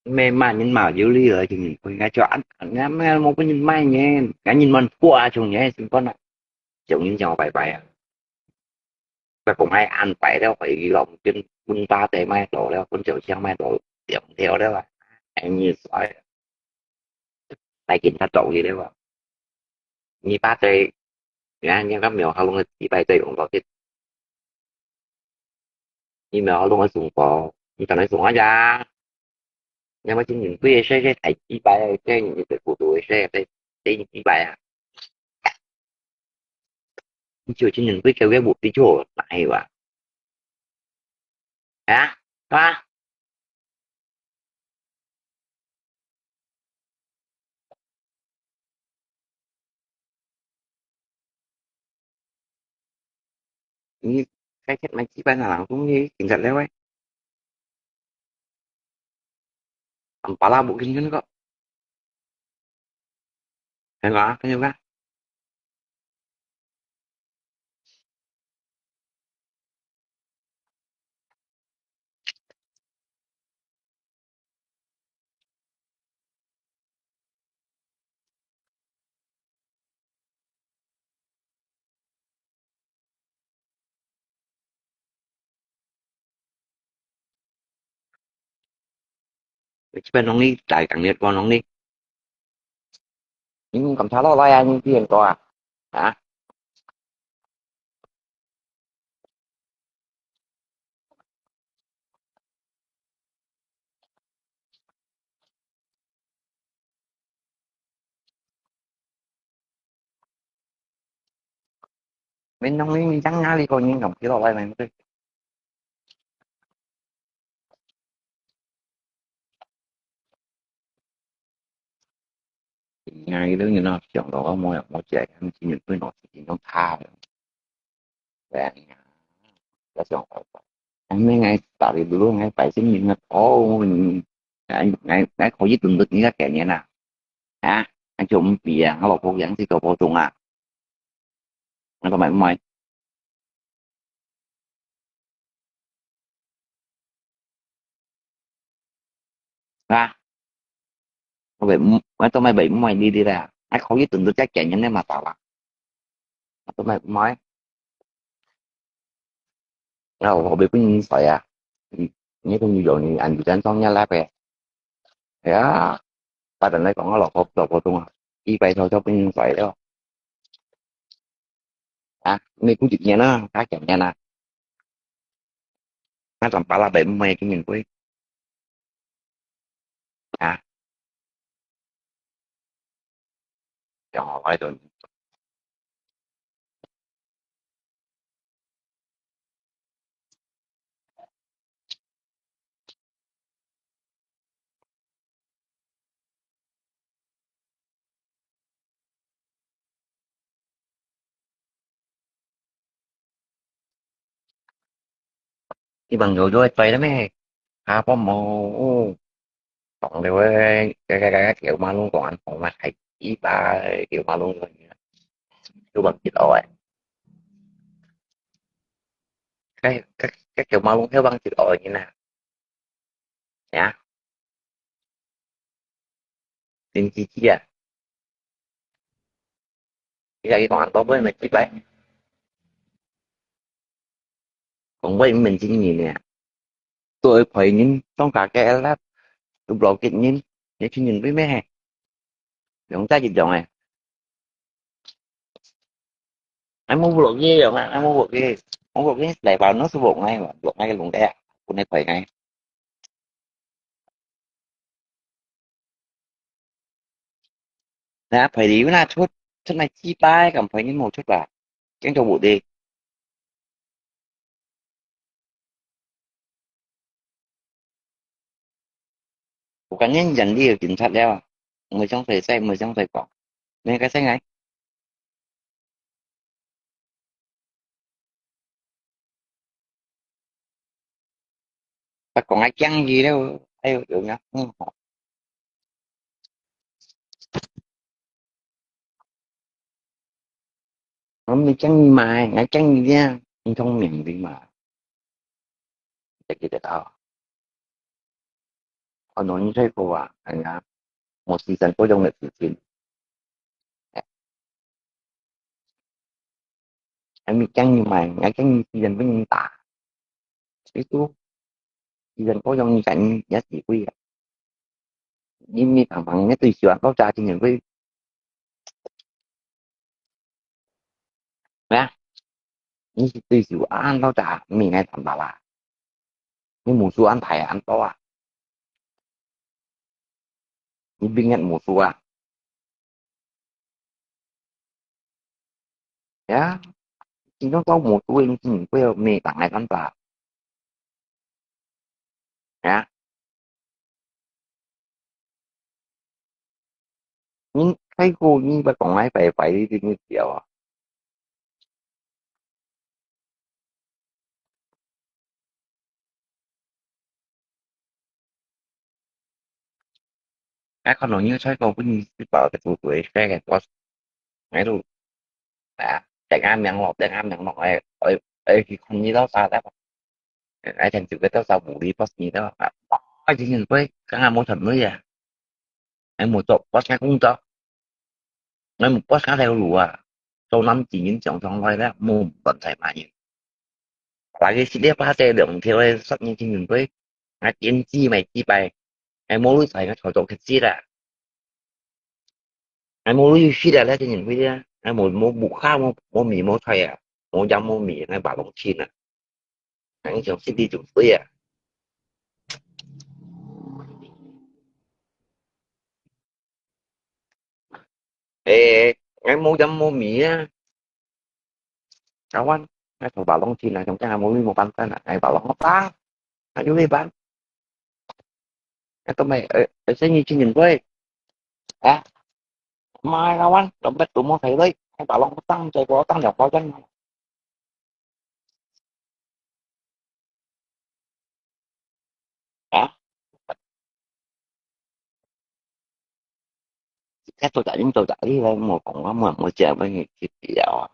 咩罵人罵有理个，就毋會，𠊎就恁，𠊎咩無分人罵呢，𠊎人問過啊，像呢，先講啊，像人像我拜拜啊，拜拜，𠊎安排了，回去咯，分，分大家買到了，分小香买到，點掉了啊，哎，你衰。 來警察做去了啊。你把這，你看，你看廟口弄个祭拜這用到這，你廟口弄个送包，你等下送啊呀？你要緊緊對這些大祭拜，這你這不對，這這這祭拜啊。你就緊緊對這个目的就哪有啊？啊？啊？ 你該天買幾百人送去警察了喂。Ang pala bukin yun ko. Ano ka? Ano ka? 你這邊農曆大港月過農曆，你咁差落來啊？你幾點過啊？啊？ Menong ni minsan nga liko ni nong kilo lai nang tu. Ngai tu ni no, siang lo mo ya mo jai, kan jin yun pun no, jin yong tha. Wang ya, ya siang lo. Ang ngai tali dulu ngai pai sing ni ngat oh ni. Ngai ngai ngai ko yi tun tut ni ka kaya ni na. Ha? Ang jom pi ya, ngalo ko yang si ko po tung ah. Ngai to mai mai. Ha? Ko bai, ngai to mai bai mai di di la. Ngai ko yi tun tut ja kaya ni ma ta la. Ngai to mai mai. Ngai ko bai pun sai ya. Ni pun yu ni an yu jan song ya la pe. Ya, pada nai kong lo ko lo ko tung. I bai to to pun sai lo. Ha? Ni ku jik ni na, ka kaya ni na. Ngai to pala bai mai ki min pui. Ha? Yang awai tu. Ibang yo yo pai la me. Ha po mo. Tong le we, cái cái cái kiểu ma lung còn ăn còn mà thầy chỉ ba kiểu ma lung rồi. Chú bằng chữ ỏi. Cái cái cái kiểu ma lung theo bằng chữ ỏi như nào? Nhá. Tin chi chi à? Ý là cái còn ăn có với mà chi bái. Còn với mình chi nhỉ nè. Tôi phải nhìn trong cả cái lát. Tôi bảo cái nhìn. Để chi nhìn với mẹ. Dòng ta chỉ dòng này. Ai mua vlog gì dòng à? Ai mua vlog gì? Mua vlog gì? Lại vào nó số vlog ngay mà. Vlog ngay cái lùng đen. Của này phải ngay. Nè, phải đi na chút, chút này chi bái, còn phải những một chút là. Chén cho bộ đi. Của cá nhân dành đi ở chính sách đeo. 毋會詳細寫，毋會詳細講。你个聲哎，我講个建議了，哎呦，有影，嗯，好。我毋係建議嘛，𠊎建議你啊，你聰明个嘛，你記得到。 可能你細个啊，哎呀，無時間過用个事情。哎，還沒建議嘛，𠊎建議時間分你打。所以說，時間過用你感覺也體會啊。你沒常常，你對喜歡到家庭也會 咩啊？你係對手啊，老大，你愛談吧啦？你無輸安排啊，恁多啊？你明日無輸啊？呀，今朝到無輸，你今日不要沒打來談吧？ 啊？你太過你把講來拜拜的這個條啊。哎，可能你菜刀分你一包的不會，該个我，哎都，啊，等下明咯，等下明咯，哎，哎，哎，去看你到啥了。 哎，天主个多少無理不死的啊！啊，今年會剛剛無團隊啊，哎，無做，不想工作，哎，無不想條路啊，做男子人常常來了，無問題嘛人。那個系列八這兩條的十年青年隊，啊，點知沒幾百，哎，無路才个操作去接啦。 哎，無路有事啊，這些人會啊，哎，無，無，無下，無，無米，無菜啊，無鹽，無米，哎，把龍親啊，哎，像是這種對啊。哎，哎，無鹽，無米啊，kawan，哎，同把龍親啊，像這樣無米無飯食啊，哎，把龍當，哎，有咩辦？ Ito may, eh, eh, sa inyo chinyon ko eh. Ha? Mga kawan, dompet tumo sa iloy. Ay, balong utang, chay ko utang, di ako utang. Ha? Cái tôi đã những tôi đã đi lên một phòng có một một triệu bao nhiêu triệu triệu à.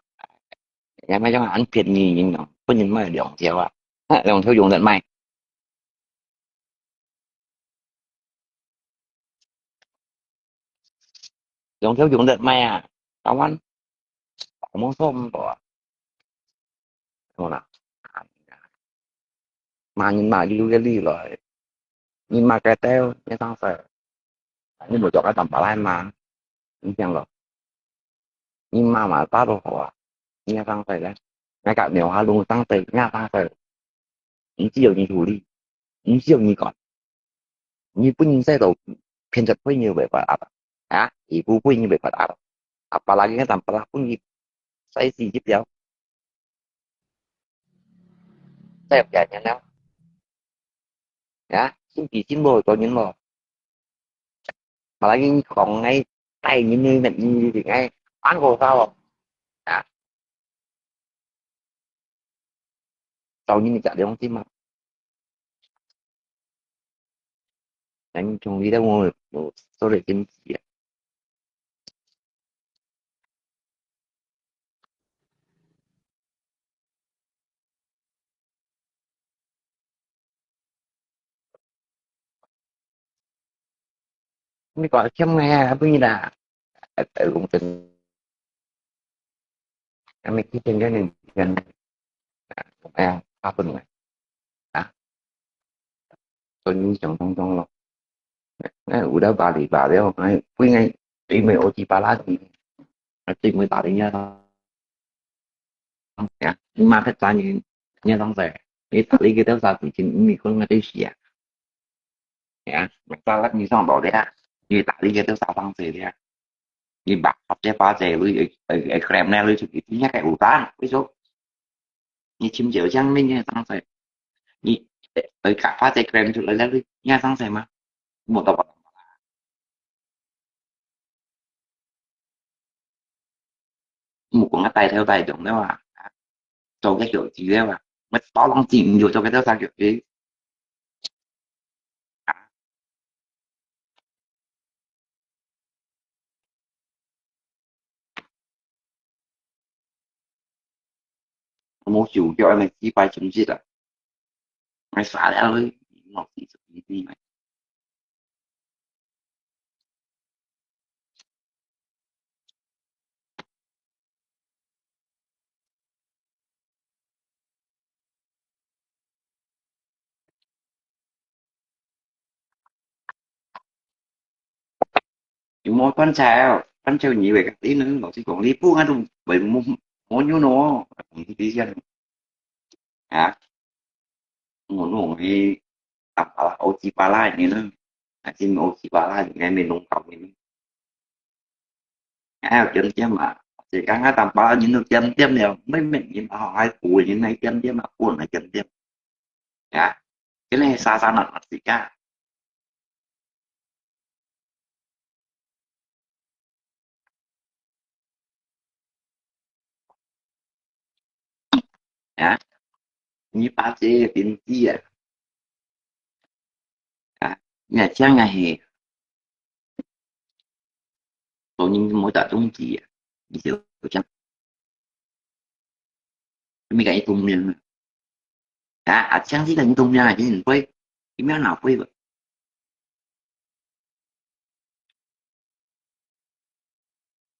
Nhà máy trong ăn phiền gì nhưng nó có nhìn mà đồng triệu à. Ha, đồng triệu dùng tận may. Dùng theo dùng tận may à. Tao ăn. Không có xôm bỏ. Không nào. Mà nhìn mà lưu cái ly rồi. Nhìn mà cái teo, cái thằng sợ. Nhìn một chỗ cái tầm bà lai mà. Nhìn xem rồi. Nhìn mà mà ta đồ hổ. Nghe thằng sợ đấy. Ngay cả nếu hà lung thằng sợ, nghe thằng sợ. 你只有你處理，你只有你管。你不能再走偏執，不能有辦法啊！啊，你不不能有辦法啊！啊，巴拉个咱巴拉不能再死一条，再有改变了。啊，心比心咯，做人咯。 Apalagi kong ngai tai ngini ngat ngini ngai angko sao. Ah, tao ngini ka dong ti ma. Nang chung li da mo mo so le kin ti. 你講簽名啊，不然啦，誒誒，公證，啊，你去簽個名，誒，啊，八分啊，啊，所以你想當中咯，誒，有得巴黎巴了，誒，不應該，因為我去巴拉提，啊，對面打人家。 Ya, ni ma khat sa ni, ni sang sa. Ni tali kita sa ti chin, ni kun ngai sia. Ya, masalah ni sang do dia. Ni tali kita sa sang sa dia. Ni ba, apa apa sa lu, eh, eh, krem na lu, ni ka utang, wi so. Ni chim jeu chang ni, ni sang sa. Ni, eh, eh, ka pa sa krem chu la lu, ni sang sa ma. Mo to pa. 講个大頭大象了啊，做个小豬了啊，我當然有做个做三腳雞。啊，無手腳，恁樣幾擺衝擊啊！我殺了你，老死死你！有無斷柴哦？斷柴你會个，你能老實講，你不然都會無，無牛肉哦。你這樣啊，我弄个打巴拉，歐吉巴拉呢？還是歐吉巴拉？應該沒弄到呢。哎，有點點嘛，這剛剛打巴拉人都點點了，每每人啊，還補人來點點嘛，補人來點點。 呀，今日係啥啥人啊？自家。呀，你把這个冰滴啊，啊，你也聽啊係，做人無大中意啊，你就講。 你个一公斤啊？啊，啊，像這个一公斤啊，已經很貴，你們要拿貴吧？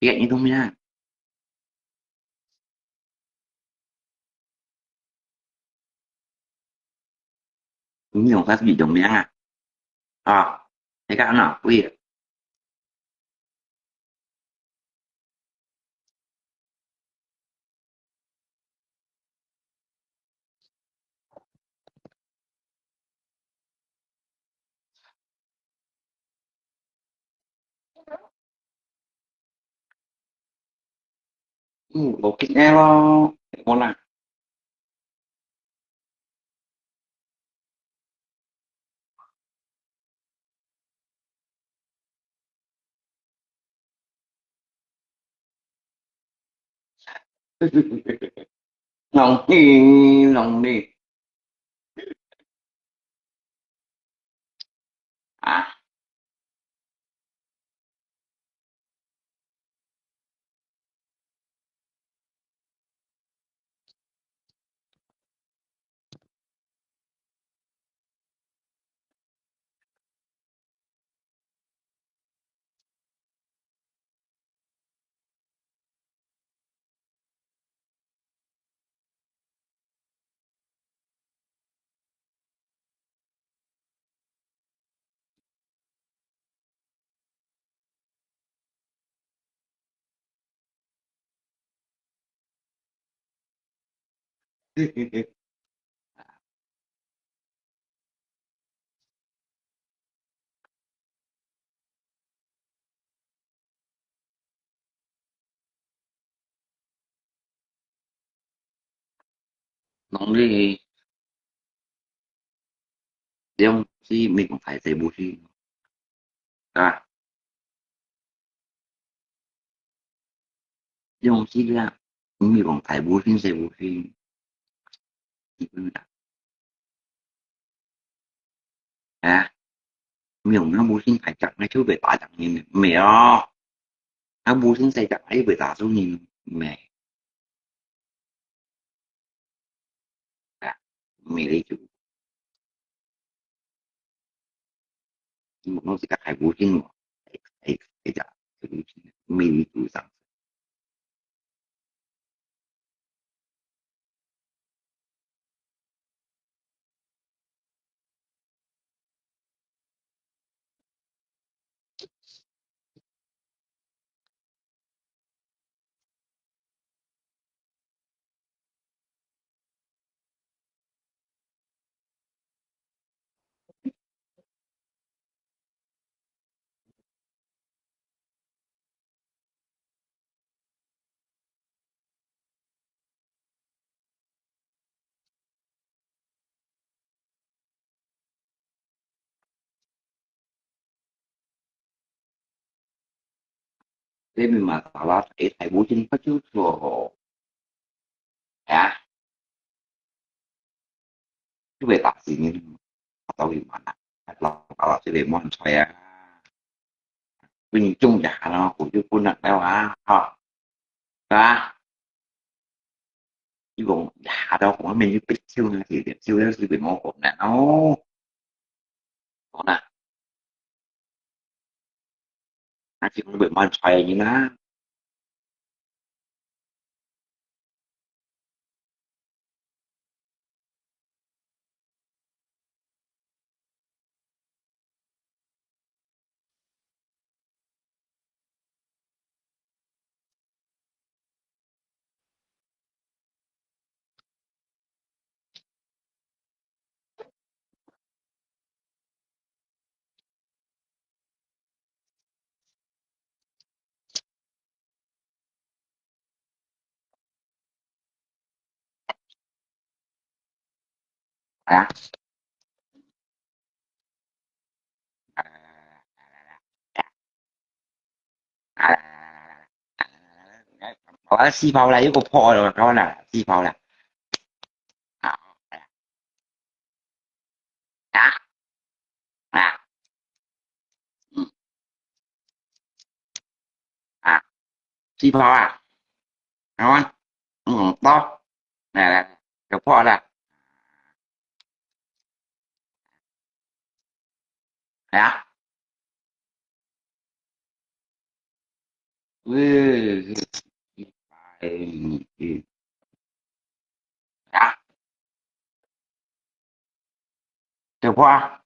這个一公斤啊？ 你用啥物用名啊？啊，你看啊，貴啊。嗯，無緊个咯，無啦。 農曆，農曆。啊。 農曆，這種係毋係講大細無事，啊？這種係啊，毋係講大無事細無事，基本上。 啊，沒有，那無線大隻，那就會打著人，沒有。那無線細隻，那會打著人，沒。啊，沒得救。你講自家大無線哦，哎，哎，哎呀，沒得救上。你明白啥啦？一台无线发就错哦。哎呀，就会打死你，打到你妈啦，老老这里摸出来啊，分你中奖了，我就不能了啊，哈，啊，你讲下到我面就被救那些的，救那是被摸红的哦，好啦。 那就会蛮衰的啦。啊？啊？我四炮啦，又个破了，搞啦，四炮啦。啊？啊？啊？嗯。啊？四炮啊？好啊。嗯，到。来来，就破了。 呀。嗯，嗯，嗯。呀。对吧？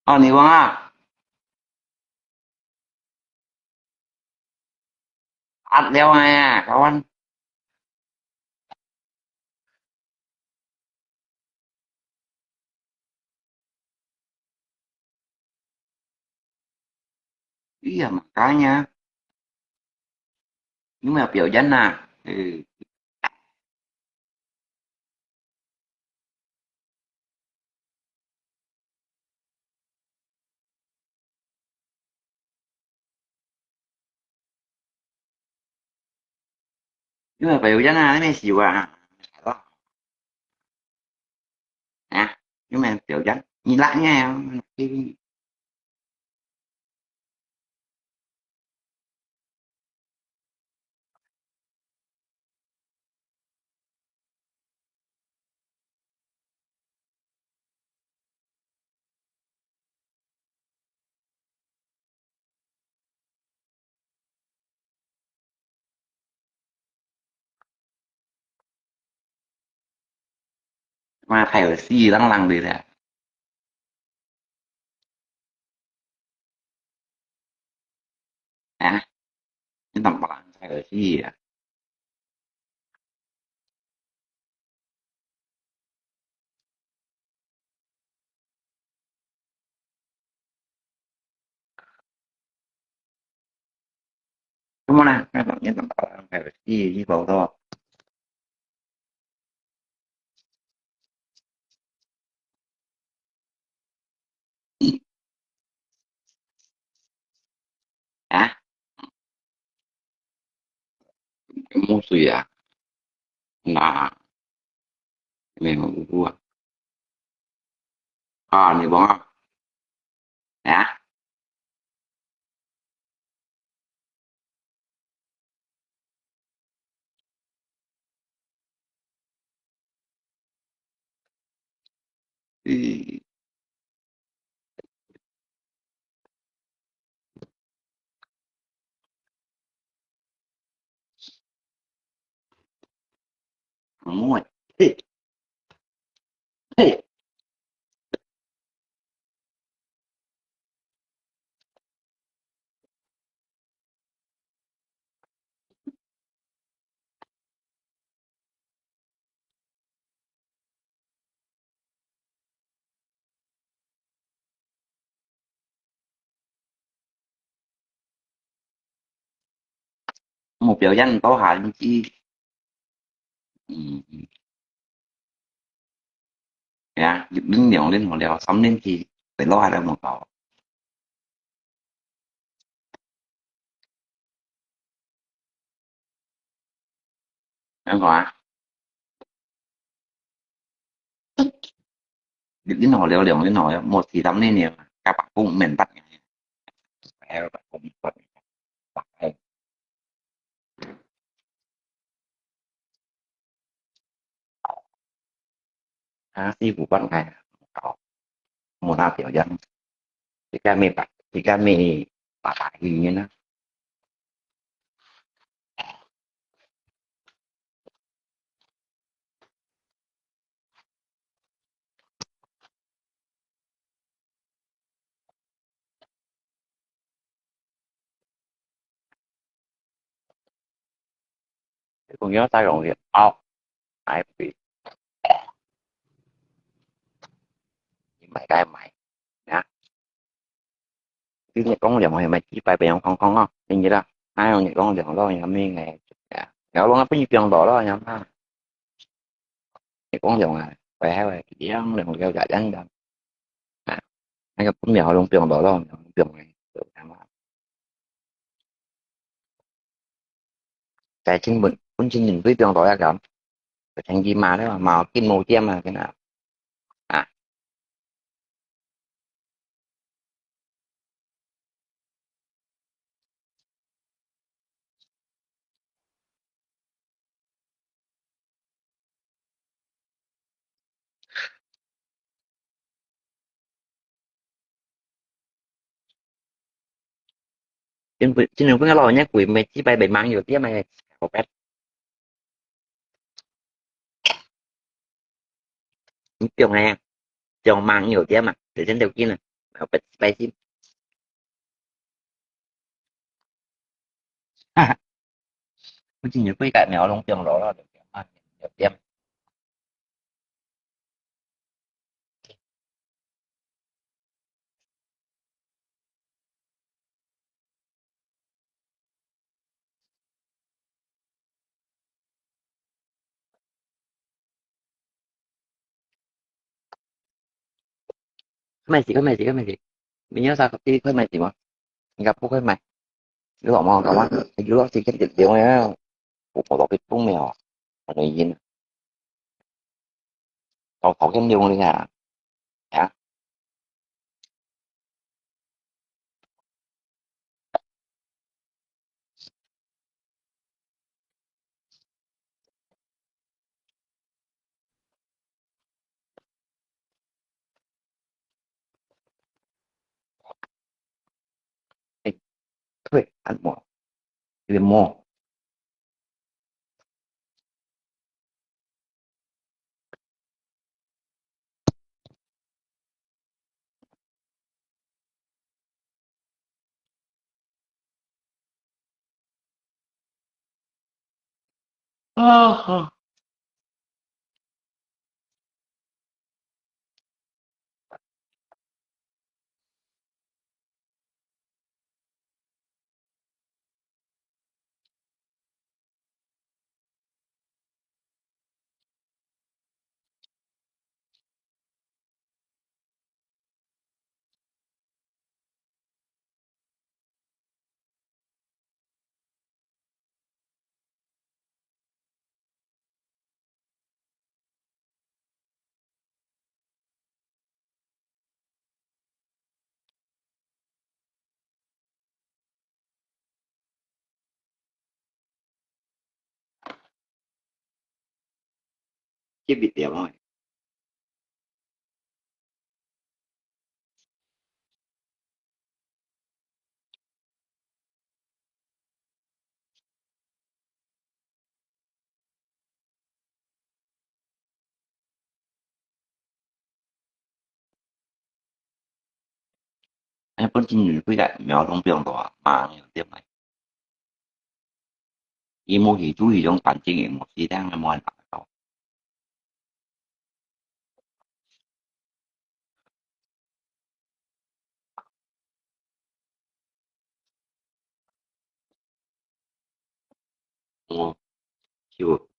哦，你讲啊？啊，了啊，kawan。 Iya, makanya. Ini mah 表演啊。嗯。 因為表演啊，你咩事啊？啊，因為表演，你辣嘅。 嘛，還有死人人的咧。啊？你當白人才有死啊？ Kamu na, kamu ni tempat orang kaya. Ih, ih, bau tu. Ah? Kamu suya. Nah. Memang bubuh. Ah, ni bang ah. Ya. 嗯。毋會，嘿，嘿。 目標人多下，你知。嗯，嗯。呀，一輪涼，輪好了，三輪去，會落下來無搞。恁講啊？一輪好了，涼輪好了，莫提三輪了，加把風免得。哎，把風免得。 啊，師傅幫佢搞，無那表演，自家咪把，自家咪把把戲呢。朋友在用力拗，買贵，你買該買，啊，你講兩回買幾百，別樣講講哦，你知道，哪有你講兩咯，有咩个，啊，然後講不你不用落咯，有嘛？ 你講用啊，會曉个，一樣用了就恁樣。啊，那個本來好用不用落咯，用个，就恁樣。在清本，本清人對不用落一個，就天氣嘛，對吧？嘛，金毛店啊，真的。啊， 今晡，今晡日老人家鬼没几百倍忙有点没，我白。你讲哎，讲忙有点嘛，就真头筋了，我白白心。哈哈，我今日鬼改苗龙讲老了，有点。 開麥子，開麥子，開麥子。明天啥，你開麥子嗎？應該不會買。你老媽幹嘛？你老是跟點點啊？我我老被冻了，我的音。搞搞跟用的呀，啊？ 哎，對，按摩，有點摸。 啊哈。接一條啊。哎，本身有幾个苗中病毒啊，嘛有點个。伊無去注意種環境，也無時間，也無人打到。 哦，就，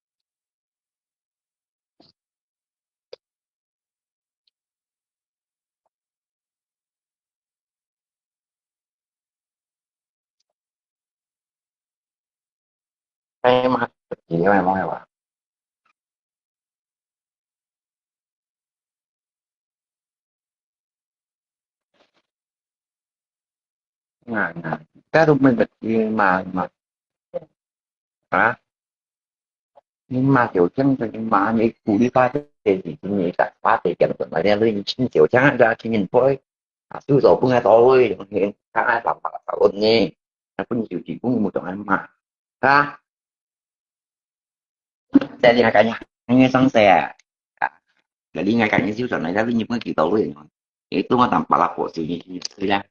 該嘛，你有無有啊？啊，啊，該都毋係，你嘛，嘛，啊？你嘛就這樣子，你嘛，你鼓勵發財，你，你發財講什麼？你，你請小強啊，請人陪，啊，就說不愛多會，你看啊，爸爸，爸爸呢，那不你就提供不懂啊嘛，啊？ 在你个，你个上司啊，啊，在你个，你就算来，在你不知道了，你都我当巴拉火星，你，你，对啦，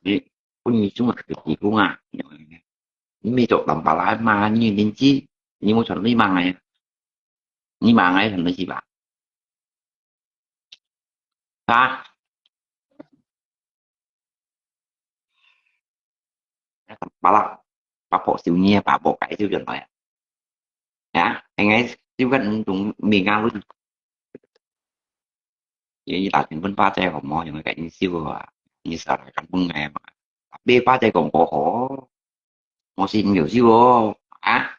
你，不，你中了个地方啊，你没做当巴拉嘛，你年纪，你没穿你忙哎，你忙哎，什么是吧？啊？ 巴拉，八婆燒你啊，八婆解燒人來啊。啊，應該燒緊毋同命啊，好似。你打電話分花姐好無？用个緊燒啊，你上來緊分个嘛。俾花姐講過好，我先有燒哦，啊，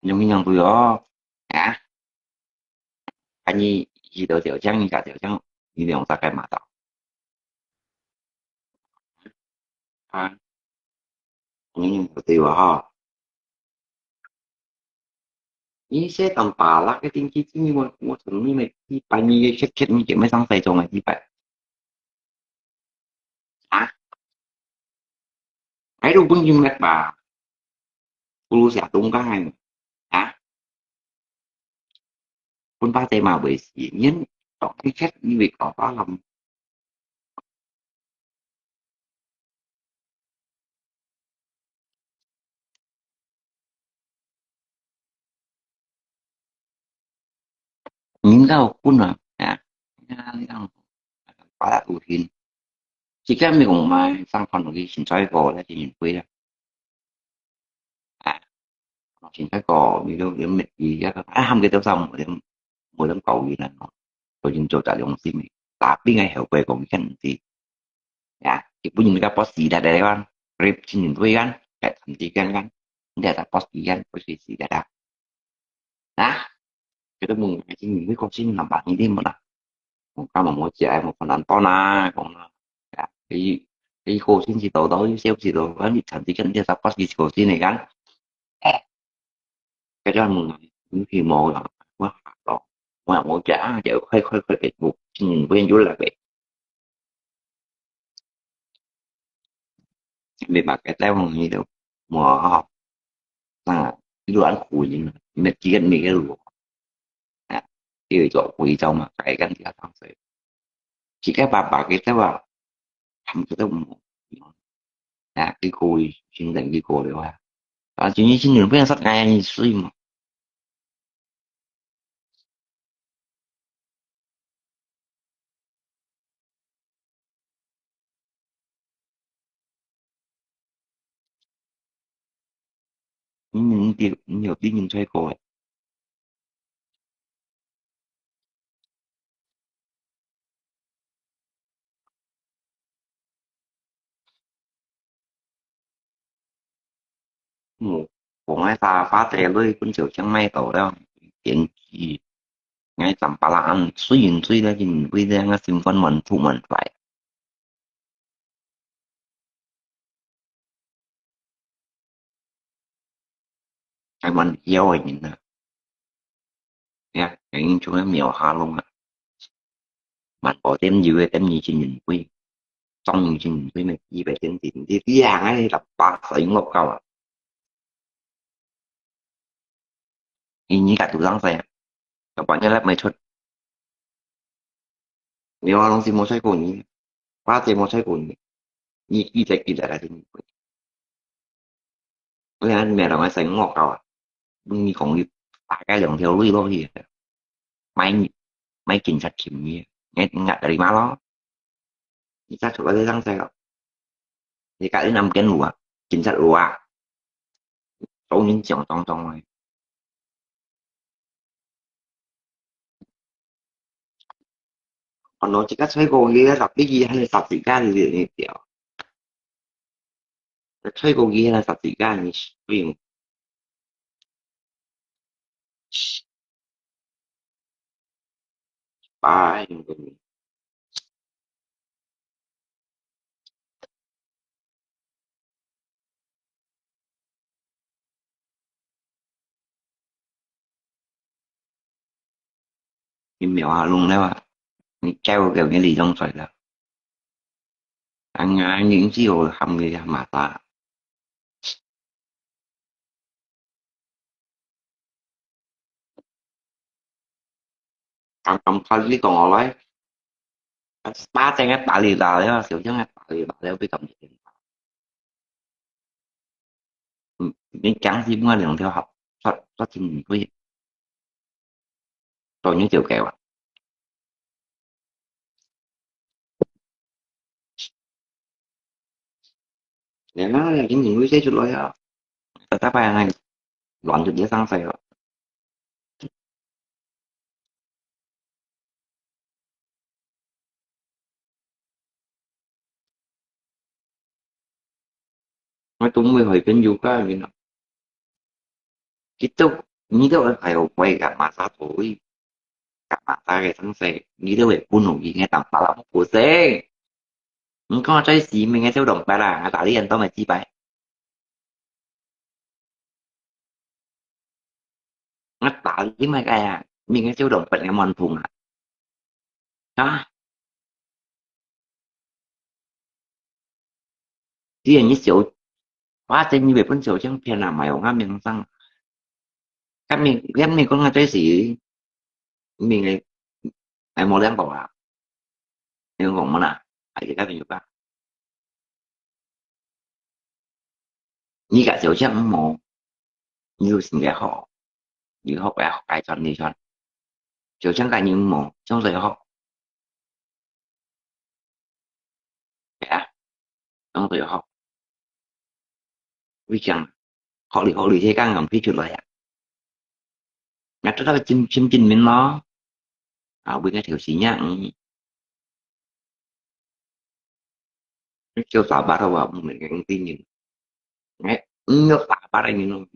用命用對哦，啊。 啊，你，你都就這樣，你家就這樣，你兩隻个嘛到。啊，你，你毋對哇吼。你說當巴拉个天氣，今日我，我從你那一百，你个確確，你就沒上西裝个一百。 啊？Ai lu pun jim ngat ba. Pulu sia tungkang ai. Ah? Pun pa te ma bui si. Nyen tok ni chet ni wik ko pa lam. Min kau pun ah, ya. Ya, ya. Pala uhin. Jika mi kong mai sang kon ki sin choi ko la jin pui la. Ah. Sin choi ko mi lo lo met ki ya. Ah, ham ke tau sam mo dem mo dem kau yin no. Ko jin jo ta long si mi. Tapi ngai heo kue kong kan ti. Ya, ibu ni ka pos si da da kan. Rip sin pui kan. Ka tham ti kan kan. Nda ta pos si kan, pos si si da da. Nah, kita mung, ini ko sin nampak ini mana. Mung kamu mau cek, mau konan tona, kong na. Ya, ini, ini ko sin si tau tau, ini siap si tau, kan ini cantik kan dia siapa si ko sin ni kan. Eh, kita mung, ini mau lah, wah, tau. Wah, mau cek, ah, cek, koi, koi, koi, eh, bu, sin, bu yang jual lah, eh. Vì mà cái tao hông hiểu được. Mùa hông? À, cái đồ ăn khui gì mà. Mệt chỉ cần mì cái đồ. À, cái đồ khui rau mà cái gắn thì là thằng sẽ. Chỉ cái bà bà cái tao à. Thằng cái tao mù. À, cái khui, xin đừng cái khui rồi à. À, chỉ như xin đừng biết sắp ngày anh suy mà. Ừm, ừm, ừm, ừm, ừm, ừm, ừm, ừm. Ừm, 講个話，話題類本就像買到了，電視，𠊎站巴拉安，水人水了，人水了，𠊎心肝滿腹滿懷。 台灣有个人啊，呀，人做个廟下弄啊，萬寶點油个點二千銀杯，裝二千銀杯咩？一百點點，你你行啊，你六百使用落夠啊！你你家肚上使啊？六百你來賣出。 你話攏係無吹過你，花姐無吹過你，你記得記得來聽。我想你兩個細我搞啊，你講你大概兩條路落去，買買警察尋你，你你壓力嘛咯，你再出來這樣子咯，你家你南邊路啊，警察路啊，早年講當當啊。 Ano, jika 吹過去，十幾還係十幾間你你掉。吹過去還係十幾間你不用。拜。你苗啊，弄了啊，你教个你理中出来了。啊，你只有喊你妈妈。 Ang ang kali kong olay. Pas pa teng a pali la ya, siu jang a pali la ya, bi kam jeng. Ni jang si mua liang tiao hap, sat sat jing ni kui. Tao ni tiao kai wa. Ni na, ni ni kui se chu lo ya. Tata pa yang ai, luan chu dia sang sai lo. Ngai tung mui hoi pen yu ka ni na. Kitu, ni tu ai hoi hoi ka ma sa toi. Ka ma sa ke sang sai, ni tu ai pun hoi ngai tang pa la mo pu se. Ni ko chai si mi ngai siu dong pa la, ngai ta li an to mai chi pai. Ngai ta li mai kai a, mi ngai siu dong pa ngai mon thung a. Ha? Ti ni siu, wa chen ni be pun siu jang pian a mai ong a ming sang. Ka ming, liang ming kong a chai si. Ming ai, ai mo liang ko a. Ni kong mo na, ai ka ming yu ka. Ni ka siu jang mo. Ni lu sin ke ho. Ni ho ka ho kai chan ni chan. Siu jang ka ni mo, jang sai ho. Ya. Jang sai ho. Wi jang. Ho li ho li je kang ngam pi chu lo ya. Nga ta ta chim chim chim min lo. A, wi nga thiu si nya. Siu sa ba ta wa mu ngai ngai ti ni. Ngai, ngai sa ba ta ni no.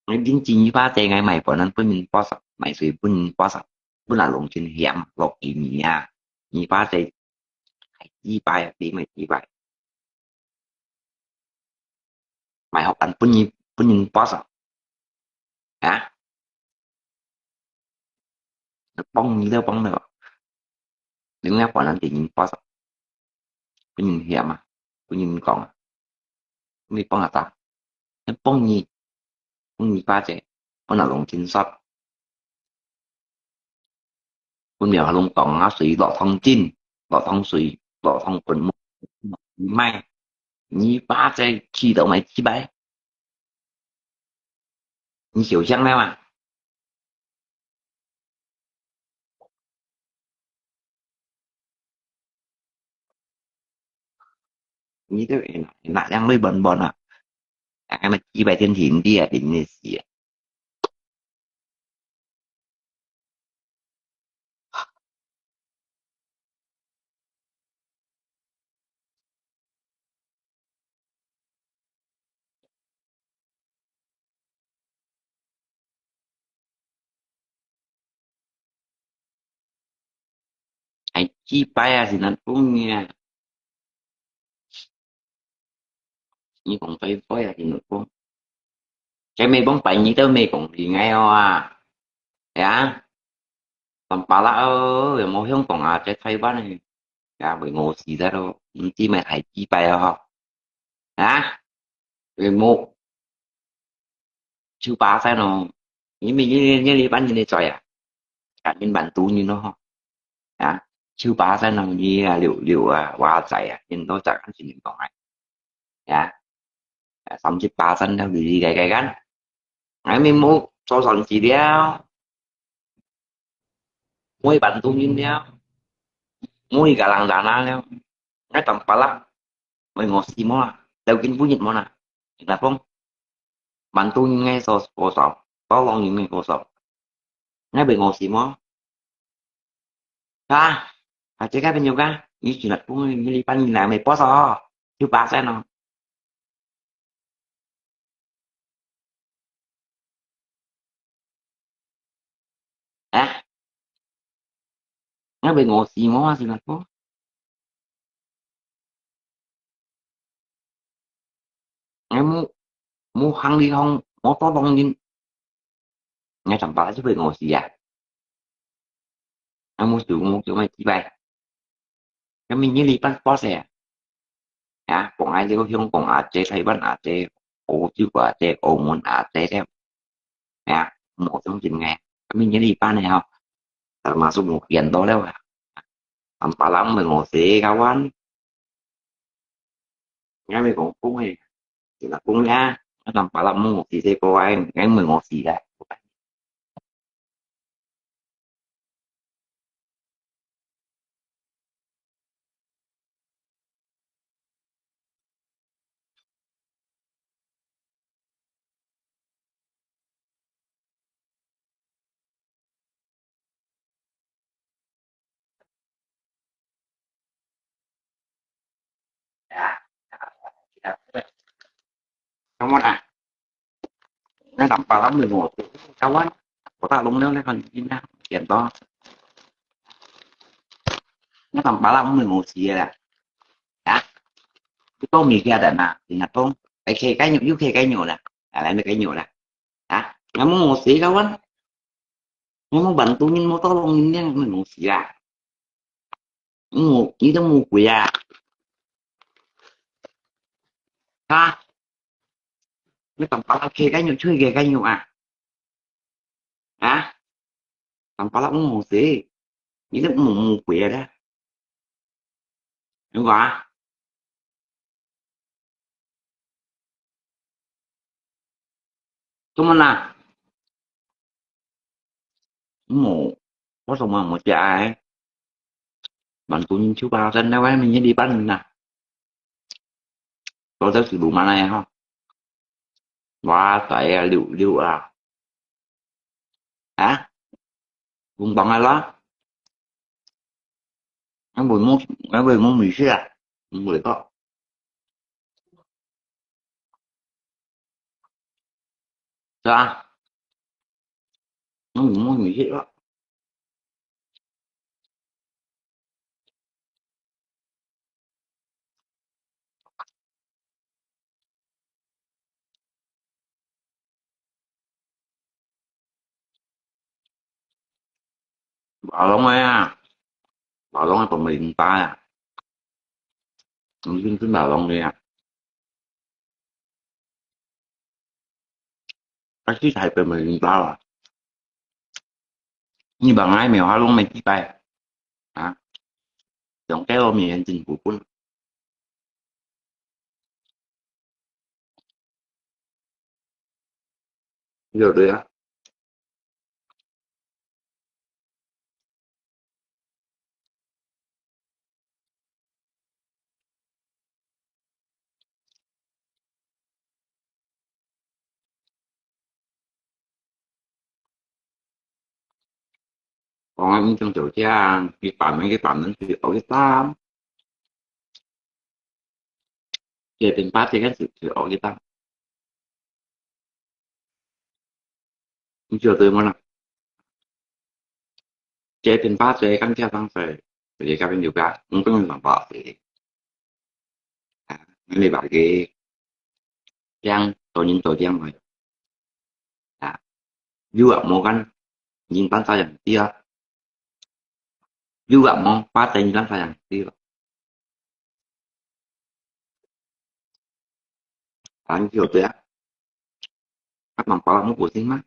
Ngai din chi ni ba te ngai mai pon nan pun min po sa, mai sui pun min po sa. Pun la long chin hiam, lok i ni ya. Ni ba te, ai ti bai, ti mai ti bai. Mai hok an pun ni, pun ni po sa. Ha? Pong ni leo pong leo. Ling leo pon nan ti ni po sa. Pun ni hiam a, pun ni kong a. Pun ni pong a ta. Pun ni, pun ni ba te, pun la long chin sat. 本來攏講啊，水落湯浸，落湯水，落湯滾木，毋係，你把這氣都沒氣白，你受傷了嘛？你都會拿，拿兩類本本啊，啊，那麼幾百天前的啊，你那些啊。 Ai, chi pai a, si nan pung nia. Ni kong pai pai a, si nan pung. Cái mê bông pai ni tao mê kong đi ngay ho à. Ya. Tăm pa la ơ, mô hiong kong à, cái Thái Văn này. Ya, với ngô si đó đâu. Ti mê thai chi pai ho. Ha? Vì mô. Chư pa sai no. Ni mi ni ni li ban ni ni choi à. Ka min ban tu ni no ho. Ya. Chư pa sai no ni à, liu liu à, wa sai à. Ni no sai kan si ni kong ai. Ya. À, thậm chí pa sai no li li gai gai kan. Ai mi mô so son chi liao. Mô ban tu ni liao. Mô ka lang dan liao. Ngai tăm pa la. Mê ngô si mô à. Tao kin bu nhit mô na. Ina pong. Ban tu ni ngai so, so so. Tao long ni ngai so so. Ngai mê ngô si mô. Ha? Ha, cek ka penyuka. Ni chinat pung ni li pan ni na mê po so. Chư pa sai no. ，𠊎會餓死無啊，新加坡。𠊎無，無行李項，無多當人，𠊎上巴就會餓死啊！𠊎無手無腳，𠊎幾擺，𠊎明年禮拜過世啊！啊，講𠊎這個香港阿姐、台灣阿姐、澳洲阿姐、澳門阿姐了，啊，無中心个，𠊎明年禮拜呢吼，大馬上無見到了啊！上巴人會餓死，kawan。 𠊎會講講誒，佢若講呀，𠊎上巴拉姆，佢這個誒，𠊎問我事啦。Kamu ah, na tampa lam mo, kawan. Kota long na kan ina, yan to. Na tampa lam mo siya. Ha? Ito mi kaya da na, ina to. Ay kay kanyo, yu kay kanyo na. Alay na kanyo na. Ha? Kamu mo siya, kawan. Ngomong bantu ngin motor ngin yang ngomong siya. Ngomong, ngomong kuya. Ha? Ngomong pala ke kanyo, cuy ke kanyo ah. Ha? Ngomong pala ngomong si. Ngomong kuya dah. Ngomong ah. Tumana. Mo, ko so mo mo ti ai. Bantu ni chu ba san na wai mi ni di ban na. Ko ta si lu ma na ho. Wa ta ya liu liu a. Ha? Kung bang ala. Ang bui mo, ang bui mo mi siya. Ang bui ko. Sa? Ang bui mo mi siya. Balong ya. Balong apa merintah ya. Mungkin tu balong ya. Kasi Taipei merintah lah. Ni bang ai mèo ha long mèo ti pai. Ha? Dòng cái lo mèo hành trình của quân. Giờ đây á. Còn em trong chậu tre, cái bàn, cái bàn nó thì ở cái tam. Cái bên bát thì cái sự thì ở cái tam. Ñu chiu toi mò nè? Ché pian pá ché kang chia sang sai, ché ka pian liu ka, ung kang sang pá sai. Ha, ngan lei ba ke, kiang, to nyin to kiang mai. Ha, yu a mo kan, nyin tan sa yang tia. Yu a mo, pá ché nyin tan sa yang tia. Anh hiểu tôi á. Các bạn bảo là một buổi sinh mà.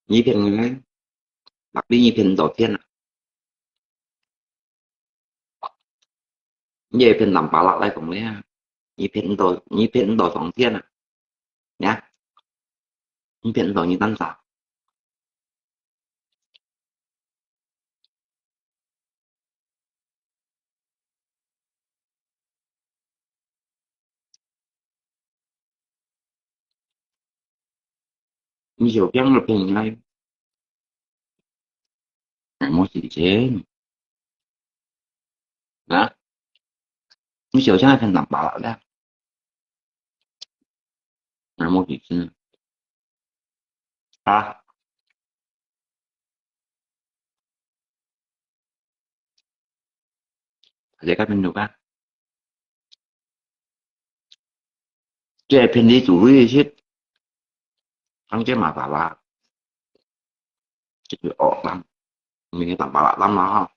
Như phiền người ấy. Bác đi như phiền tổ thiên à. Như phiền làm bảo là lại cũng đấy à. Như phiền tổ, như phiền tổ tổng thiên à. Nhá. Như phiền tổ như tăng sao. Ñu chiu kiang lo pheng lai. Ai mo si chen. Na? Ñu chiu chang pheng lam ba la. Ai mo si chen. Ha? 這个朋友啊，這便宜主義是，當這馬爸爸，這个惡人，明天打巴拉蛋嘛哈。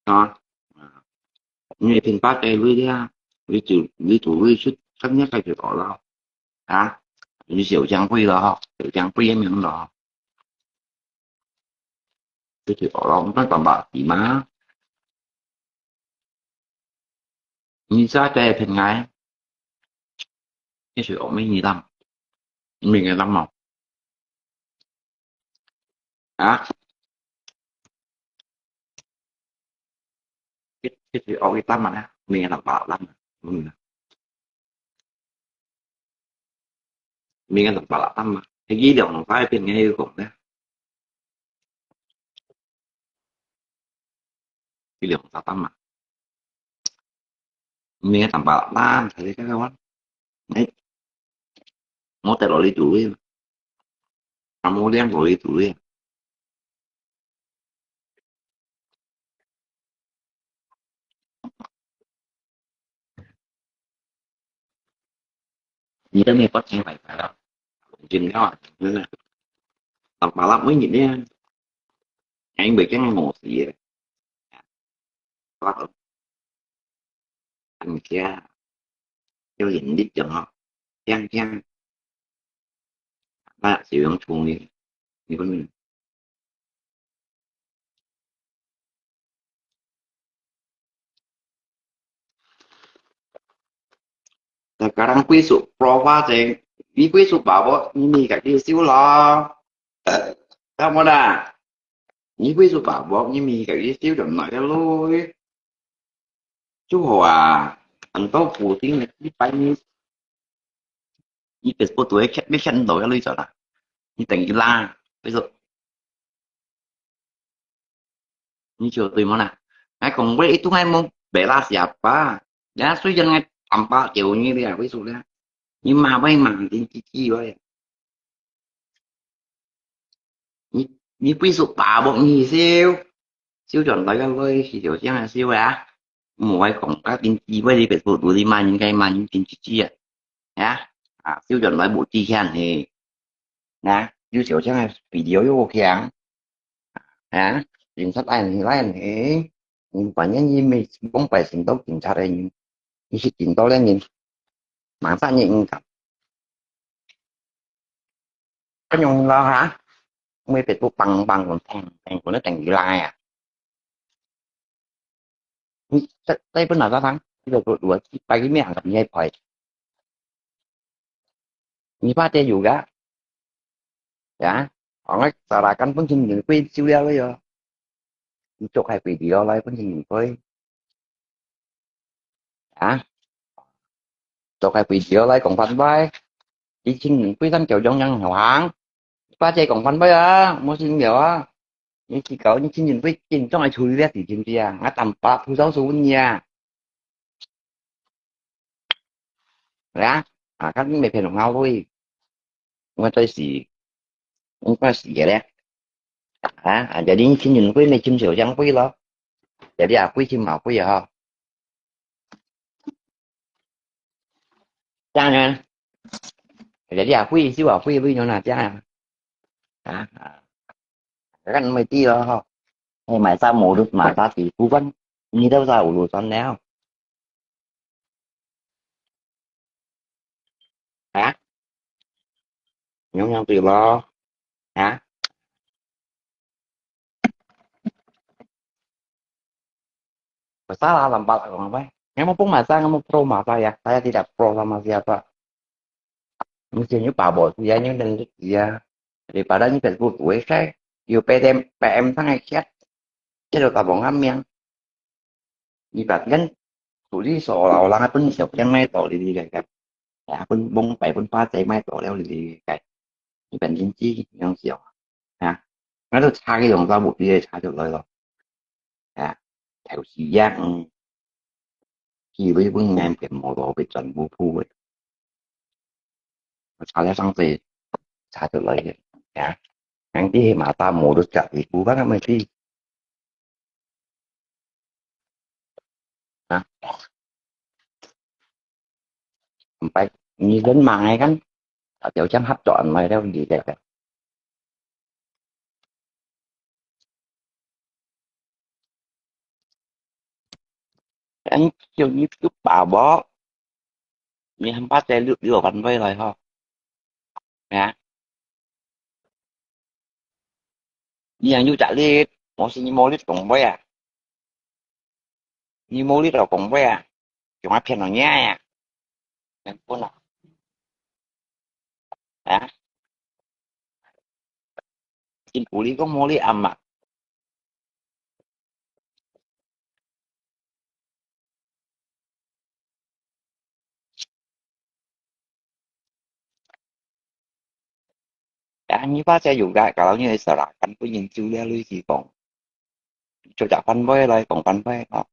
啊，你平白个累个啊，你就你就累出，肯定个就好了啊，你小将会了哈，小将会也没有了哈，这就好了，那怎么办嘛？你在这平安，这是我们一档，明个档嘛。啊？一一直學佢擔啊，明日就白擔啊，嗯，明日就白擔啊，係一兩塊片个一個呢，一兩塊擔啊，明日就白擔，睇你看看，哎，我得落你做咩？ Kamu liang ko itu ya. Ni ta mi kot ni pai pai la. Jin ka. Tang palap mo ni ni. Ai bai keng mo si. Palap. Ăn kia. Yo yin dit jong ho. Tiang tiang. Ba siu yong chung ni. Ni kun. 大家人歸屬，profile正，你歸屬爸爸，你咪家己收咯。得無啦？你歸屬爸爸，你咪家己收就來个咯。就好啊，很多固定的一百米，你Facebook都會看，會看到个類型啦。你等於啦，所以說，你就對無啦？哎，講過一頓愛問bela siapa，人家雖然愛坦白叫你了，為什麼呢？你媽會罵你，你自己會。 你，你歸屬爸母你收，收轉來个來，是就這樣收啊。毋會講啊，定期會你別處處理嘛，應該嘛，你定期去啊。啊，啊，收轉來無底線嘿。啊，有少少个video又強。啊，警察來你來嘿。你反正你每講百姓都警察的人，你是警到了人，馬上你應該。 Kenyong lah ha. Mui Facebook pang pang kun teng teng kun teng gila ya. Ni, tay pun ada tang. Kita tu dua kita ini angkat ni pai. Ni pa dia juga. Ya. Orang sarakan pun sini kui siu dia yo. Ni cok hai video lai pun sini kui. 啊，做个video來講番話，以前非常叫樣樣好行，巴姐講番話啊，無信了啊，你去搞你親人會緊張个處理了事情的啊，我坦白吐槽說你啊，係啊，啊，看你沒騙我會，我最是，我最是个咧。 啊，啊，jadi你親人會，mê chim小將會咯。Jadi阿會chim阿會啊，吼。Chang呢？Jadi阿會，小阿會，會用哪chang啊？啊，啊，kan mesti咯，吼。Hay masa mulut masa tipu kan，你都在urusan了。 Hả? Nhung nhung từ lo. Hả? Masalah lambat aku ngapain? Kamu pun masa, kamu pro masa ya? Saya tidak pro sama siapa. Mesti nyu pabo, dia nyu dan dia. Daripada nyu Facebook tuh, saya, you P M, P M sang ai kiat. Cái đó ta bọn ngắm miệng. Như vậy, ngân, tụi đi sổ là orang pun siap yang mai tổ đi đi cái cái. Ya, pun bông pai pun pa chạy mai tổ leo đi đi cái. Như vậy, chính trị, yang siap. Ha. Nó được xa cái dòng tao buộc đi, xa được lời rồi. Ha. Theo sự giác, khi với vững ngang cái màu đỏ với trần vô phu vậy. Nó xa lẽ sang tê. 查出來个，呀，人哋係嘛打無都食，你不辦个問題，啊，毋係，你人忙个kan，啊，就像合作安排了，你个。Em, chiều nay thứ ba bố. Ngày hôm ba sẽ lượt đi vào quán vé rồi hả? Hả? Đi hàng du lịch đi, một xin mua lít quán vé à? Đi mua lít vào quán vé à? Chúng ta phiền nó nhé à? Em cũng là. Hả? Chính phủ đi có mua lít ăn mà. Ya, ni pa sia yuga, kalau ni serakan pun yang julia lui si kong. Coba pan boy lai, kong pan boy, oh.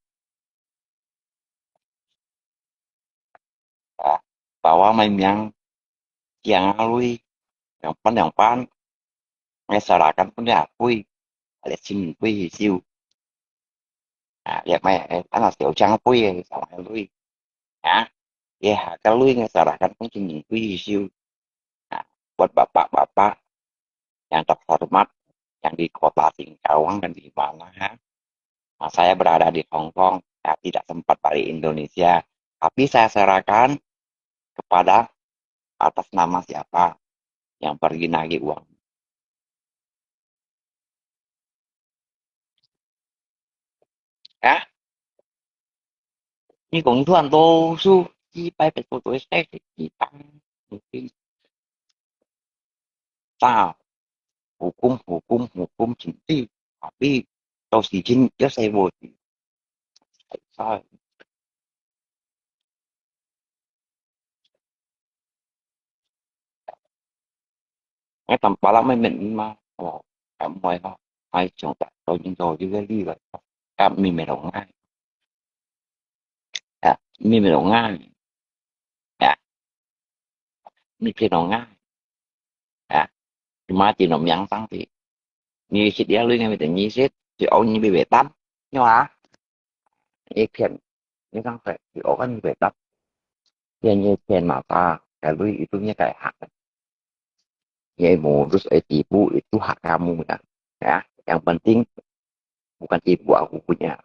Ah, bawa mai miang, kiang lui, yang pan, yang pan. Ngai serakan pun ya kui, ada sing kui siu. Ah, ya mai, eh, anak siu chang kui, eh, sama lui. Ya, ya, kalau lui ngai serakan pun sing kui siu. Nah, buat bapak-bapak yang terhormat yang di kota Singkawang dan di mana, ha? Nah, saya berada di Hong Kong, ya, tidak sempat balik Indonesia. Tapi saya serahkan kepada atas nama siapa yang pergi nagih uang. Ya, 你講你突然多數幾百百多多歲，幾百，啥？Hukum, hukum, hukum chính trị, tapi 到時間要使無？哎，但巴拉妹妹嘛，哦，哎，妹哈，哎，像在到今朝有个例外，啊，妹妹老爱，啊，妹妹老爱，啊，妹妹老爱，啊，你妈只能养上去，你是第二类那边的，你是第二你被被打，你啊，一片，你上去，你我跟你被打。 Yan ye pen mata, lalu itu nya kaya hak. Ye modus e tipu itu hak kamu kan. Ya, yang penting bukan tipu aku punya.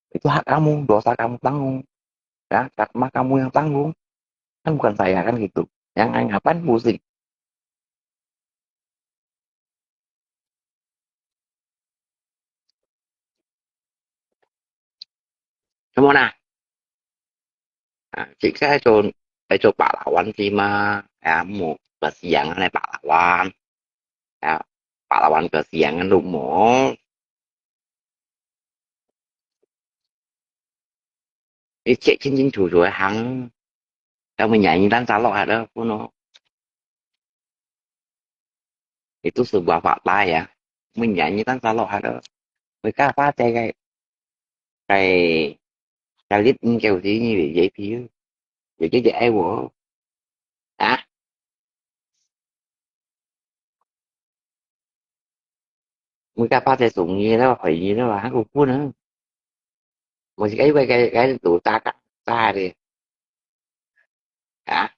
Itu hak kamu, dosa kamu tanggung. Ya, karma kamu yang tanggung. Kan bukan saya kan gitu. Yang ngapain pusing? Kamu nah, ah, jika itu, itu pahlawan sih mah, ya, mau kesiangan ya pahlawan. Ya, pahlawan kesiangan lu mau. Ini cek cincin cucu hang. Kamu nyanyi dan salok ada pun no. Itu sebuah fakta ya. Menyanyi tan salok ada. Mereka apa cai kai kai kalit engkau sini jadi jadi ai wo. Ah, mereka apa cai sungi lah, hoi ni lah, aku pun ah. Masih kai kai kai kai tu tak tak tak deh. Hả?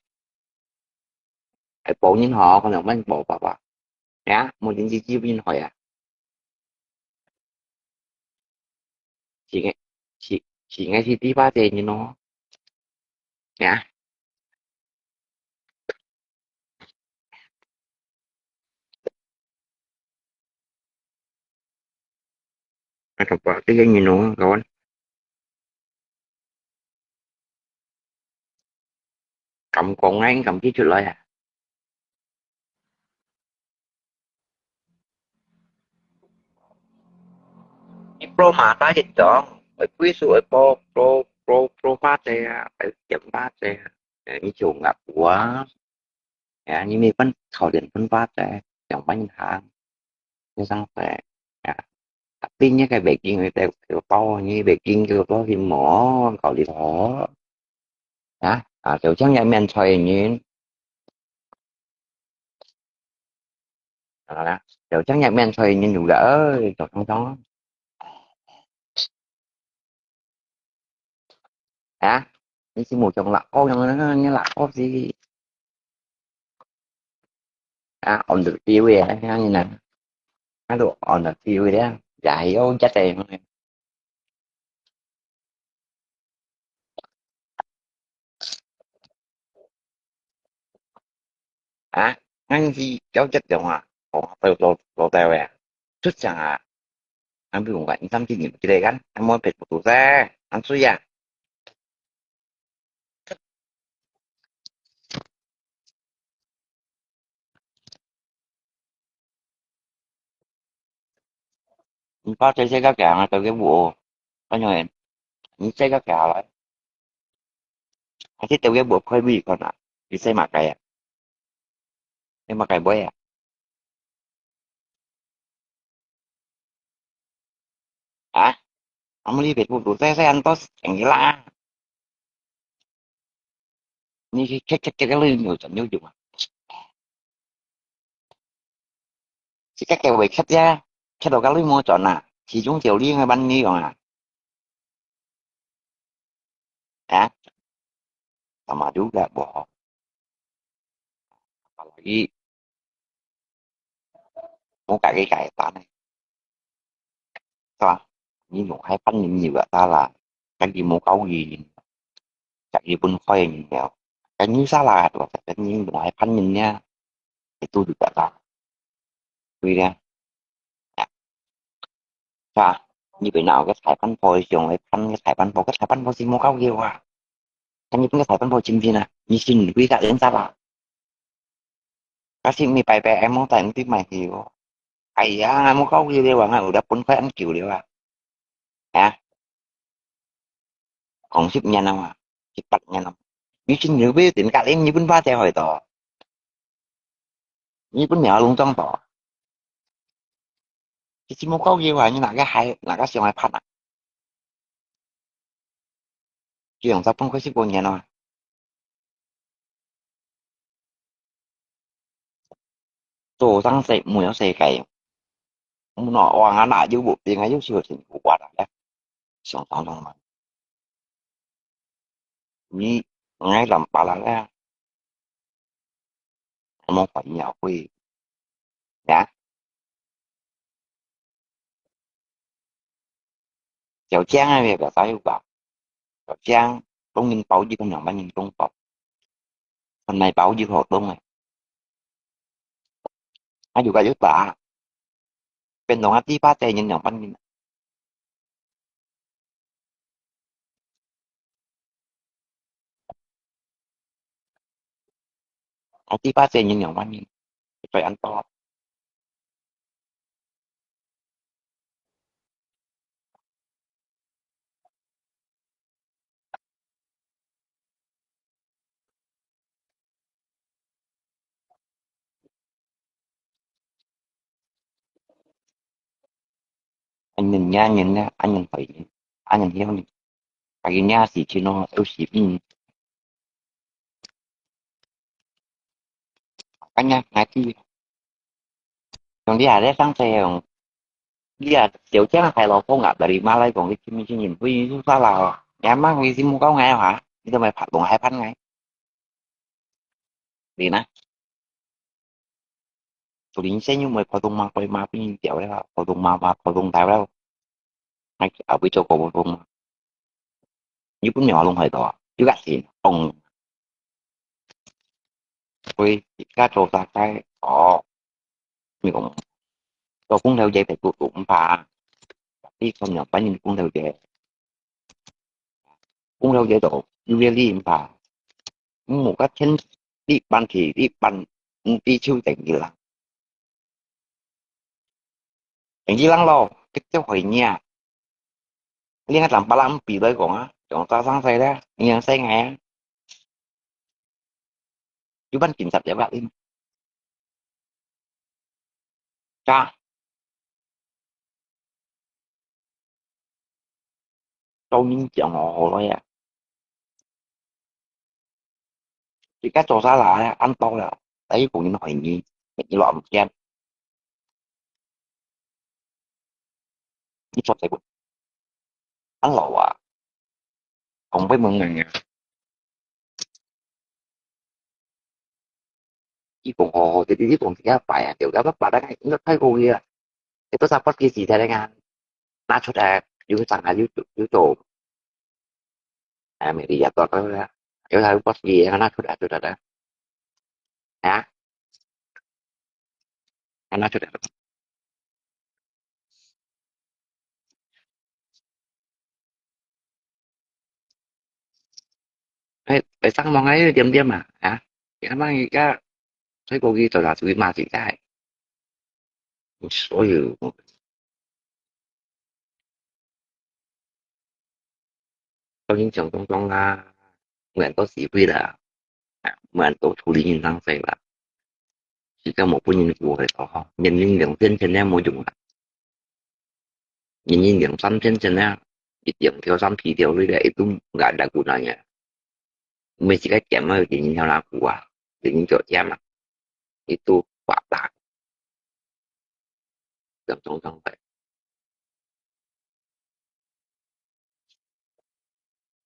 Ai bảo nhân họ, con nào mình bảo bảo bảo. Hả? Một đến gì chi nhân hỏi à? Chỉ nghe, chỉ, chỉ nghe thì tí ba tê như nó. Hả? Ai bảo bảo tí cái như nó, kawan. Kam kong ngai kam chi chut loi à. Ni pro ma ta chet chong, oi pui su oi pro pro pro pro ma che, oi kiam ma che. Ni chung ngap wa. Ya, ni mi pen khao lian pen ba che, yang ban hang. Ni sang che. Ya. Tapi ni cái Bắc Kinh cái cái bao ni Bắc Kinh cái bao thì mỏ khao lian ho. Ya, à, 就像也免菜人。好啦，有這樣面出現有个，哎，早上上。啊，你是無像辣椒樣个，你辣椒是啊，on the freeway啊，你呢？啊，都 on the freeway啊，也係有一隻。啊，恁是交接中啊，哦，老老老大位啊，出場啊，恁比如講，你三七年之類个，恁無別不堵塞，恁水啊。你把這些个講啊，都給我，反正你這个講來，還是都給我開胃看啊，你食麼个啊？你麼个買啊？啊？阿姆你別不堵塞塞恁多錢啦。你去check check check个鐳有轉有用啊？這个機會check呀，check到个鐳無轉啊，其中就你个萬一用啊？啊？Sama juga bohong. Apalagi muka kay kaitan eh. Sa, ni nung hai pan ni ni ba ta la, kan di mo kau yi, cak yi pun khoi ni neo. Kan ni sa la tu, kan ni nung hai pan ni nia, itu juga ta. Kui dia. Ya. Sa, ni bina cái thái pan po, siung hai pan cái thái pan po, cái thái pan po si mo kau yi wa. Kan ni pun cái thái pan po chính vì là, ni xin kui ka đến sa la. Kasi mi pai pe em mong tai mesti mai hiu. Ai ya, ngai mo kau hiu liu, ngai udah pun kai an kiu liu ah. Ya. Kong sip nyan nama, sip pat nyan nama. Ni sin liu bi tin ka lim ni pun ba te hoi to. Ni pun mèo lung tong to. Ki si mo kau hiu ah, ni nak cái hai, nak cái siang hai pat ah. Ki yong sa pun kai sip ko nyan nama. 做生意無有世界，毋拿話啊，哪有無變啊，有時候真有活啊，想當中嘛。你，你諗法啦，無法也會，呀。 小江啊，也表達有吧？小江，東人包一个兩万人東包，本来包一个東啊，啊，有个有打，變成啊，第八代人两万人。 啊，第八代人两万人，再安到。Anh nhìn nha, nhìn nha, anh nhìn phải nhìn, anh nhìn hiểu nhìn. Tại vì nha thì chỉ nó, tôi chỉ nhìn. Anh nha, ngài chi. Còn đi à, để sáng xe hồng. Đi à, tiểu chén hay là không ngập là đi mà lấy còn cái chim chim nhìn, tôi nhìn xa là. Nhà mang vì chim mua cáo ngài hả? Đi tao mày phạt bằng hai phán ngài. Đi nè. Tụi lính xe như mày pháo tung mà, coi mà, pin tiểu đấy, pháo tung mà, mà pháo tung tao đâu. Hay, ở bên châu Âu pháo tung mà. Như cũng nhỏ luôn hơi đó. Chứ gạt gì, ông. Ôi, cá trâu ta cái, ồ. Mình cũng, tôi cũng theo dõi Facebook cũng phá. Đi không nhỏ, phải nhìn cũng theo dõi. Cũng đâu dễ dụ, usually mà. Một cái thiên đi ban thì đi ban, đi chiêu tỉnh gì là. Tỉnh gì lăng lô, cái châu hội nhà. Liên cái làm ba lăm bị đấy cũng á, chúng ta sang say đó, nhưng say ngày á. Chứ ban kiểm soát dễ bạc in. Cha. Châu Ninh Kiang họ hồ lôi à. Chỉ cách châu xa là ăn to là. Đấy cũng như hỏi nhí. Nhí lọ một chén. 你做細妹，啊老啊，講不明啊。你講好好，你你講這個擺啊，對，要不擺那個應該太過分了。這都是不給洗的那個，拿出來又髒啊又又做，哎，沒理由，多个，有啥不给拿出來就得了，啊，拿出來。哎，哎，上網還有點點嘛，啊，你看嘛，你看，推過去走啦，注意嘛，自己。所以，我，我印象中中啊，我都死灰了，啊，我都處理人生死了，是个冇本人过的哦，年龄两千千年冇用了。 人人兩三千千啊，一兩條三四條，你个一頓牙牙骨那樣。每一个店啊，人人條那骨啊，人人腳尖啊，一肚巴达，兩种状态。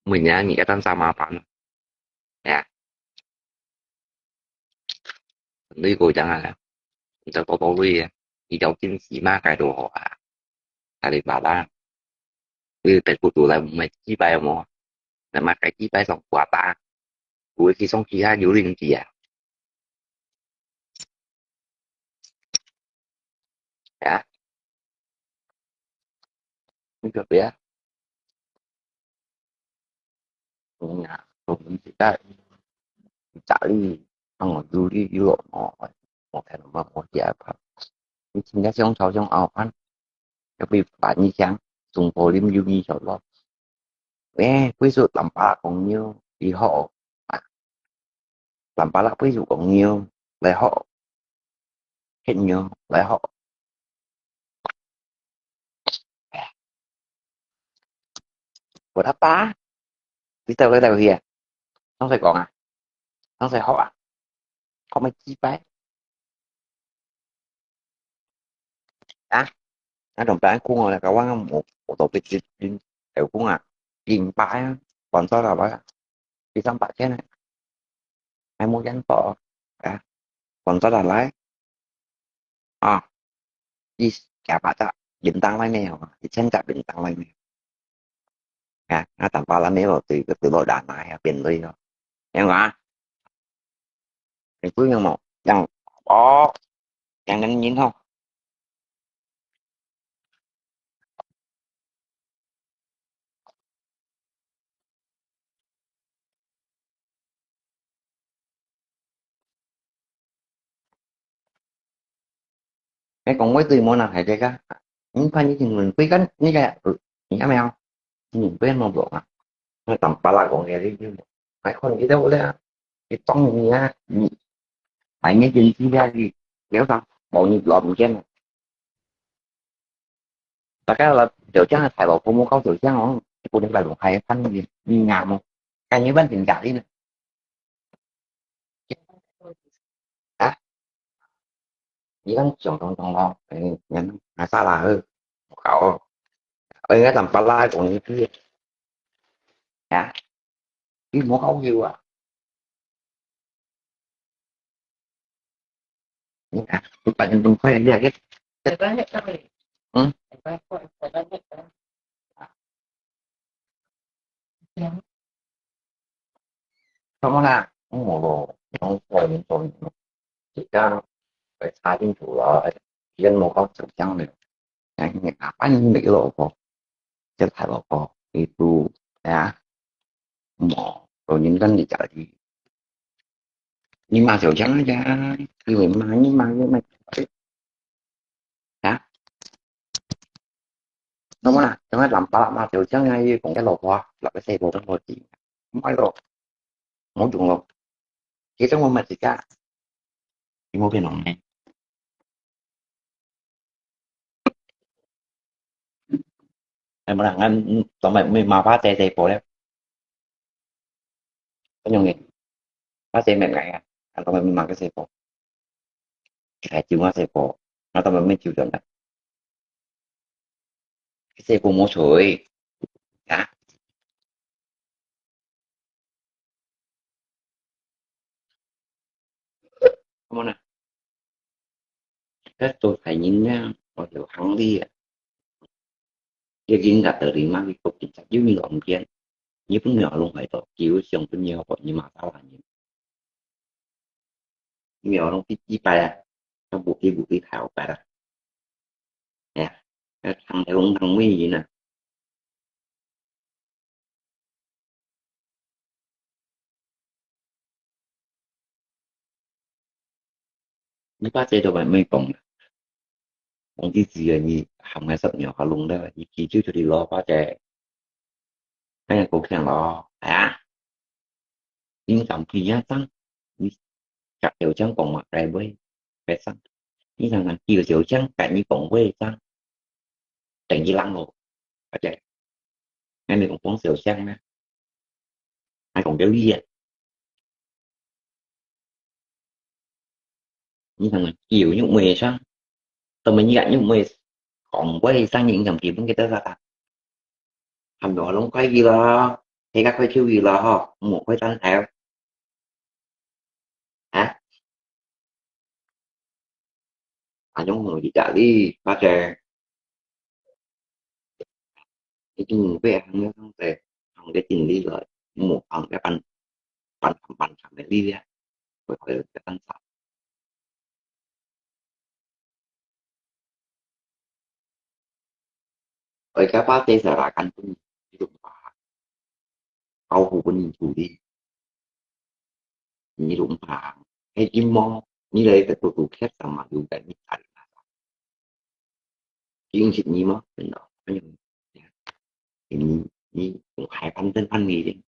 每年你个当上麻烦，哎呀，你个讲啊，你就多多累啊，你条筋起码该多好啊。 阿里巴巴，佢別个都來買幾百無？來買个幾百上掛單，佢去送其他有零子啊？啊？你个別啊？嗯啊，我们自家家里，啊，我有理有路，我我看嘛，我家怕，你今天想吵想拗翻，要不板一箱，中国人有一小咯。哎，归属南巴拉公牛，以后啊，南巴拉归属公牛，来好，很牛，来好。 我阿爸，你到底到去啊？當時講啊，當時學啊，學咩幾擺？啊？啊，同別人講哦，那個我無，我都不知，有講啊，零擺啊，講到了吧？一張八千呢，還無人報啊，講到了來。 啊，一百隻便當外賣哦，一千隻便當外賣。啊，啊，tanpa lama lo，對，對，對，lo dana ya，變累哦。聽講啊？你不用麼？這樣，哦，這樣人吼。 哎，講話對無人還這个，你看你新聞背kan，你个，呃，你看沒有？新聞背無blok啊？那當巴拉講个，你，你，還看你到咧，你當你啊，你，還你經濟咧，你，了啥？無你落毋見了。 大家來，就這樣大陸父母搞就這樣哦，不能來弄害怕你，你啱哦。感覺問題在哪裡呢？啊？你看小東東哦，哎，人拿啥啦？好搞哦。哎，該咱巴拉講一句，啊？你莫搞笑啊！ 你看，你把人弄坏了，你还给，嗯，怎么啦？我咯，我我我我，这个，哎，插进去了，人莫搞成这样的，哎，你看，把你那个老婆，这太老婆，你都，哎呀，莫，老人家你家里。 你罵小强啊，因為罵你罵你罵，啊？那麼啦，等下咱爸罵小強啊，又講个老婆，老个細婆跟我講，買咯，我用咯，其實我買自家，你莫騙人呢。 哎，無啦，俺，嗯，當然，乜麻花細細部咧。恁樣个，花細乜矮啊，啊，當然麻个細部。係就麻細部，啊，當然乜就樣啊。細个無錯啊。Come on啊！該做大人呢，𠊎有行李啊。一斤个道理嘛，你做警察有你浪費，你分你阿龍害到，就想分你好，你嘛打人。你阿龍第一擺啊，他不會不會太好擺了。哎呀，要唱的红糖味呢。你把這都還沒講呢，講自己个，你還愛十秒好弄的，你記住就你老爸在，哎呀，夠強了，哎呀，你敢比人家上，你甲有講講嘛，該位，該上，你想想，有有講，跟你講位上，等於冷了，而且，那你講光小象呢？ 還講到你啊。你看啊，有肉味上，都沒有肉味，講話聲音咁基本个得啦。還有攏快去咯，大家快手去咯吼，莫快轉頭。啊？啊，用紅利家哩，或者 已經毋會行了，行个，行个真理來，無行个半，半，半行个力量，會，會，會半差。而且把這些啦，根本就無法，保護不能處理。 你都毋怕，該陰謀，你來个都都缺什麼，有个你看。因為你嘛，真的，哎呦，你，你，你，我還反正反你的，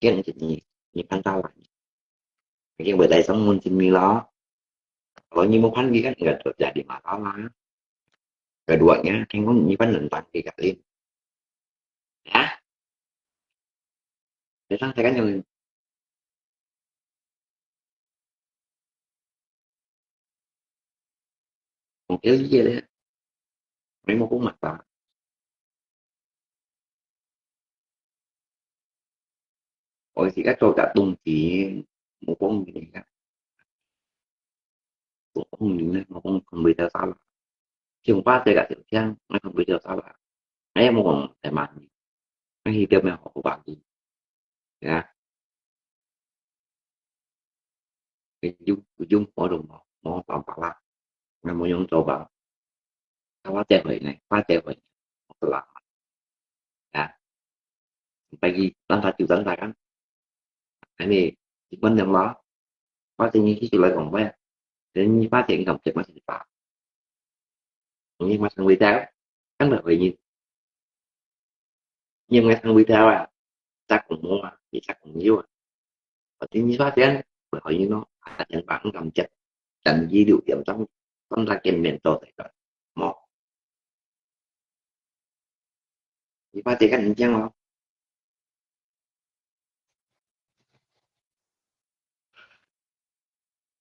這樣子你，你看到了，因為在上面是你了，kalau你沒看你看，你就jadi masalah. Keduanya, tengok ni kan tentang tiga ini. Ya, datang tekan yang Oke, iya deh. Memang aku mata. Ôi, thì các tôi đã tung chỉ một con gì đó. Một con gì đó, một con không bị sao sao. Chứ không phải tất cả tiểu trang, nó không bị sao sao. Ấy, một con để mà. Nó thì kêu mày họ của bạn gì. Ya. Ujung, ujung, mau dong, mau, mau apa lah. Nggak mau yang coba. Apa cewek nih, apa cewek. Selamat. Ya. Sampai di lantai tujuh lantai kan. Ini, cuman yang lah. Apa sih ini sih, kalau ngomong ya. Thế nhưng phát hiện không, thì nó sẽ phạt. Thế nhưng mà thằng Việt Theo, cắn được về nhìn. Nhưng mà thằng Việt Theo à, chắc cũng mua, thì chắc cũng nhiều. Và thế nhưng phát hiện, bởi hỏi như nó, phát hiện bạn không cầm chặt, tránh di đủ điểm trong, trong ra kiện miệng cho thầy rồi. Một. Thì phát hiện cắn chăng không?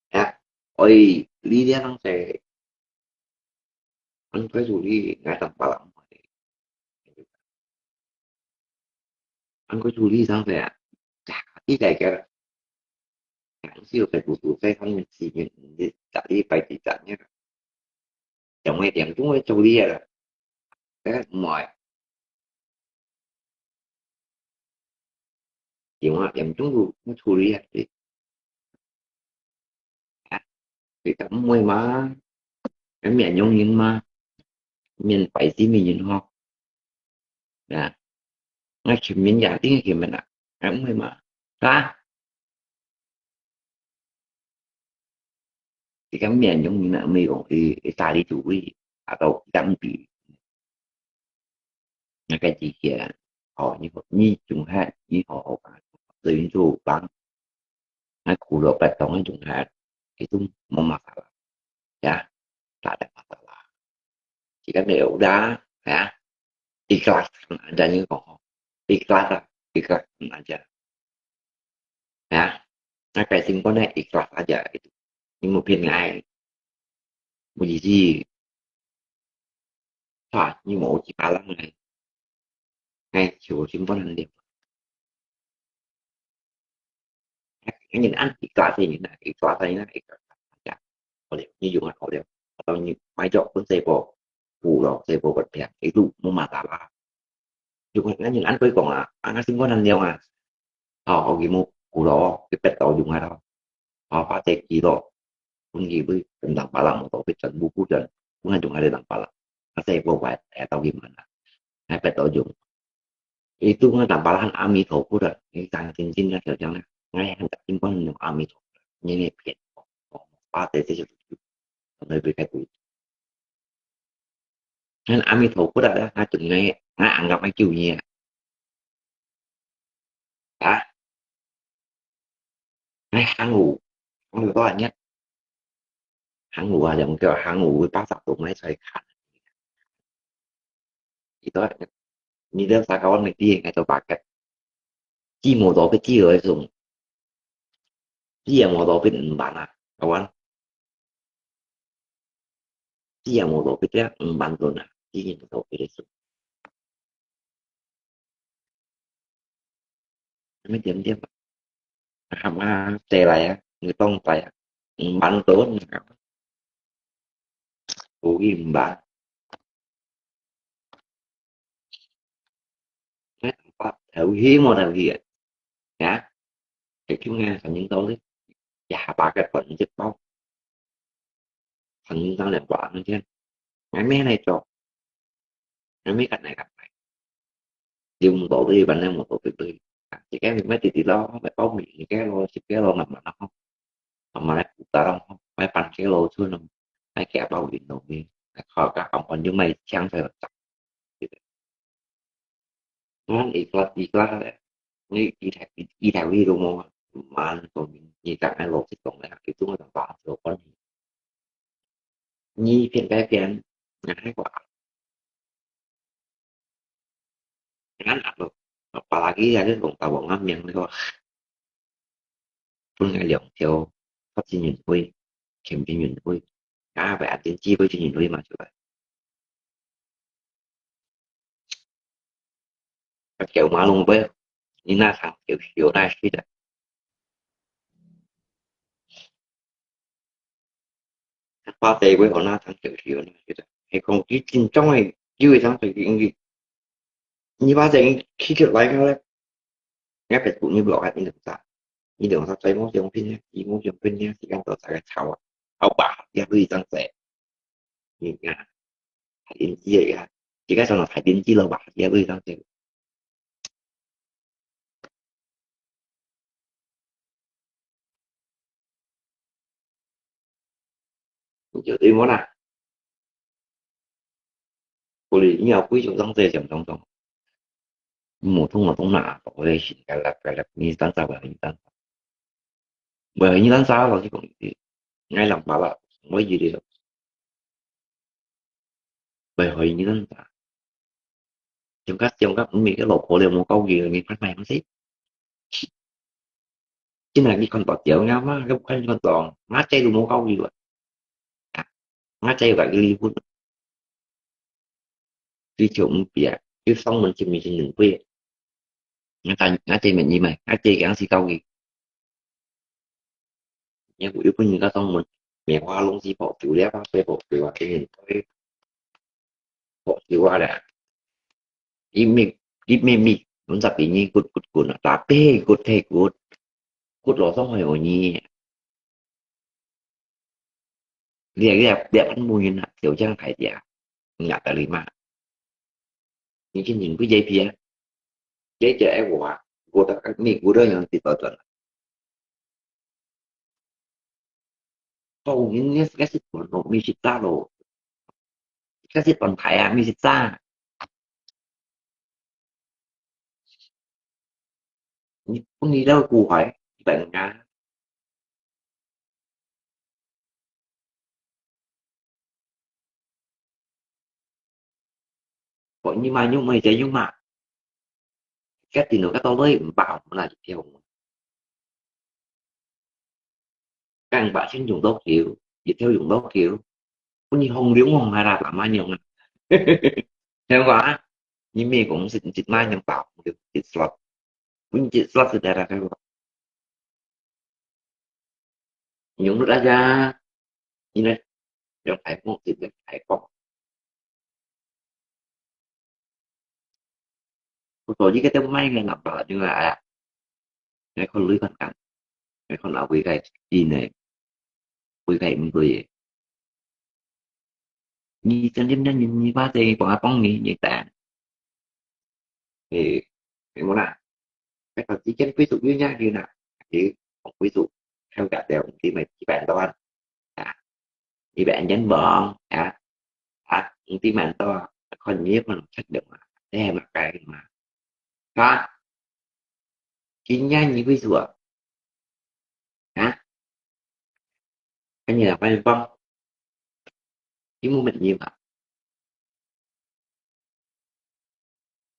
Ya, ôi, lý do năng sẽ ăn cái dù đi, ngay tầm ba lắm. Ăn cái dù đi sang sẽ, chả, đi cái cái. Ăn siêu phải bù bù phải không, mình chỉ mình đi, chả đi phải chỉ chả nhé. Chẳng may tiếng chúng tôi châu đi à. Cái mỏi. Yung nga, yang chung lu, mu churi ya, ti. Ah, ti ta mui ma. Cái miệng nhung nhung ma. Miệng phải gì mình nhung ho. Ya. Ngay khi mình ya, tiếng khi mình à. Cái mui ma. Ra. Thì cái miệng nhung nhung là mình cũng đi, đi xa đi chủ đi. À, đâu, đăng đi. Ngay cái gì kia, họ như, như chúng ta, như họ, họ, tự nhiên chủ bằng. Ngay khu lộc bạch tông chúng ta, cái tung mong mà cả. Ya, tak ada masalah. Jika dia udah, ya, ikhlaskan aja nih kok. Ikhlas, ikhlaskan aja. Ya, ngay cái sinh con này ikhlas aja itu. Ini mau pin ngay. Mau gì gì. 啊，你無去巴冷个，哎，就根本很了。人安一个人啊，一个人啊，一个人啊，好了，你用啊好了，到你买咗本細部，補了細部个病，一路冇嘛打啦。如果人安佢講啊，啊，我心肝難了啊，好，我佢冇補了，佢逼到用啊了。啊，花得幾多，分佢會跟人巴拉摩托去全部不准，不能用佢个人巴拉。啊，這个我會到佢們啊，還不到用。Itu nga tampalahan 阿彌陀佛的，你講真正个條件呢，我很應該用阿彌陀佛，你那騙我，我把这这些，我那边开始，那阿弥陀佛的，那种呢，那俺干嘛救你啊？啊？哎，行路，行路多少年？行路啊，用个行路八十度买出来看。你都，你都啥个问题，应该都八个。既无到个第二种，既也无到个五万啊，好玩。既也无到个这五万多啊，既也无到个数。没点点吧。啊，妈，谁来啊？你动来啊？五万多呢，有一万。哎，头去没头去啊？啊？这种啊，肯定到的，也八个本就包，肯定到两万块钱，还没来做，还没干来干来。 你毋到對，反正無到對對。啊，一個月買直直咯，買包米，一個月咯，十個月咯，慢慢咯，慢慢來補打咯，買半個月咯，出咯，買幾包銀咯，你，靠，甲安安就買槍出來打。對不對？我一個一個咧，你一台一一台位都無，慢慢講，你講愛落去講咧，佢總會講把握關係。 你騙該騙，𠊎還話，𠊎啊，apalagi啊，這種大王啊，命那個，分𠊎兩條，發金運會，錢金運會，啊，不然經濟會金運會嘛，就來。啊，叫馬龍杯，你那場就有那去的。 話題會好那當小事哦，那覺得。係講佢緊張个，有一張手機，因為你把人氣出來个咧，你別不你不落下你兩隻，你兩隻最冇相片呢，你冇相片呢，時間到大家吵啊，好吧，也不一張嘴，你看，還電視个呀，這個上頭還電視了吧，也不一張嘴。 你就對無啦。不然你要貴就當這想當當，無通我當那，我咧心該啦該啦，你當啥話你當，話你當啥，老實講，你愛人把啦，我一定。 袂會，你等下。中國，中國毋係个老婆了，無夠佢，你看買東西。今日你看到條，你阿媽，你看看到，𠊎姐都無夠佢啊。啊，𠊎姐又甲佢離婚。佢就毋變，佢上門前面是兩倍。 𠊎等，𠊎等問你嘛，𠊎等講是到底，你有，有分人家當問，棉花攏是保守了啊，所以保守啊，今年對保守啊啦。一面，一面面，毋知別人骨骨骨啊，tapi骨係骨，骨落上去有你。 你啊，你啊，你啊，分母人啊，就這樣大隻，你啊，得了嘛？你去認佢這片，這隻愛我啊，我的，你我的人知道轉了。哦，你，你，你是講咯，你是大咯，你是轉台啊，你是大。 你，你都顧壞，你等下。哦，你嘛用麼个用嘛？該電腦該到底毋飽，毋來一條。 講百姓用到久，一條用到久，分你放流放下啦，慢慢用啊。聽講啊，你美國公司一萬兩百，一 slot，分一 slot係得啦，聽講。用落來呀，你呢？用iPhone，直接iPhone。我做呢個都買个number就係啊，你考慮看看，你看哪位个真个，位个毋對个。你真正你你把這幫我幫你，你等。誒，你無啦？你頭先貴族有影響啦，你貴族，還有價值，你買幾百多萬啊？ 你別人講啊，啊，你知蠻多啊，看你可能出用啊，這係麼个嘛？啊，今年你會做啊？啊，跟你講，你講，你冇問題嘛？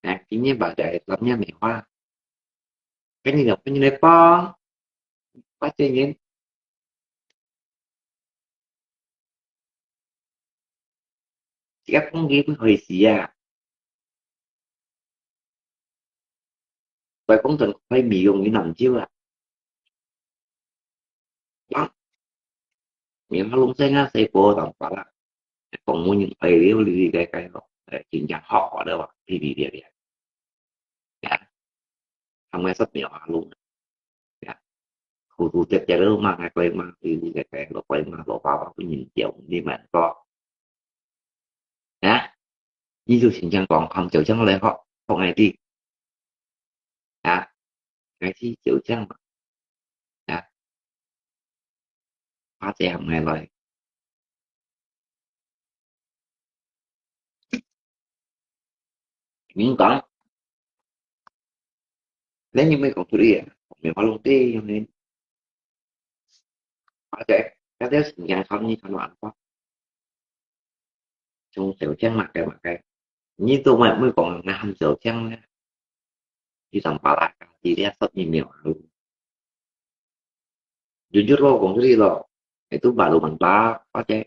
啊，今年吧，在咱们没话，跟你講，跟你來講，八千年。 自家講佢會害死啊！再講真，開美容院難招啊！啊，你看弄成啊，細波當巴拉，講無人愛了，你該該咯，誒，真正好好的哇，嗶嗶嗶嗶。 呀，他們是沒有路的，呀，苦苦爹爹都罵他，怪罵弟弟，怪怪老怪罵老爸爸，不認掉，你們說，呀，你就形象光看，就這樣來學，學愛弟，呀，愛弟就這樣嘛，呀，他這樣來來。 明講，你有沒有講出來啊？沒有弄對，有沒有？而且，大家是你看，你看完吧？從小將嘛，該嘛該，你都沒沒講，那很小將呢？你上巴拉，你這十二秒啊！ Jujur lo, kong suri lo. Itu baru mantap, oke.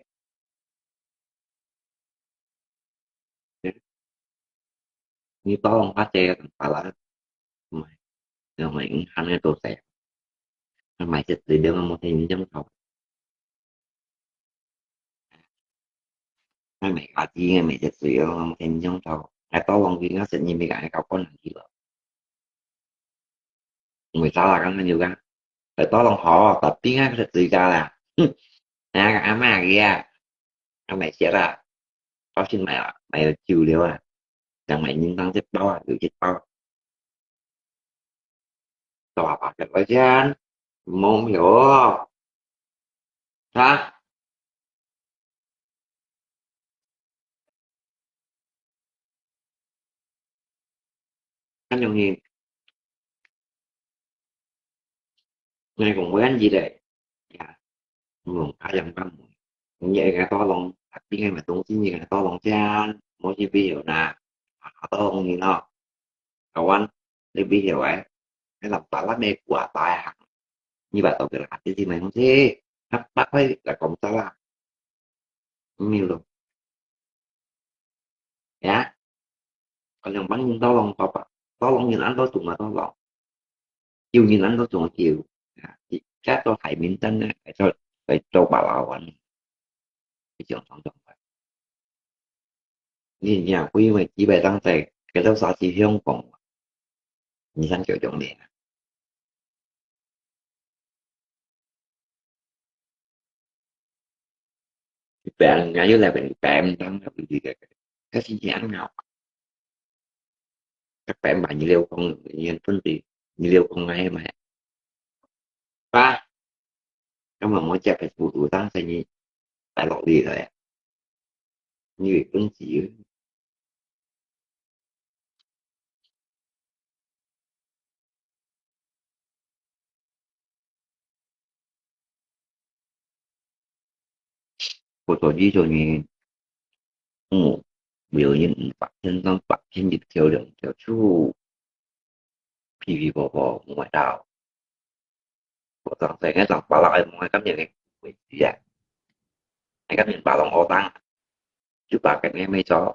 Ni tolong pakai kepala. Yang lain hanya tu saya. Mai chết đi, dia mau thêm trong thầu. Mai mai kati, mai chết đi, dia mau thêm trong thầu. Ai tolong đi, ngasih ni mai kau pun nanti lo. Người ta là cái gì cả. Phải tolong họ, tapi ngai cái gì cả là. Nè, cái ama kia. Cái mẹ chết à. Có xin mày à, mày là chịu liều à. Chẳng mày nhìn tăng chết bao à, chịu chết bao. Tao bảo cái nói chán. Mông hiểu. Hả? Kan yong hi. Ngai kong wen ji de. Ya. Mong ka yang bang mong. Ngai ka to long, tapi ngai ma tong si ngai ka to long chan. Mo si bi yo na. Ka to long ni no. Ka wan, ni bi yo ai. Ngai lam ta la me kua tai hang. Ni ba to ke la, ti ti mai hong si. Hap tak hoi la kong sa la. Mì lùng. Ya. Kon yang bang yin tau long tau pa. Tau long yin an tau tung ma tau long. Kiu yin an tau tung kiu. Ya. Chắc tau thải miễn tân á, phải cho, phải cho bà lao ăn. Cái trường thông trọng vậy. Nhìn nhà quý mà chỉ bài tăng tài, cái tau sao chỉ hiông phòng. Nhìn sang kiểu chống đèn. Bạn ngã dưới là bạn bạn đang làm gì kìa. Các xin chị ăn ngọc. Các bạn mà như leo con, như phân gì, như leo con ngay mà. Ba. Các bạn mới chạy Facebook của tăng sẽ như, tại lọc đi rồi ạ. Như vậy cũng chỉ Cô tôi đi rồi nè. Ồ, biểu diễn ba trăm năm, ba trăm đi theo đường theo chú. Phi phi bò bò ngoài đảo. Cô tặng sẽ nghe tặng bà lại ngoài cắm nhà này. Quỷ gì à? Nghe cắm nhà bà lòng ô tăng. Chú bà cái nghe mê chó.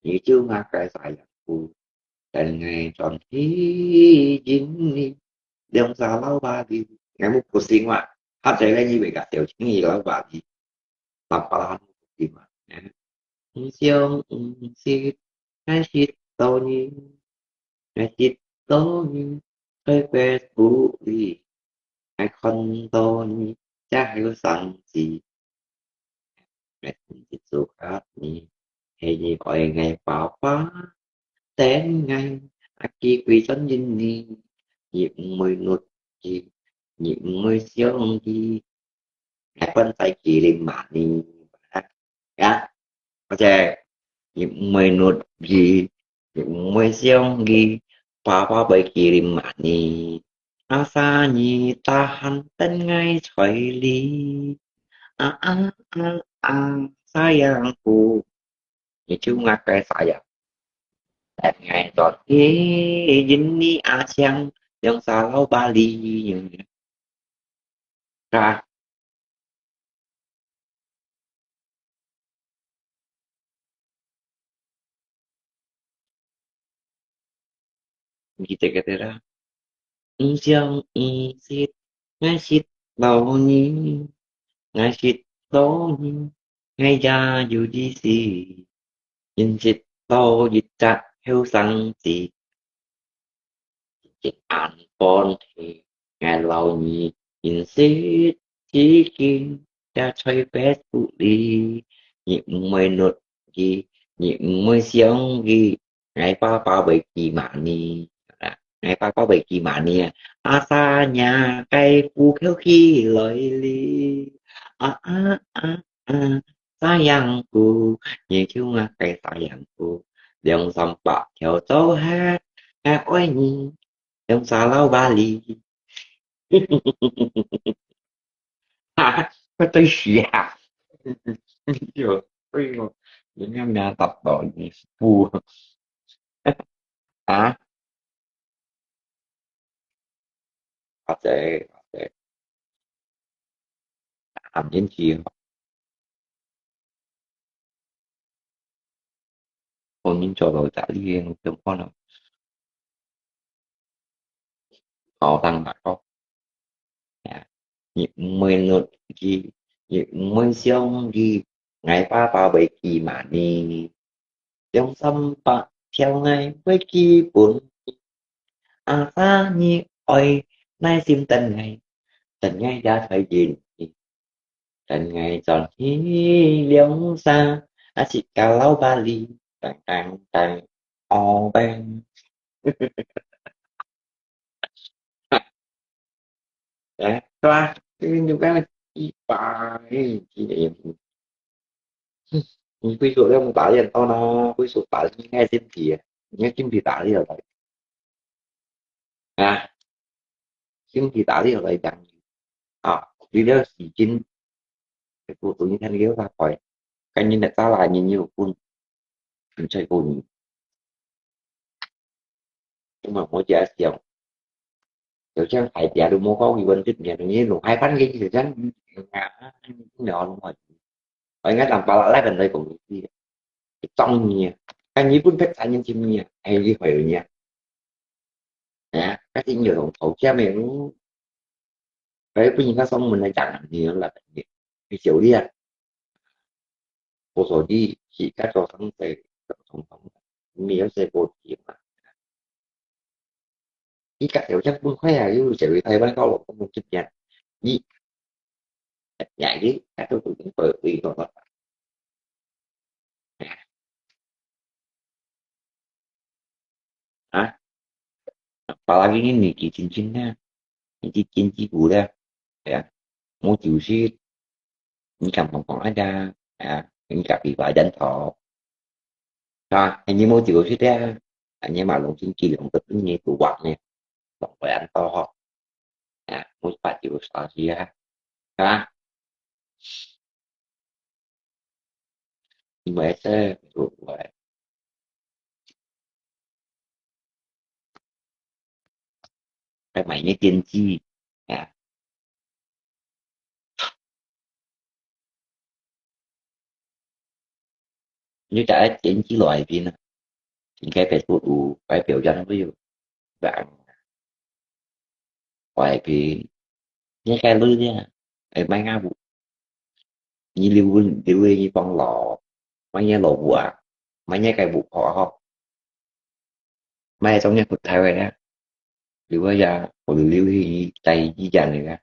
你就𠊎个sayangku，等𠊎轉去認你，兩儕留把里。𠊎目不識話，下載了以為个小青魚留把里，爸爸啦，目不識話。毋想毋識，𠊎識到你，𠊎識到你，在Facebook裡。 𠊎看到你，這後生仔，𠊎真係祝福你，係你愛𠊎爸爸，等𠊎，啊，佢歸轉認你，你毋會㧒佢，你毋會想佢， 𠊎還在kirim money。啊，或者，你毋會㧒佢，你毋會想佢，爸爸會kirim money。Asal你tahan等𠊎在這，啊啊啊啊，sayangku，你就𠊎个sayang。等𠊎轉去認你啊，sayang，兩儕留把里。啊， 你記得个啦。毋想毋識，𠊎識到你，𠊎識到你，𠊎也有意思，認識到一隻後生仔。 一暗半夜，𠊎摎你認識，至今也在Facebook裡。你毋會㧒佢，你毋會想佢，𠊎爸爸會kirim money。啊，𠊎爸爸會kirim money啊，asal你个戶口寄來哩。啊啊啊啊，sayangku，你就𠊎个sayangku，兩三百條做下，𠊎愛你，兩儕留把里。哈，該對時啊。哎喲，哎喲，人家名達到你不？啊？ 阿姐，阿姐，暗天時，可能做到這裡个情況咯。好，聽下講。啊，你毋會㧒佢，你毋會想佢，𠊎爸爸會kirim money。兩三百條𠊎會寄分你。Asal你愛耐心等𠊎，等𠊎也在認你。等𠊎轉去兩儕，啊，自家留把里，當當當，哦，bang。 哎，對吧？這個就講了幾百个，幾个，你非說要打電話呢，非說打應該先提，你要先提打你了來。啊，先提打你了來講。啊，除了時間， Aku tu ni kan liu lah koi. Kan ni nak salah ni ni pun. Kan cai pun. Cuma mau dia siang. Siang hai dia lu mau kau iwan tu ni ni lu hai pan ke ni siang. Ni orang mai. Koi ngat lam pala lai kan dai kong ni. Trong ni. Kan ni pun pek sa ni chim ni. Hai li hoi ni. 哎呀，該是有用頭先个咯。哎，不應該上門來講你了，你，你小弟啊，我說你自家做生意，通通，你有些不行嘛。你家有像不快啊，又小弟台灣高楼，我们这边，你，哎，你，那都不能不，不，不， 啊，apalagi你幾斤斤啊，你幾斤幾股了，哎呀，無就是你敢講講啊呀，哎呀，你家己把人頭，啊，你無就是的啊，你嘛攏斤幾兩个，你都忘了，講不然到吼，啊，無把酒啥事啊，啊。 你买菜，我，我，还买那电器啊。你就愛剪起來邊啊，應該別个有，該表演會有，不然，外邊，你該累了，哎，買啊無，你留，留个你放老，買个老母啊，買个該母婆啊吼，買个中间不太会啊，留个呀，我留留去带一家那个。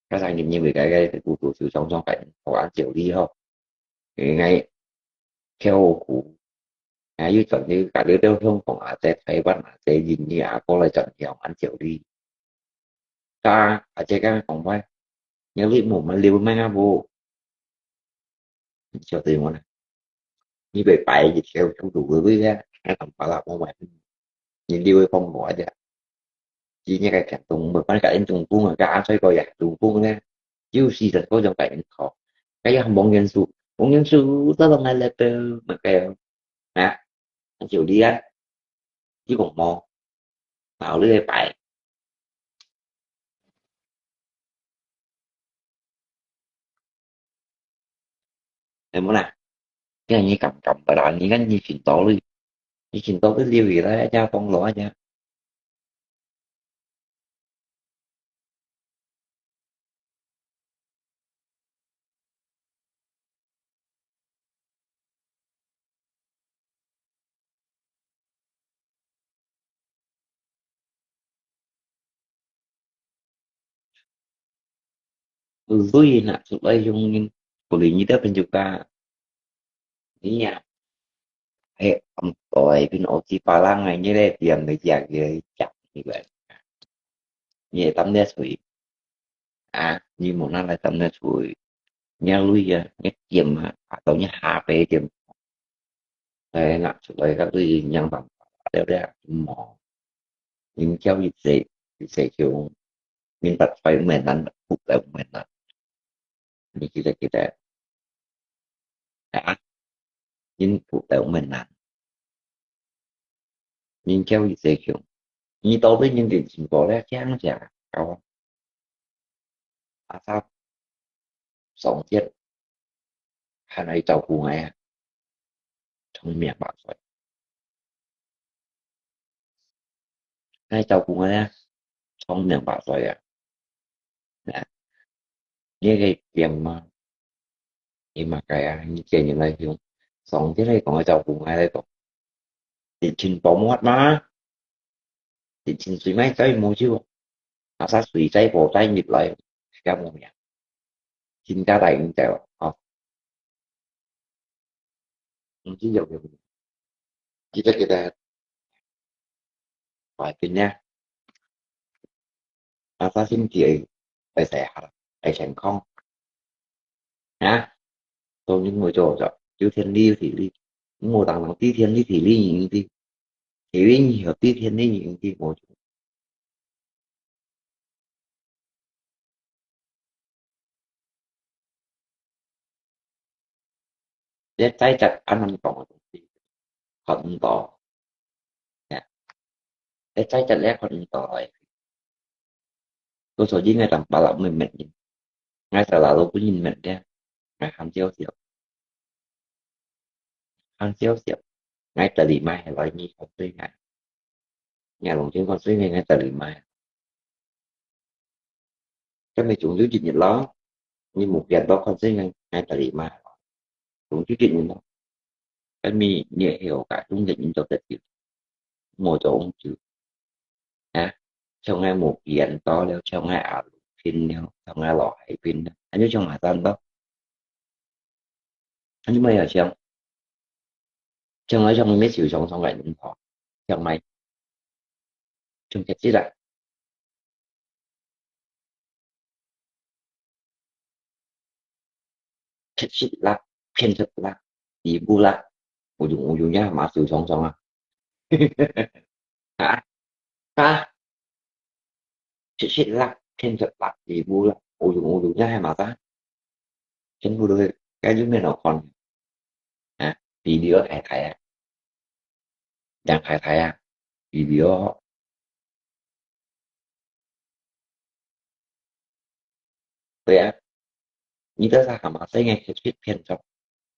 加上因為个个步步就常常个學恁少哩吼，因為跳舞，啊，又轉去隔離到香港啊，在台灣啊，在印尼啊，過來轉去恁少哩。啊，啊，這个講話，你你無乜了咩啊無？你曉得無呢？你會擺一條出路个位啊，那當巴拉我買，你你會放我的。 今日个廣東，無辦法，因中風啊，个阿衰哥也中風呢，有時就嗰種个因靠。該樣黃元素，黃元素都攏來了，乜个啊，就你啊，你講無，鬧你个牌。 係無啦？該你敢敢个啦，你看你尋到你，你尋到你留下來，這當老啊，這。Lui nak suplai yung nin, kuli ni dah penjuka. Iya. Eh, ang toy pin oti palang ay ni le tiam ni tiak ye jak ni ba. Ni tam ne sui. Ah, ni mo na lai tam ne sui. Ni lui ya, ni tiam ha, atau ni ha pe tiam. Ai, nak suplai ka lui yang tam. Dia dia mo. Nin kiau itsé, itsé kiu, nin tat fai menan, puk tau menan. Ni kita kita. Ya, nin puk tau menan. Nin kiau itsé kiu. Ni tau nin tin sin po le kiang sia. Kau. Asap. Song tiet. Hai nai tau ku ngai a. Chong miang ba soi. Nai tau ku ngai a. Chong miang ba soi a. Nè. Ni ke tiang ma. Ni ma kai a. Ni ke ni lai hiu. Song tiet lai kong tau ku ngai lai to. Ti chin po muat ma. Ti chin sui mai sai mo chiu. Asa sui sai po sai nip lai. Sia mo miang. Chin ka tai ni tau. Oh. Không chỉ dòng dòng. Kita kita. Phải tin nha. Asa sim ti ai. Phải sai ha. Phải thành công. Hả? Tôi những người cho cho. Chứ thiên lý thì lý. Ngô tăng tăng tí thiên lý thì lý những tí. Thì lý nhiều tí thiên lý những tí một. 這齋節恁樣講个東西，看毋到。呀，這齋節咧看毋到來。故所以𠊎當巴拉毋明，𠊎就拉到本人明个，𠊎喊少少，喊少少，𠊎這裡買係來你看對𠊎。 Nhà lòng chuyên con suy nghĩ ngay tại lì mai. Cái mày chúng dưới dịch nhật lo. Nhưng một việc đó con suy nghĩ ngay tại lì mai. Chúng dưới dịch nhật lo. Cái mi nhẹ hiểu cả chúng dịch nhật cho tết chịu. Một chỗ ông chịu. Hả? Trong ngay một kiện đó leo, trong ngay ảo pin leo, trong ngay lọ hãy pin leo. Anh nhớ trong hả tan đó. Anh nhớ mày ở trong. Trong nói trong mấy triệu sống sống lại đúng khó. Trong mày. Trong cái gì là. Cái gì là. Phiền thật là. Đi bu là. Ôi dồi ôi dồi nhá, mà triệu sống sống à. Hả? Hả? Chết chết lắm, khen thật lắm, đi bu lắm. Ôi dồi ôi dồi nhá, hay mà ta. Chân bu đôi, cái dưỡng này nó còn. Hả? Đi đi ở thái thái à. Đang thái thái à. Đi đi ở. Vậy à. Như ta sao mà thấy nghe cái thuyết phiền thật.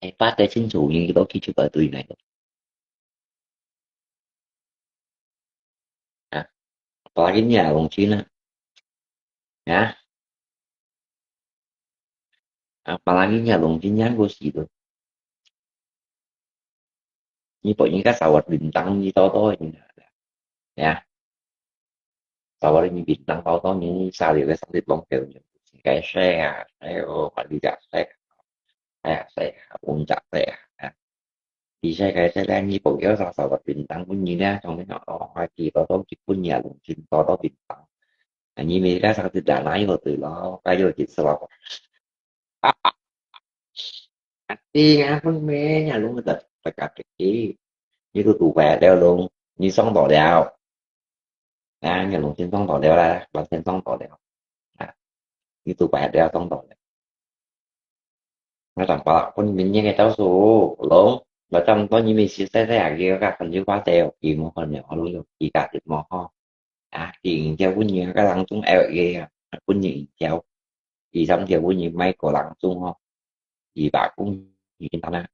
哎，八个清楚，你都去去个对来的。啊，八个你也弄清了。啊？啊，八个你也弄清，你个死的。你把人家xã會便當，你多多人家。 呀，早晚你便當包到你下流个上去弄掉，你个谁啊？哎呦，把你家谁啊？哎呀，谁啊？我们家谁啊？啊，你这个这个你不要啥啥个便当，不你呢？从那哦，还记得都去分你啊，弄清多多便当。啊，你们家上去打哪有对了？该有几次了？ 啊，啊，啊，分明你弄个，大家个，你都都白了弄，你上到了，啊，你弄清爽到了啦，完全上到了，啊，你都白了上到了。我讲吧，分明你个招数，弄，我这么多年没洗晒晒啊，给我看就发呆哦，给我看了，我弄有几个的么哈。 啊，佢人家分人个人種L A啊，分人條，佢三條分人買个人種吼，佢把工人啦，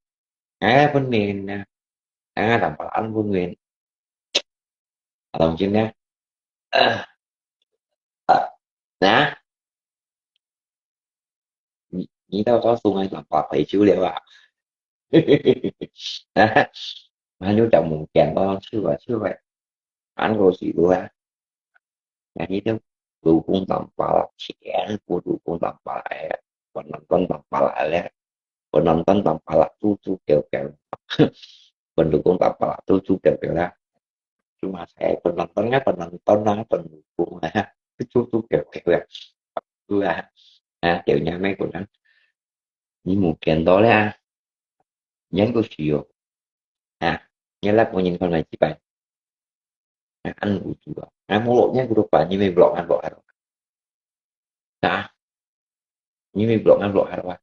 哎，分人啊，啊，淡薄仔分人，啊，當真呢，啊，啊，啊，你你到到送个淡薄仔回收了啊？啊，還有條物件咯，手啊手啊，還過是有啊。 啊，你兜老公淡薄仔，全部老公淡薄仔，分人講淡薄仔咧，分人講淡薄仔，豬豬狗狗，分老公淡薄仔，豬豬狗狗啦。就嘛係分人講啊，分人講啊，分老公啊，豬豬狗狗啊，對啊，啊，叫人家咩講啊，你無見到咧啊，人都是有，啊，你拉幫人講來幾擺。 啊，恁有趣啊！啊，無落，你个都管，你咪落啊落啊落。啊，你會block啊block下了哇？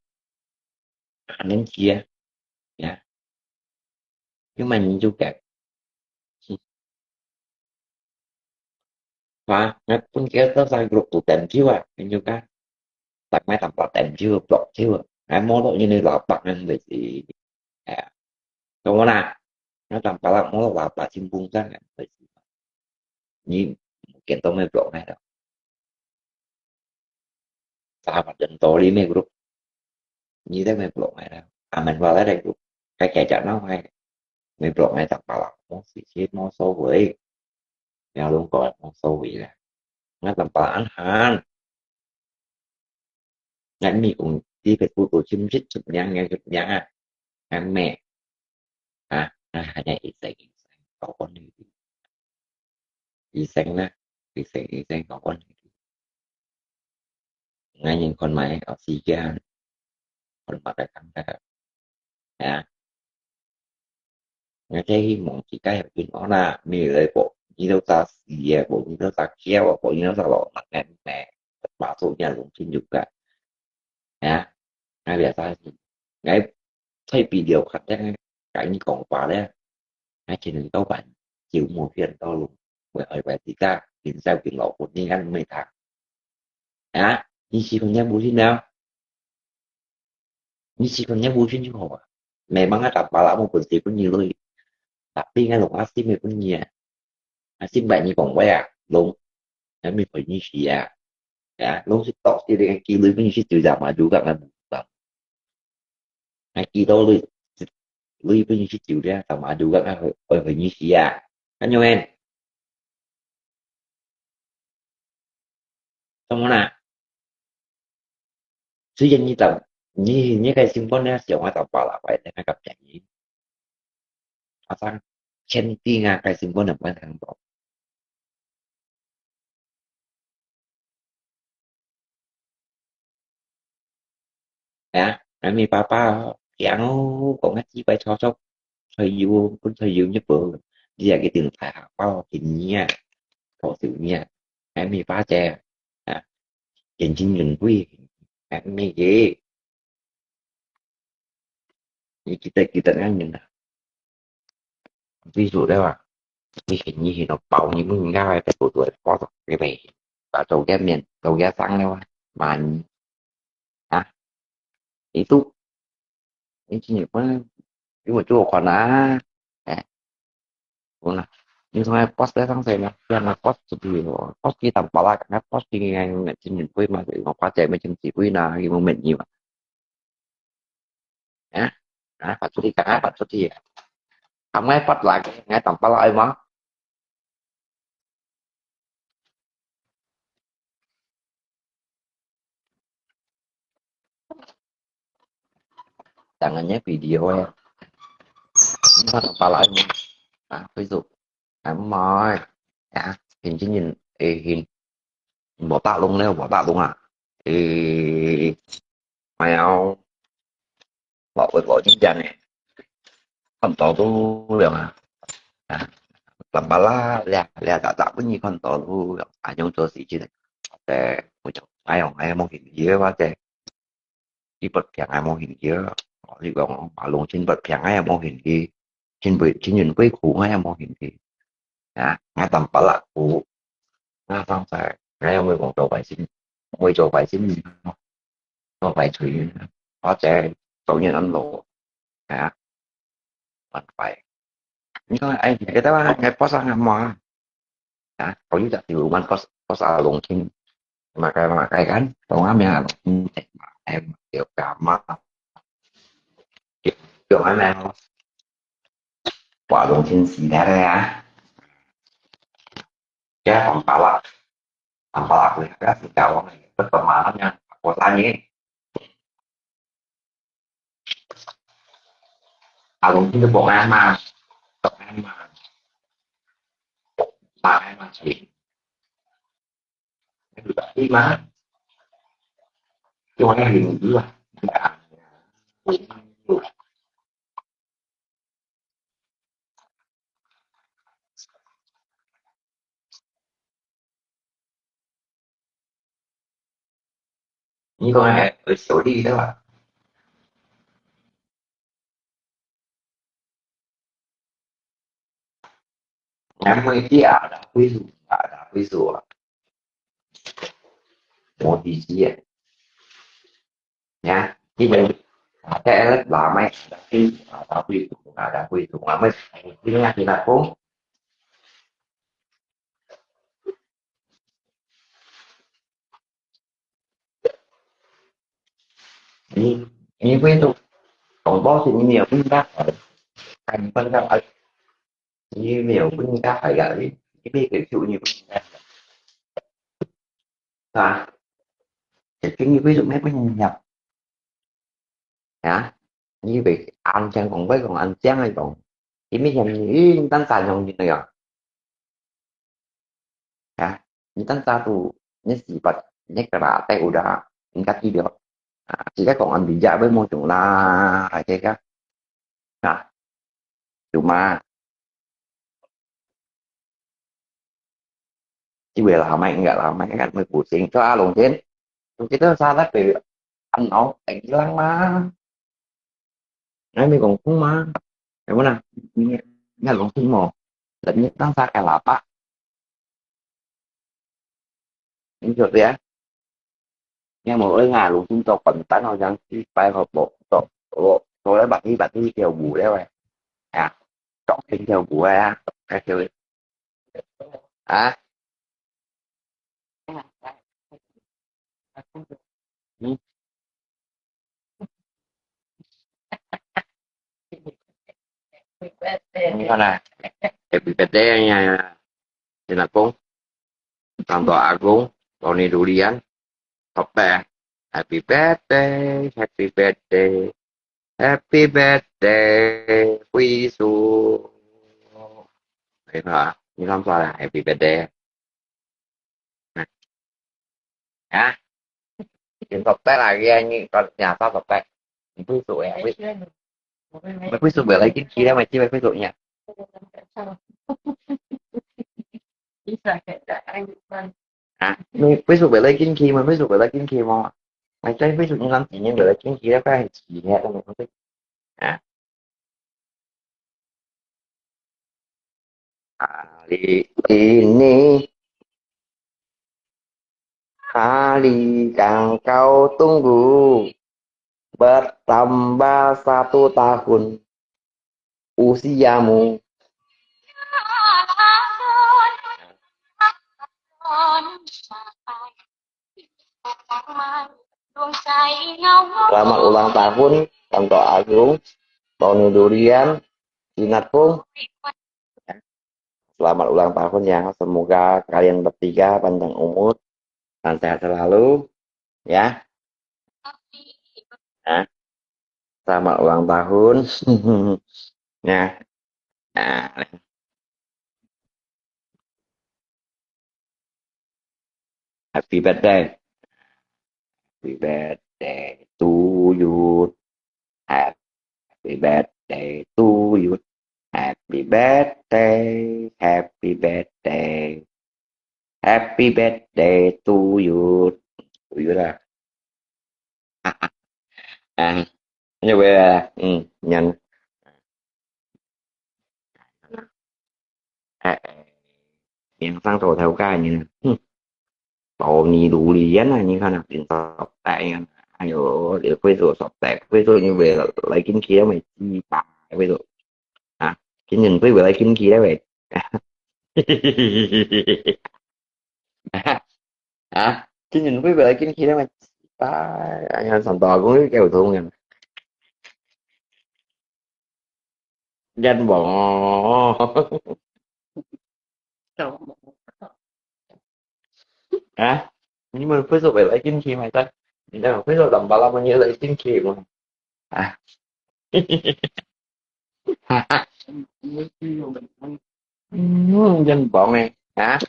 啊，恁樣啊，呀，有麼人就改。哇，𠊎分佢到晒group都點招啊，你就講，但𠊎淡薄點招block招啊，𠊎摸到你个老闆恁樣係，哎呀，懂無啦？𠊎淡薄啦，摸到老闆真風險啊，你見到咩block𠊎了？Sahabat dan Tolim group，你在咩block𠊎了？阿門話在group，該該講那塊，咩block𠊎淡薄啦，摸死去摸收尾，了攏講摸收尾啦，𠊎淡薄啦，恁閒。 Ngan mi kong di Facebook都尋識出名个出名啊，ngan咩啊？啊，還有醫生，醫生，搞關係，醫生啦，醫生，醫生搞關係。Ngan人看埋，哦，時間，看埋个感覺，啊。 𠊎就希望自家有平安啦，你來保你兜儕死啊，保你兜儕噭啊，保你兜儕老人个命，把手也弄清楚个。啊，𠊎biasa係，𠊎在video看个，跟你講話咧，𠊎前兩到半，就無見到咯，我愛為自家，平時平老婆，你看沒看？啊，你喜歡也無信了。 你自家也無興趣好啊。Memang ada pala mo pun si pun nyilui. Tapi ngai long asi me pun nia. Asi bai ni kong wai ah, long. Ngai mi pun ni si ah. Ya, long si tok si dengan kilui pun si tu sama juga ngai bukan. Ngai kilo lui, lui pun si tu dia sama juga ngai pun ni si ah. Kan nyo en. Tama na. Suyan ni tam, ni, ni kay simbon na siya nga tam pala pa ina kap niya ni. Asang chen ti nga kay simbon na pa tang to. Ya, kami papa yang ko nga chi pai cho cho cho yu pun cho yu ni po. Dia ki ting pai ha pa ki ni ya. Ko siu ni ya. Kami pa che. Ya. Yan jin yun bui. Kami ki. Ni kita kita ngan yun na. Ví dụ đấy mà, như hình như nó bảo như mình ngay cái tuổi tuổi có cái này, và đầu ghé miền, đầu ghé sáng đấy mà, mà, hả? Itu, ini sini pun, ini mau coba kau nak, eh, kau nak, ini sama post đấy sang saya nak, dia nak post sedih, post kita balak, nak post ini yang nak sini pun masih mau pakai macam si pun nak, ini moment ni mà. Hả? Hả? Phát xuất đi, hả? Phát xuất đi. Không nghe phát lại, nghe tầm phát lại mà. Tangan nhé video ya. Ini kan tầm phát lại mà. Hả? Ví dụ. Hả? Mỏi. Hả? Hình chứ nhìn, ê, hình. Bỏ tạo luôn đấy, bỏ tạo luôn à. Ê, mày không? Bỏ, bỏ, bỏ chính chắn này. Không tỏ tôi được à. À. Làm bà la, lẹ, lẹ, tạo, tạo cái gì không tỏ tôi được. À, nhưng tôi xí chứ này. Để, ôi trời, ai không, ai không hiểu gì hết, bác, để. Đi bật piang ai mô hình kia. Họ đi bảo, bảo lùng trên bật piang ai mô hình kia. Trên bụi, trên nhìn bụi khu ai mô hình kia. Hả? Ngã tầm bả lạc khu. Ngã phong sai. Ngã môi vòng đầu bài xin. Môi đầu bài xin. Đầu bài thủy. Có thể tổ nhân ăn lộ. Hả? Bạn phải. Ini kan ai kita mah ngai post ang mo. Ya, kau juga di rumah post post alung kin. Makai makai kan, kau ngambil alung kin. Em, yo kama. Yo mana? Wa alung kin si dah ya. Ya, pang pala. Pang pala aku ya, si kau. Pertemanan yang aku tanya. Alung kin tu bukan mah. Bukan mah. Bukan mah sih. Tapi mah. Cuma yang ini lah. 你講个，呃，小弟對吧？ 俺妹知啊，打歸宿啊，打歸宿啊，我弟弟啊，呀，因為啊，在那拉麥，打歸宿啊，打歸宿啊，打歸宿啊，我今天跟他講， 你，你會都，紅包是你沒有分他，還分他，你沒有分他，還要你，你沒給就你分他，啊？這个你為什麼不能要？啊？你會安靜講，會講安靜來講，因為你，你單單用你那个。 啊，你單單tu, ni sipat, ni kera te udah, ni kati dia. Ah, sila kong ambil jak, bai mo jong lah, aja ka. Nah, cuma, si wei lah, mai enggak lah, mai kan, mai pusing. So, ah, Long Jin, kita salah pe, ano, tenggelam mah. Ai, mi kong kong ma. Ai, mo na. Ni, ni Long Jin mo. Lật ni tăng sa cái là apa? Ni chuột ya. Ni mo ơi nga Long Jin to còn tán ho yang si pai ho bộ to. Bộ, to lẽ bật đi, bật đi theo bù lẽ vậy. À, chọn thêm theo bù à. Cái kiểu. À. Ini kan lah. Happy birthday ya. Sila kong. Tang to agung. Tony Durian. Tope. Happy birthday. Happy birthday. Happy birthday. Hui su. Ini kan. Ini kan happy birthday. Hả? Chuyện tập tết là ghe như con nhà tao tập tết. Mười phút rồi, mười, mười phút rồi, lấy kinh khí đó mà chứ mười phút rồi nha. Hả? Mười phút rồi, lấy kinh khí, mười phút rồi, lấy kinh khí mà. Mày chơi ví dụ như lắm chỉ nhưng mà lấy kinh khí đó có gì nhẹ đâu mà không thích. Hả? Hari ini, hari yang kau tunggu, bertambah satu tahun usiamu. Selamat ulang tahun, Tante Agung, Tony Durian, Ingat Pung. Selamat ulang tahun ya, semoga kalian bertiga panjang umur dan sehat selalu, ya. Ya. Selamat ulang tahun. Ya. Nah. Happy birthday. Happy birthday to you. Happy birthday to you. Happy birthday. Happy birthday. Happy birthday to you. To you lah. À, như vậy là, ừ, nhận. À, à, miệng sẵn tổ theo cái như này. Ừ. Bảo ni đủ lý á, như thế nào, miệng sọc tại, ai dụ, để quay dụ sọc tại, quay dụ như vậy là lấy kinh khí đó mày chi phải, quay dụ. Hả? Cái nhìn quay về lấy kinh khí đó mày. Hả? Hả? Chứ nhìn quý vị kinh khi đó mà ta anh anh sòng to cũng biết kêu thun nha. Danh bọn. Hả? Nhưng mà Facebook về lấy kinh khi mà ta. Mình đang Facebook đầm bà lâm như lấy kinh khi mà. Hả? Ừm, danh bọn này hả?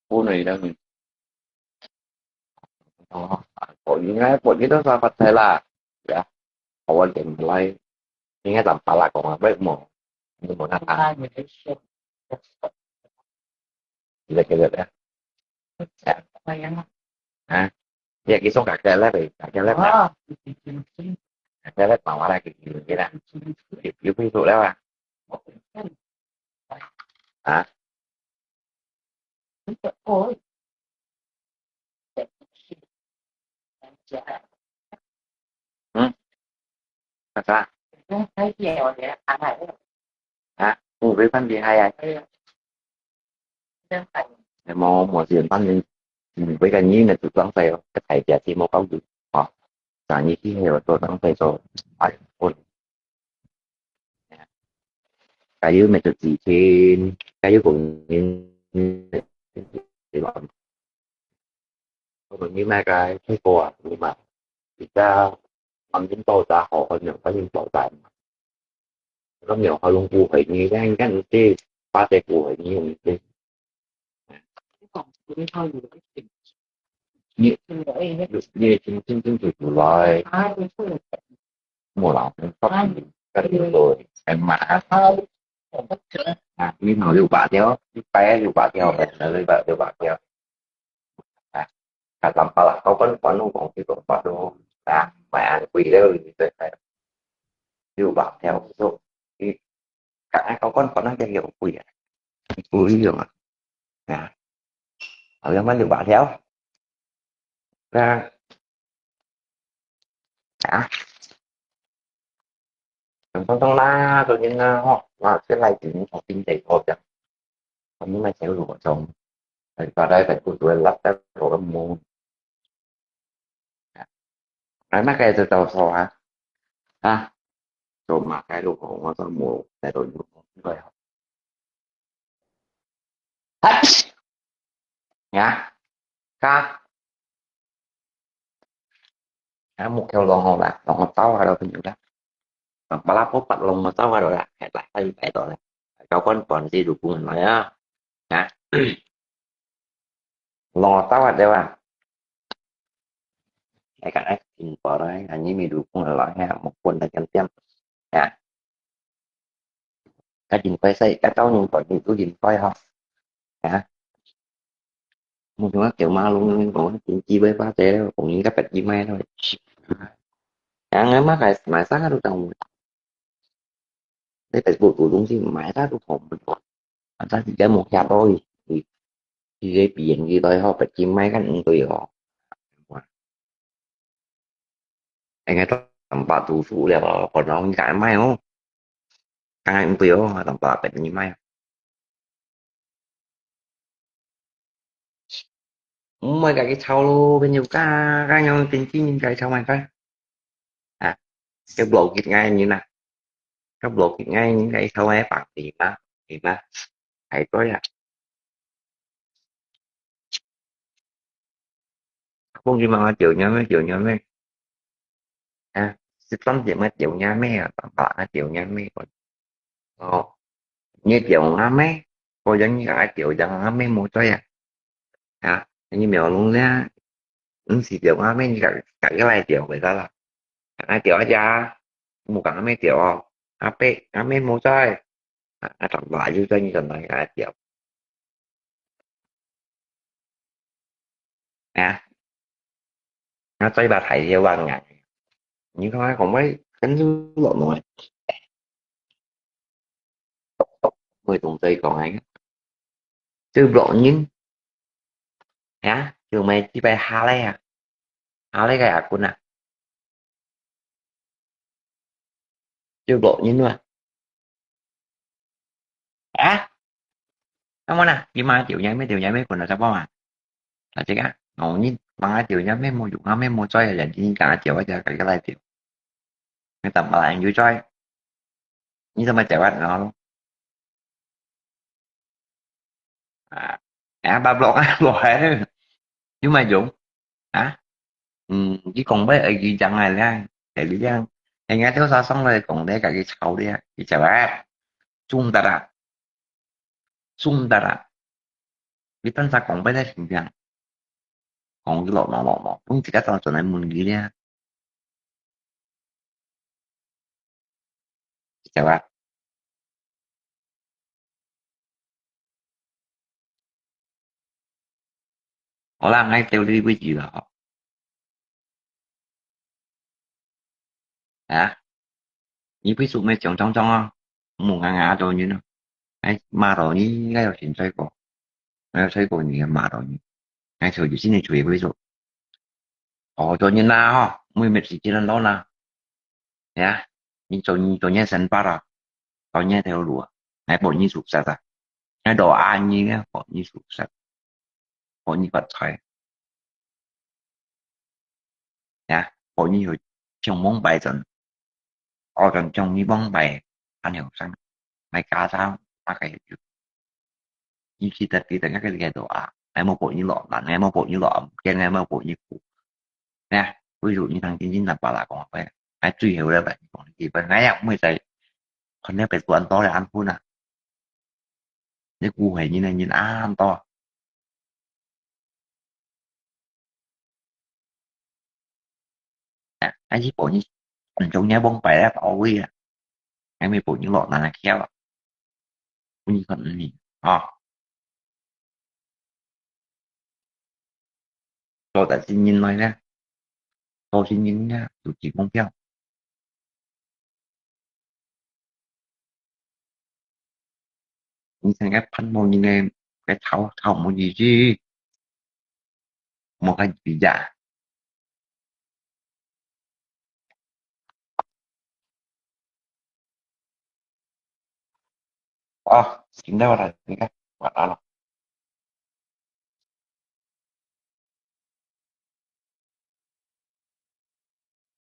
Ủa này đâu này? Ủa, ủa, những cái, ủa, cái đó sao bật thế là? Dạ. Ủa, cái này, những cái tầm bà là còn là bếp mồ. Nhưng mà nó là. Cái này, cái này, cái này. Dạ. 啊，你係幾送个个禮拜，个个禮拜，哦，个个禮拜話來佢佢啦，有有幾多了啊？啊？嗯，啥啥？啊，我會放厲害啊！無無時間，反正，嗯，每個人呢就當細咯，个大家先無包袱，哦，生意機會有做當細做，哎，我，加油，每日之前，加油，工人，對吧？ 我問你買个水果啊，你買，而家黃金寶giá好，好像黃金寶giá嘛。那没有好用不回你，那你看你这八折不回你用这，你你你清清清楚楚来，没啦，跟你说，哎妈，啊，你拿六百条，一百六百条，六百六百条。 啊，較淡薄啦，到本本路講去到法度，啊，買恁貴了，你再買六百條，所以，講到本本那个有貴啊，不一樣啊，啊，好像買六百條，啊，啊，普通啦，都應該吼，啊，這來緊，好經濟好講。 你買條路種，係大概係不斷落得落个毛。哎，那个就到手啊，啊，做麼个路口我都無在度用，對啊。哎，呀，看， 啊，目標弄好啦，弄好到啊，老朋友啦。啊，巴拉波巴弄好到啊，啦，係啦，係，係到啦。交關關係就不能來啊，啊，弄好到啊，對吧？哎，看，哎，挺薄的，哎，你沒有不能來啊，我混得跟店，啊。 較緊快勢，該到年份你都緊快吼。啊，目前啊，條馬路講經濟會發展了，講應該別地賣了。啊，𠊎嘛該買啥都當，你別無做東西買啥都好，啊，但是該無下到去，去，去該邊去到好，別地賣个毋對哦。 應該當把讀書了，可能應該賣哦。剛剛毋對哦，當把別人賣。毋會家己抄咯，朋友，剛剛用經濟應該抄賣个。啊，該block佢个人啊，該block佢个人該抄賣放你嘛，你嘛，排隊啊。 講句嘛，我掉娘咩，掉娘咩。啊，十三點啊，掉娘咩啊，八啊，掉娘咩。哦，你掉阿妹，個人你个掉，掉阿妹無罪啊。啊，你苗龍咧，毋係掉阿妹，你家，家己來掉，會得啦。啊，掉啊，無講阿妹掉哦，阿伯，阿妹無罪。啊，啊，長大就在你等等啊，掉。 啊，啊，嘴巴大條啊，你看下講話跟住落來，會同嘴講啊，就落人，啊，就買幾擺下來啊，下來个阿君啊，就落人啊。 啊，阿姆啊，你媽掉人咩，掉人咩，滾到啥包啊？啊，這個，哦，你媽掉人咩，無用啊，咩無罪啊，人家講掉啊，就該個來掉。你怎麼了？你有罪？你怎麼掉啊？然後，啊，哎，把block啊，block啊，有麼用？啊？ 嗯，佢講話愛佢講啊，這樣，係這樣。人家都啥上來講，你家己抄的啊，你知吧？中的啦，中的啦。你等下講話來聽聽，講佢落落落落，用自家當做來問佢的啊，你知吧？好啦，𠊎到這位置了吼。啊，你為什麼講講講啊？莫硬硬做人啊！哎，罵到你，𠊎有先睡過，𠊎有睡過你，罵到你，哎，所以現在就會做。哦，做人啦吼，每每時間都啦。 呀，你做你做你生活啊，做你條路啊，𠊎保你舒適啊，𠊎doa你啊，保你舒適，保你發財，呀，保你有像往擺陣，哦，像像你往擺，恁後生，買家產，大概有。 你記得，記得，𠊎个你个doa，𠊎無保你落難，𠊎無保你落暗間，𠊎無保你苦。哎呀，為著你當今今日巴拉講話，𠊎最後了，𠊎講你基本，𠊎也毋會再看了別個恁多了，恁分啊。你誤會人个人恁多。 啊，還係保你，毋中意往擺啊，到位啊，還沒保你落難啊，巧啊，分你看，嗯，啊，做得信任來呢，做信任呢，有提供票。 你成个噴霧，你个个頭頭無意思，無个意思啊。哦，現在我來，你看，完了。